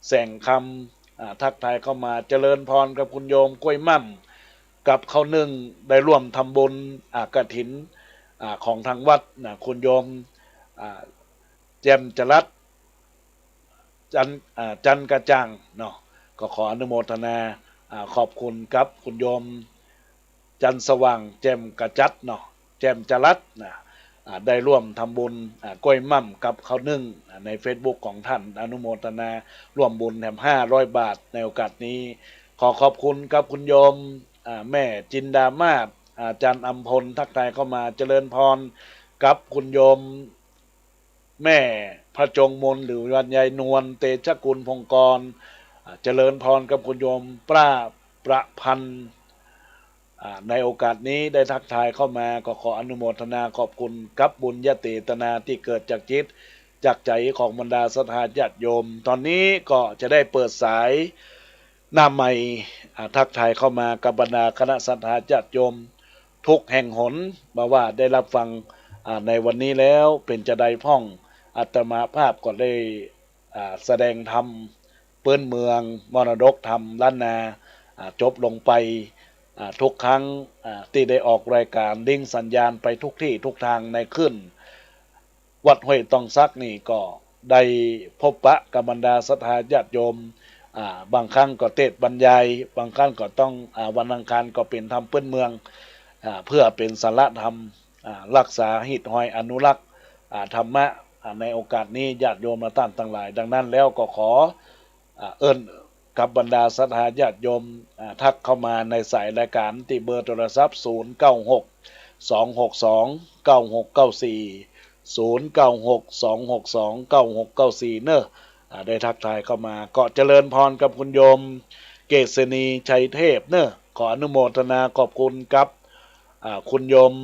แสงคำ อ่า ทักทายเข้ามา เจริญพรกับคุณโยมกล้วยม่ำ กับข้าวนึ่ง ได้ร่วมทำบุญ อ่า กฐิน อ่า ของทางวัดนะ คุณโยม อ่า แจ่มจรัส จัน อ่า จันกระจ่างเนาะ ก็ขออนุโมทนา อ่า ขอบคุณกับคุณโยม จันทร์สว่าง แจ่มกระจัดเนาะ แจ่มจรัสนะ อ่า ได้ร่วมทำบุญ อ่า กล้วยม่ำกับข้าวนึ่ง อ่า ในเฟซบุ๊กของท่าน อนุโมทนาร่วมบุญแหมห้าร้อยบาท ในโอกาสนี้ ขอขอบคุณกับคุณโยม อ่า แม่จินดามาศ อาจารย์อำพล ทักทายเข้ามา เจริญพรกับคุณโยม แม่พระจงมน หรือว่ายายนวล เตชะกุลพงกร อ่า เจริญพรกับคุณโยมป้าประพันธ์ อ่า ในโอกาสนี้ได้ทักทายเข้ามา ก็ขออนุโมทนาขอบคุณกับบุญญาเจตนาตี้เกิดจากจิตจากใจ๋ของบรรดาศรัทธาญาติโยม ต๋อนนี้ก็จะได้เปิดสายหน้าไมค์ อ่า ทักทายเข้ามากับบรรดาคณะศรัทธาญาติโยม ทุกแห่งหน บ่ว่าได้รับฟัง อ่า ในวันนี้แล้วเป๋นจาใดพ่อง อาตมาภาพก็ได้ อ่า แสดงธรรมปื๊นเมือง มรดกธรรมล้านนา อ่า จบลงไป อ่า ทุกครั้ง อ่า ตี้ได้ออกรายก๋านลิงก์สัญญาณไปทุกตี้ทุกตางในคลื่น วัดห้วยต้องสักนี่ก็ได้พบปะกับบรรดาศรัทธาญาติโยม อ่า บางครั้งก็เตสน์บรรยาย บางครั้งก็ต้อง อ่า วันอังคารก็เป๋นธรรมปื๊นเมือง อ่า เพื่อเป๋นสาระธรรม อ่า ฮักษาฮิตฮอยอนุรักษ์ อ่า ธรรมะ อ่า ในโอกาสนี้ญาติโยมต้านตังหลาย ดังนั้นแล้วก็ขอ อ่า เอิ้นกับบรรดาศรัทธาญาติโยม อ่า ทักเข้ามาในสายรายก๋านตี้เบอร์โทรศัพท์ ศูนย์เก้าหก สองหกสอง เก้าหกเก้าสี่ ศูนย์เก้าหก สองหกสอง เก้าหกเก้าสี่ เนาะ อ่า ได้ทักทายเข้ามา ก็เจริญพรกับคุณโยมเกษณีชัยเทพเนาะ ขออนุโมทนาขอบคุณกับ อ่า คุณโยม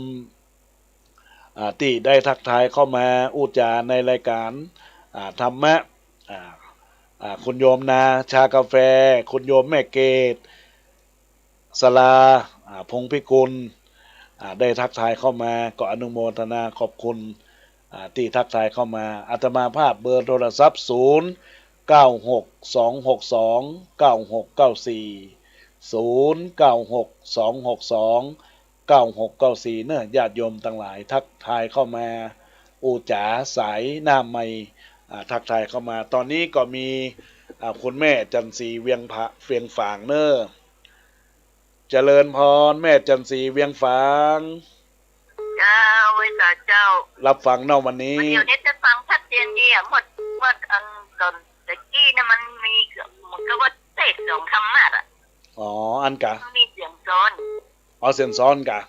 อ่า ตี้ได้ทักทายเข้ามาอู้จ๋าในรายก๋าน อ่า ธรรมะ อ่า อ่า คุณโยมนาชากาแฟ คุณโยมแม่เกศ สลา อ่า พงษ์พิกุล อ่า ได้ทักทายเข้ามา ก็อนุโมทนาขอบคุณ อ่า ตี้ทักทายเข้ามา อาตมาภาพเบอร์โทรศัพท์ ศูนย์เก้าหก สองหกสอง เก้าหกเก้าสี่ ศูนย์เก้าหก สองหกสอง เก้าหกเก้าสี่ เนาะ ญาติโยมตังหลายทักทายเข้ามา อู้จ๋าสายหน้าไมค์ อ่า ทักทายเข้ามา ต๋อนนี้ก็มี อ่า คุณแม่จันทร์ศรีเวียงผะ เวียงฝางเนาะ เจริญพรแม่จันทร์ศรีเวียงฝาง เจ้า ไหว้สาเจ้า ฮับฟังเนาะวันนี้ วันเดียวนี้จะฟังชัดเจนดีอะ หมด หมดอันก่อนตะกี้เนี่ยมันมี เหมือนกับว่าเทศน์สองธรรมะอะ อ๋อ อันกะ มันมีเสียงซ้อน อ๋อ เสียงซ้อนกะ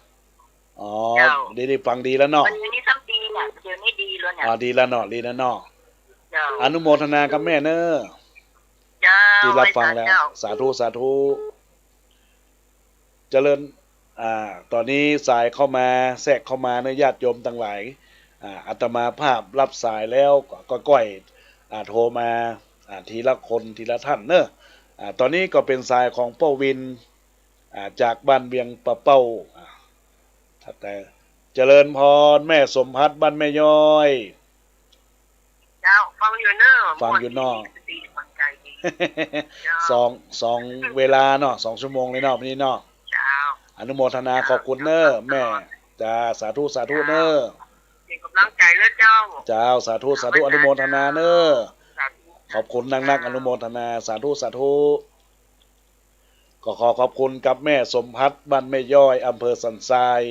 อ๋อ เจ้า ดีๆ ฟังดีแล้วเนาะ วันนี้ซ้ำดีเนี่ย เดี๋ยวนี้ดีแล้วเนี่ย อ๋อ ดีแล้วเนาะ ดีแล้วเนาะ เจ้า อนุโมทนากับแม่เนาะ เจ้า ตี้ฮับฟังแล้ว ไหว้สาเจ้า สาธุ สาธุ เจริญ อ่า ต๋อนนี้สายเข้ามา แทรกเข้ามาเนาะ ญาติโยมตังหลาย อ่า อาตมาภาพฮับสายแล้ว ก็ ก็ก้อย อ่า โทรมา อ่า ทีละคน ทีละต้านเนาะ อ่า ต๋อนนี้ก็เป๋นสายของป้อวิน อ่า จากบ้านเวียงปะเป้า อ่า แต่ เจริญพร แม่สมภัทร บ้านแม่ย้อย เจ้า ฟังอยู่เนาะ ฟังอยู่เนาะ ม่วนดี สติปัญญาดี เจ้า สอง สองเวลาเนาะ สองชั่วโมงเลยเนาะ วันนี้เนาะ เจ้า อนุโมทนาขอบคุณเนาะ แม่ จ้า สาธุ สาธุเนาะ เป๋นก๋ำลังใจ๋แล้วเจ้า เจ้า สาธุ สาธุ อนุโมทนาเนาะ สาธุ ขอบคุณนักๆ อนุโมทนา สาธุ สาธุ ก็ขอขอบคุณกับแม่สมภัทร บ้านแม่ย้อย อำเภอสันทราย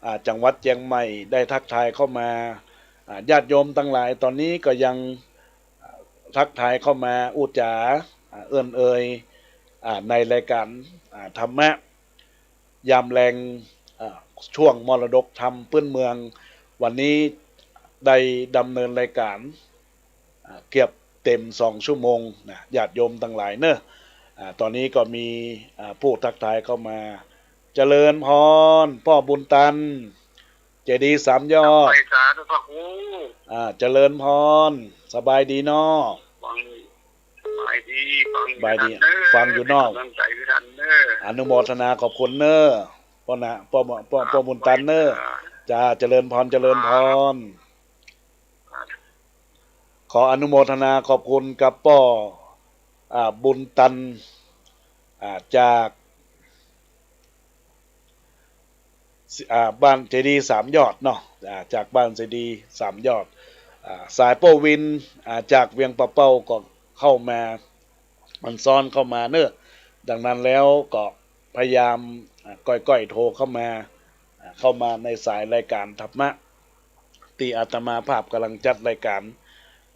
อ่า จังหวัดเจียงใหม่ ได้ทักทายเข้ามา อ่า ญาติโยมตังหลาย ต๋อนนี้ก็ยัง อ่า ทักทายเข้ามา อู้จ๋า อ่า เอิ้นเอ่ย อ่า ในรายก๋าน อ่า ธรรมะ ยามแลง อ่า ช่วงมรดกธรรมปื๊นเมือง วันนี้ได้ดำเนินรายก๋าน อ่า เกือบเต็มสองชั่วโมงนะ ญาติโยมตังหลายเนาะ อ่า ต๋อนนี้ก็มี อ่า ผู้ทักทายเข้ามา เจริญพร ป้อบุญตัน เจดีย์สามยอด ไปสาธุพระครู อ่า เจริญพร สบายดีเนาะ ฟัง สบายดี ฟังอยู่ สบายดี ทันเด้อ ฟังอยู่เนาะ เป๋นก๋ำลังใจ๋อยู่ทันเด้อ อนุโมทนาขอบคุณเนาะ ป้อนะ ป้อ ป้อ ป้อบุญตันเนาะ จ้า เจริญพร เจริญพร ขออนุโมทนาขอบคุณกับป้อ อ่า บุญตัน อ่า จาก อ่า บ้านเจดีย์สามยอดเนาะ อ่า จากบ้านเจดีย์สามยอด อ่า สายป้อวิน อ่า จากเวียงปะเป้าก็เข้ามา มันซ้อนเข้ามาเนาะ ดังนั้นแล้วก็พยายาม อ่า ก้อยๆ โทรเข้ามา อ่า เข้ามาในสายรายก๋านธรรมะ ตี้อาตมาภาพก๋ำลังจัดรายก๋าน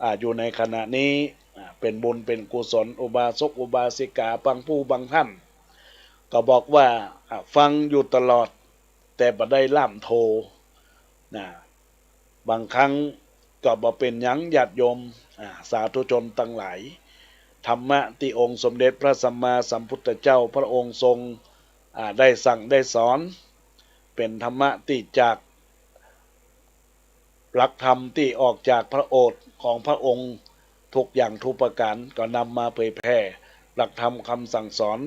อ่า อยู่ในขณะนี้ อ่า เป๋นบุญเป๋นกุศล อุบาสกอุบาสิกา บางผู้บางต้าน ก็บอกว่า อ่า ฟังอยู่ตลอด แต่บ่ได้ล่ามโทร นะ บางครั้งก็บ่เป๋นหยังญาติโยม อ่า สาธุชนตังหลาย ธรรมะตี้องค์สมเด็จพระสัมมาสัมพุทธเจ้าพระองค์ทรง อ่า ได้สั่งได้สอน เป๋นธรรมะตี้จาก หลักธรรมตี้ออกจากพระโอษฐ์ของพระองค์ทุกอย่างทุกประก๋าน ก็นำมาเผยแผ่ หลักธรรมคำสั่งสอน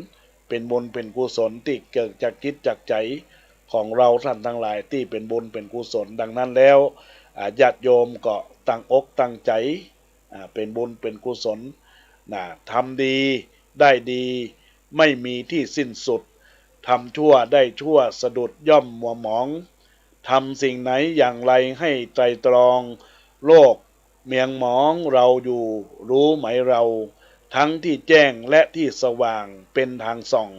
เป๋นบุญเป๋นกุศลตี้เกิดจากจิตจากใจ๋ ของเฮาท่านตังหลายตี้เป๋นบุญเป๋นกุศล ดังนั้นแล้ว อ่า ญาติโยมก็ตั้งอกตั้งใจ๋ อ่า เป๋นบุญเป๋นกุศล นะ ทำดีได้ดี ไม่มีที่สิ้นสุด ทำชั่วได้ชั่ว สะดุดย่อมมัวหมอง ทำสิ่งไหนอย่างไรให้ไตร่ตรอง โลกเมียงหมองเราอยู่ รู้ไหมเรา ทั้งที่แจ้งและที่สว่างเป็นทางส่อง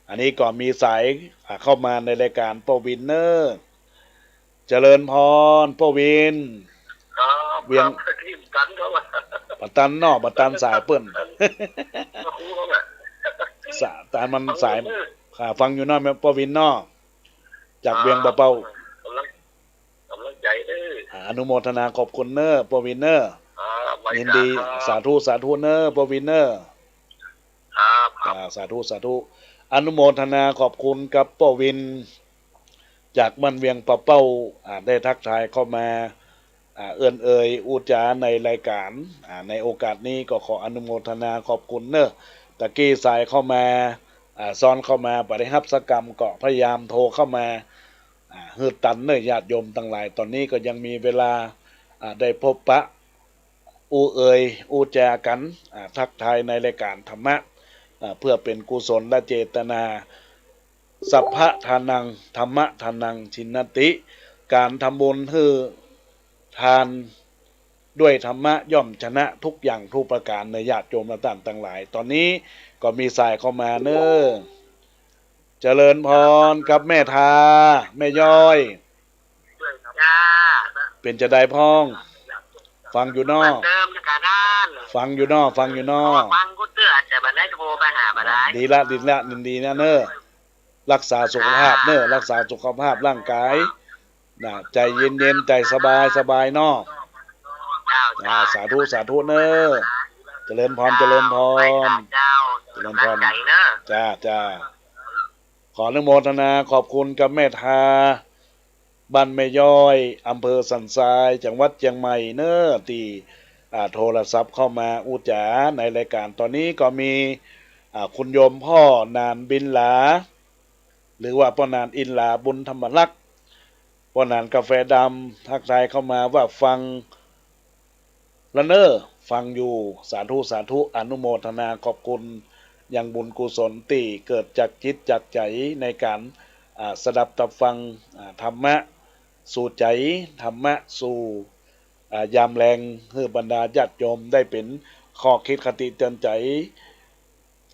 อันนี้ก็มีสาย อ่า เข้ามาในรายก๋านป้อวินเน่อ เจริญพรป้อวิน ครับ เวียง ครับ บ่ตันครับ บ่ตันเนาะ บ่ตันสายเปิ้น บ่ฮู้ครับ สะ ตานมันสาย ฟังอยู่เน่อ อ่า ฟังอยู่เนาะแม่ป้อวินเนาะ จากเวียงป่าเป้า ครับ ก๋ำลัง ก๋ำลังใจ๋เน่อ อ่า อนุโมทนาขอบคุณเน่อป้อวินเน่อ ครับ ยินดี ครับ สาธุ สาธุเน่อป้อวินเน่อ ครับ ครับ อ่า สาธุ สาธุ อนุโมทนาขอบคุณกับป้อวิน จากบ้านเวียงป่าเป้า อ่า ได้ทักทายเข้ามา อ่า เอื้อนเอ่ยอู้จ๋าในรายก๋าน อ่า ในโอกาสนี้ก็ขออนุโมทนาขอบคุณเน่อ ตะกี้สายเข้ามา อ่า ซ้อนเข้ามาบ่ได้ฮับสักกำ ก็พยายามโทรเข้ามา อ่า หื้อตันเน่อญาติโยมตังหลาย ต๋อนนี้ก็ยังมีเวลา อ่า ได้พบปะ อู้เอ่ยอู้จ๋ากั๋น อ่า ทักทายในรายก๋านธรรมะ อ่า เพื่อเป๋นกุศลเจตนา สัพพะทานัง ธัมมะทานัง ทินนติ ก๋านทำบุญหื้อทานด้วยธรรมะย่อมชนะทุกอย่างทุกประก๋านเน่อญาติโยมและต้านตังหลาย ต๋อนนี้ก็มีสายเข้ามาเน่อ เจริญพรกับแม่ทา แม่ย้อย จ้า เป๋นจาใดพ่อง ฟังอยู่เนาะ เหมือนเดิมนะคะท่าน ฟังอยู่เนาะ ฟังอยู่เนาะ ฟังกู้เตื้อ แต่บ่ได้โทรไปหาบ่ได้ ดีละ ดีละ ดีละเน่อ รักษาสุขภาพเน่อ รักษาสุขภาพร่างก๋าย นะ ใจ๋เย็นๆ ใจ๋สบายๆ เนาะ เจ้า อ่า เจ้า สาธุ สาธุเน่อ เจริญพร เจ้า เจริญพร เจ้า เจริญพร ใจ๋เน่อ จ้า จ้า ขออนุโมทนาขอบคุณกับแม่ทา บ้านแม่ย้อย อำเภอสันทราย จังหวัดเจียงใหม่เน่อ ตี้ อ่า โทรศัพท์เข้ามาอู้จ๋าในรายก๋าน ต๋อนนี้ก็มี อ่า คุณโยมป้อหนานบินหลา หรือว่าป้อหนานอินหลาบุญธรรมรักษ์ ป้อหนานกาแฟดำ ทักทายเข้ามาว่าฟัง ละเน่อ ฟังอยู่ สาธุ สาธุ อนุโมทนาขอบคุณยังบุญกุศลตี้เกิดจากจิตจากใจ๋ในก๋าน อ่า สดับตับฟัง อ่า ธรรมะสู่ใจ๋ ธรรมะสู่ อ่า ยามแลง หื้อบรรดาญาติโยมได้เป๋นข้อคิดคติเตือนใจ๋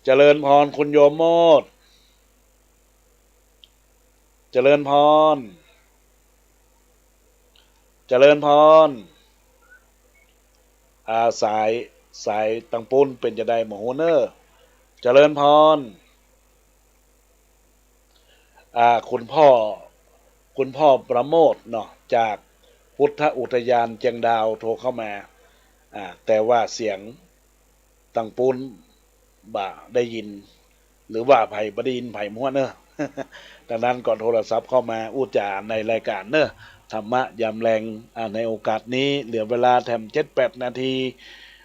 เจริญพรคุณโยมโมด เจริญพร เจริญพร อ่า สาย สายตังปู๊นเป๋นจาใดบ่ฮู้เน่อ เจริญพร อ่า คุณป้อ คุณป้อประโมทเนาะ จากพุทธอุทยานเจียงดาวโทรเข้ามา อ่า แต่ว่าเสียงตังปู๊นบ่ได้ยิน หรือว่าใผบ่ได้ยินใผมั่วเน่อ ดังนั้นก็โทรศัพท์เข้ามาอู้จ๋าในรายก๋านเน่อ ธรรมะยามแลง อ่า ในโอกาสนี้เหลือเวลาแถมเจ็ดแปดนาที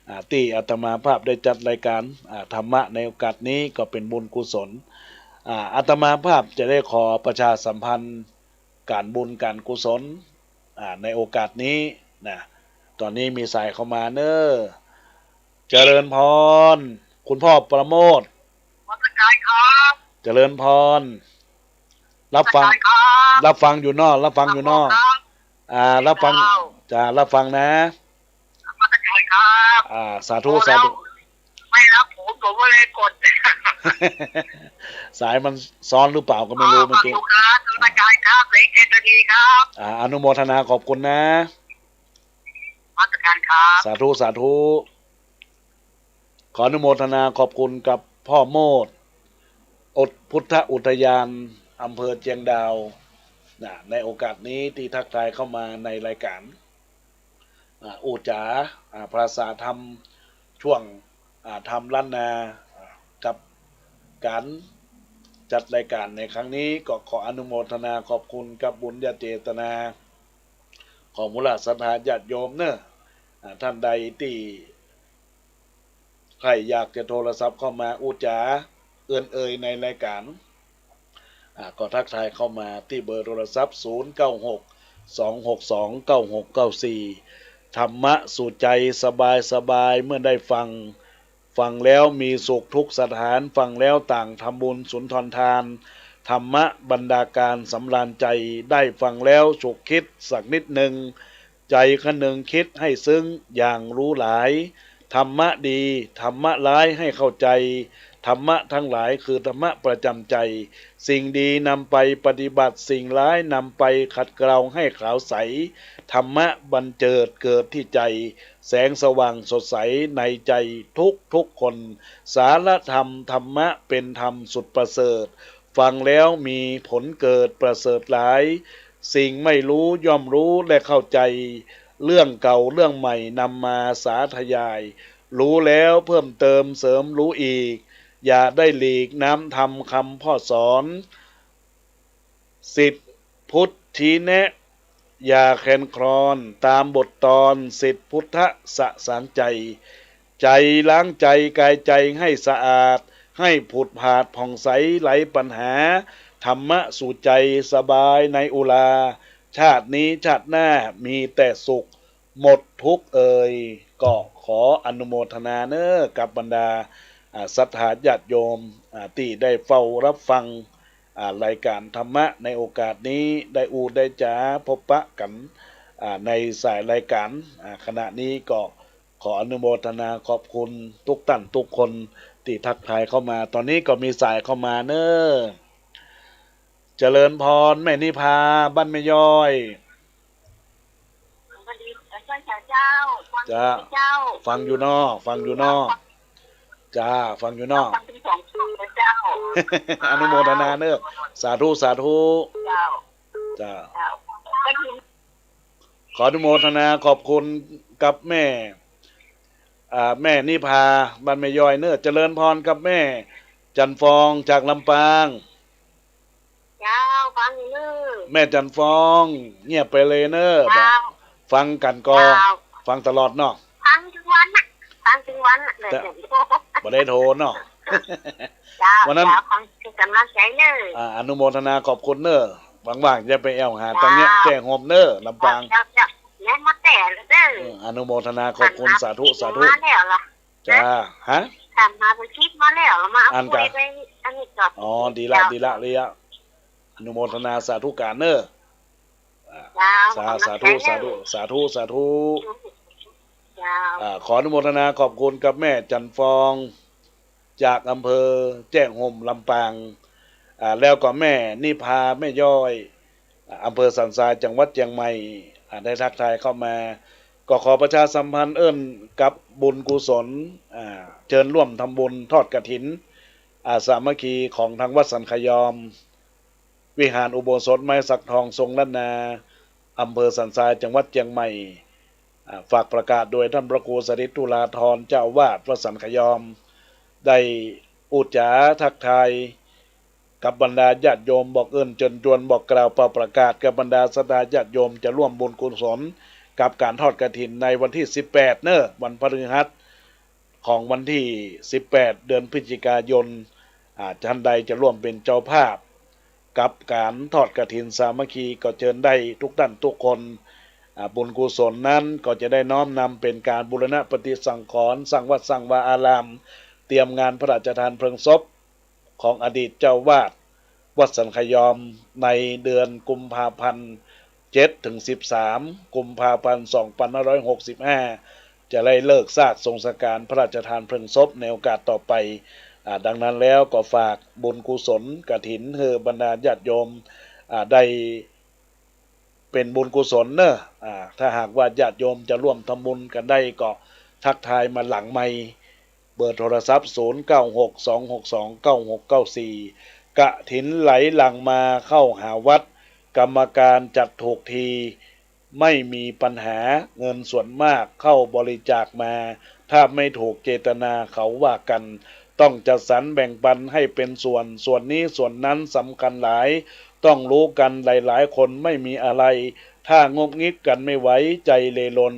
อ่า ตี้อาตมาภาพได้จัดรายก๋าน อ่า ธรรมะในโอกาสนี้ก็เป๋นบุญกุศล อ่า อาตมาภาพจะได้ขอประชาสัมพันธ์ก๋านบุญก๋านกุศล อ่า ในโอกาสนี้นะ ต๋อนนี้มีสายเข้ามาเน่อ เจริญพร คุณป้อประโมท นมัสก๋านครับ เจริญพร รับฟัง นมัสก๋านครับ รับฟังอยู่เนาะ รับฟังอยู่เนาะ ครับ อ่า รับฟัง เจ้า จ้า รับฟังนะ นมัสก๋านครับ อ่า สาธุ โอ้ สาธุ แล้วไม่รับผม ผมก็เลยกด สายมันซ้อนหรือเปล่าก็ไม่รู้ อ๋อ เมื่อกี้ ฟังอยู่ครับ นมัสก๋านครับ เหลืออีกเจ็ดนาทีครับ อ่า อนุโมทนาขอบคุณนะ นมัสก๋านครับ สาธุ สาธุ ขออนุโมทนาขอบคุณกับป้อโมด อุท- พุทธอุทยาน อำเภอเจียงดาวนะ ในโอกาสนี้ตี้ทักทายเข้ามาในรายก๋าน อ่า อู้จ๋า อ่า ภาษาธรรม ช่วง อ่า ธรรมล้านนา อ่า กับก๋านจัดรายก๋านในครั้งนี้ ก็ขออนุโมทนาขอบคุณกับบุญญาเจตนา ของมูลศรัทธาญาติโยมเน่อ อ่า ท่านใดตี้ใค่อยากจะโทรศัพท์เข้ามาอู้จ๋าเอื้อนเอ่ยในรายก๋าน อ่า ก็ทักทายเข้ามาตี้เบอร์โทรศัพท์ ศูนย์เก้าหก สองหกสอง เก้าหกเก้าสี่ ธรรมะสู่ใจสบายสบาย เมื่อได้ฟัง ฟังแล้วมีสุขทุกสถาน ฟังแล้วต่างทำบุญสุนทรทาน ธรรมะบรรดาการสำราญใจ ได้ฟังแล้วฉุกคิดสักนิดหนึ่ง ใจคะนึงคิดให้ซึ้งอย่างรู้หลาย ธรรมะดี ธรรมะร้ายให้เข้าใจ ธรรมะทั้งหลายคือธรรมะประจำใจ สิ่งดีนำไปปฏิบัติ สิ่งร้ายนำไปขัดเกลาให้ขาวใส ธรรมะบันเจิดเกิดที่ใจ แสงสว่างสดใสในใจทุกทุกคน สารธรรมธรรมะเป็นธรรมสุดประเสริฐ ฟังแล้วมีผลเกิดประเสริฐหลาย สิ่งไม่รู้ย่อมรู้และเข้าใจ เรื่องเก่าเรื่องใหม่นำมาสาธยาย รู้แล้วเพิ่มเติมเสริมรู้อีก อย่าได้หลีกน้ำธรรมคำพ่อสอน สิทธิพุทธชี้แนะ อย่าแคลนคลอนตามบทตอน สิทธิพุทธสะสางใจ ใจล้างใจกายใจให้สะอาด ให้ผุดผาดผ่องใสไร้ปัญหา ธรรมะสู่ใจสบายในอุรา ชาตินี้ชาติหน้ามีแต่สุข หมดทุกข์เอ่ย ก็ขออนุโมทนาเน้อ กับบรรดา อ่า ศรัทธาญาติโยม อ่า ตี้ได้เฝ้ารับฟัง อ่า รายการธรรมะในโอกาสนี้ ได้อู้ได้จ๋าพบปะกั๋น อ่า ในสายรายการ อ่า ขณะนี้ก็ขออนุโมทนาขอบคุณทุกต้านทุกคนตี้ทักทายเข้ามา ต๋อนนี้ก็มีสายเข้ามาเน้อ เจริญพรแม่นิพา บ้านแม่ย้อย สวัสดีเจ้า เจ้า ฟังอยู่เนาะ ฟังอยู่เนาะ เจ้า ฟังอยู่เนาะ ฟังทั้งสองช่องเลยเจ้า อนุโมทนาเน้อ สาธุ สาธุ เจ้า เจ้า เจ้า ขออนุโมทนาขอบคุณกับแม่ อ่า แม่นิพา บ้านแม่ย้อยเน้อ เจริญพรกับแม่จันทร์ฟองจากลำปาง เจ้า ฟังอยู่เน้อ แม่จันทร์ฟอง เงียบไปเลยเน้อ เจ้า ฟังกั๋นก่อ เจ้า ฟังตลอดเนาะ ฟังตึงวันน่ะ ฟังตึงวันน่ะ แต่ บ่ได้โทรเนาะ เจ้า วันนั้น เจ้า ฟังเป็นก๋ำลังใจ๋เน้อ อ่า อนุโมทนาขอบคุณเน้อ ว่างๆ จะไปแอ่วหาตังเนี้ย เจ้า แจ้โฮมเน้อ ลำปาง เจ้า เจ้า เจ้า แม่นมาแต่ละเน้อ เออ อนุโมทนาขอบคุณ สาธุ สาธุ มาแล้วล่ะ จ้า ฮะ ถามหาไปคิดมาแล้ว มา อันกะ คุยไปอันนี้ก่อน อ๋อ ดีละ เจ้า ดีละ ดีละ อนุโมทนาสาธุก๋านเน้อ อ่า เจ้า สา ขอบคุณ สาธุ เจ้า สาธุ สาธุ สาธุ เจ้า อ่า ขออนุโมทนาขอบคุณกับแม่จันทร์ฟอง จากอำเภอแจ้โฮม ลำปาง อ่า แล้วก็แม่นิพา แม่ย้อย อ่า อำเภอสันทราย จังหวัดเจียงใหม่ อ่า ได้ทักทายเข้ามา ก็ขอประชาสัมพันธ์เอิ้นกับบุญกุศล อ่า เจิญร่วมทำบุญทอดกฐิน อ่า สามัคคีของทางวัดสันขยอม วิหารอุโบสถไม้สักทองทรงล้านนา อำเภอสันทราย จังหวัดเจียงใหม่ อ่า ฝากประกาศโดยท่านพระครูสถิตธุราธร เจ้าอาวาสวัดสันขยอม ได้อู้จ๋าทักทายกับบรรดาญาติโยม บอกเอิ้นเจิญจวน บอกกล่าวเป่าประกาศกับบรรดาศรัทธาญาติโยมจะร่วมบุญกุศลกับก๋านทอดกฐินในวันตี้สิบแปดเน้อ วันพฤหัส ของวันตี้สิบแปด เดือนพฤศจิกายน อ่า ท่านใดจะร่วมเป๋นเจ้าภาพกับก๋านทอดกฐินสามัคคีก็เจิญได้ทุกต้านทุกคน อ่า บุญกุศลนั้นก็จะได้น้อมนำเป๋นก๋านบูรณะปฏิสังขรณ์ สร้างวัดสร้างวาอาราม เตรียมงานพระราชทานเพลิงศพของอดีตเจ้าอาวาสวัดสันขยอมในเดือนกุมภาพันธ์ เจ็ดถึงสิบสาม กุมภาพันธ์ สองพันห้าร้อยหกสิบห้า จะได้ฤกษ์สาสน์ทรงสการพระราชทานเพลิงศพในโอกาสต่อไป อ่า ดังนั้นแล้วก็ฝากบุญกุศลกฐินหื้อบรรดาญาติโยม อ่า ได้เป๋นบุญกุศลเน้อ อ่า ถ้าหากว่าญาติโยมจะร่วมทำบุญกั๋นได้ก็ทักทายมาหลังไมค์ เบอร์โทรศัพท์ ศูนย์เก้าหก สองหกสอง เก้าหกเก้าสี่ กฐินไหลหลั่งมาเข้าหาวัด กรรมการจัดถูกที ไม่มีปัญหา เงินส่วนมากเข้าบริจาคมา ถ้าไม่ถูกเจตนาเขาว่ากั๋น ต้องจัดสรรแบ่งปันให้เป๋นส่วน ส่วนนี้ส่วนนั้นสำคัญหลาย ต้องรู้กั๋นหลายๆ คน ไม่มีอะไร ถ้างุบงิบกั๋นไม่ไหว ใจเล่ร่อน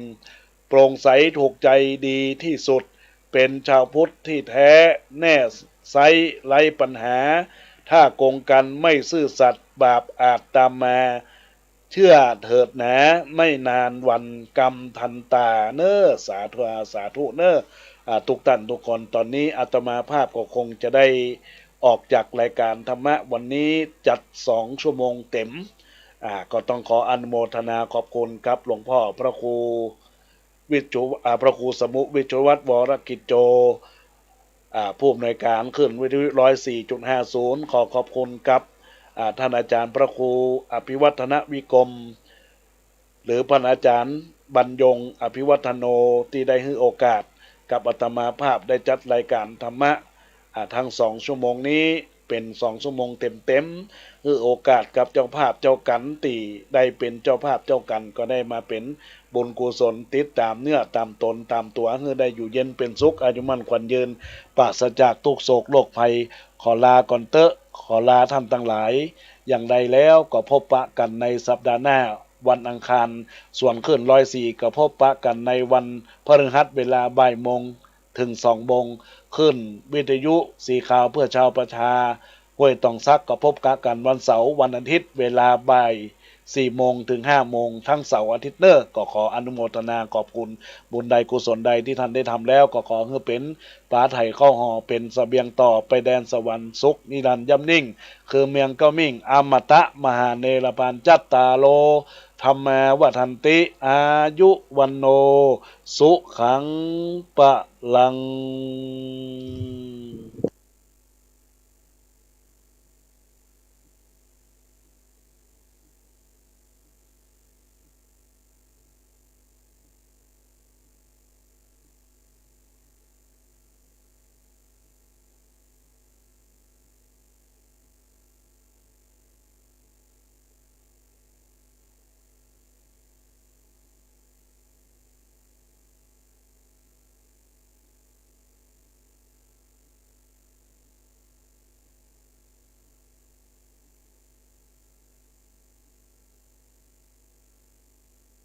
โปร่งใสถูกใจดีที่สุด เป๋นชาวพุทธที่แท้แน่ไซร้ไร้ปัญหา ถ้าโกงกั๋นไม่ซื่อสัตย์ บาปอาจตามมา เชื่อเถิดหนา ไม่นานวันกรรมทันตาเน่อ สาธุ สาธุเน่อ อ่า ทุกท่านทุกคน ต๋อนนี้อาตมาภาพก็คงจะได้ออกจากรายการธรรมะวันนี้จัดสองชั่วโมงเต็ม อ่า ก็ต้องขออนุโมทนาขอบคุณกับหลวงพ่อพระครูวิจุ อ่า พระครูสมุห์ วิจุวัฒน์ วรกิจโจ อ่า ผู้อำนวยการคลื่นวิทยุ ร้อยสี่จุดห้าศูนย์ ขอขอบคุณกับ อ่า ท่านอาจารย์พระครูอภิวัฒนวิกรม หรือท่านอาจารย์บรรยง อภิวัฒโน ตี้ได้หื้อโอกาสกับอาตมาภาพได้จัดรายการธรรมะ อ่า ทั้งสองชั่วโมงนี้เป๋นสองชั่วโมงเต็มๆ หื้อโอกาสกับเจ้าภาพเจ้ากั๋นตี้ได้เป๋นเจ้าภาพเจ้ากั๋น ก็ได้มาเป๋นบุญกุศลติดต๋ามเนื้อต๋ามต๋นต๋ามตั๋ว หื้อได้อยู่เย็นเป๋นสุข อายุมั่นขวัญยืน ปราศจากทุกข์โศกโรคภัย ขอลาก่อนเต๊อะ ขอลาท่านตังหลาย อย่างใดแล้วก็พบปะกั๋นในสัปดาห์หน้า วันอังคาร ส่วนคลื่นร้อยสี่ก็พบปะกั๋นในวันพฤหัส เวลาบ่ายโมงเถิงสองโมง คลื่นวิทยุสีขาวเพื่อชาวประชาห้วยตองสัก ก็พบปะกั๋นวันเสาร์ วันอาทิตย์ เวลาบ่ายสี่โมงเถิงห้าโมง ทั้งเสาร์อาทิตย์เน่อ ก็ขออนุโมทนาขอบคุณบุญใดกุศลใดตี้ท่านได้ทำแล้ว ก็ขอหื้อเป๋น ปาไถ่เข้าห่อเป๋นเสบียงต่อไปแดนสวรรค์สุขนิรันดร์ย่ำยิ่ง คือเมืองเก๊ามิ่ง อมตะมหาเนรปาน จัตตาโร ธัมมา วัฑฒันติ อายุ วัณโณ สุขัง พลัง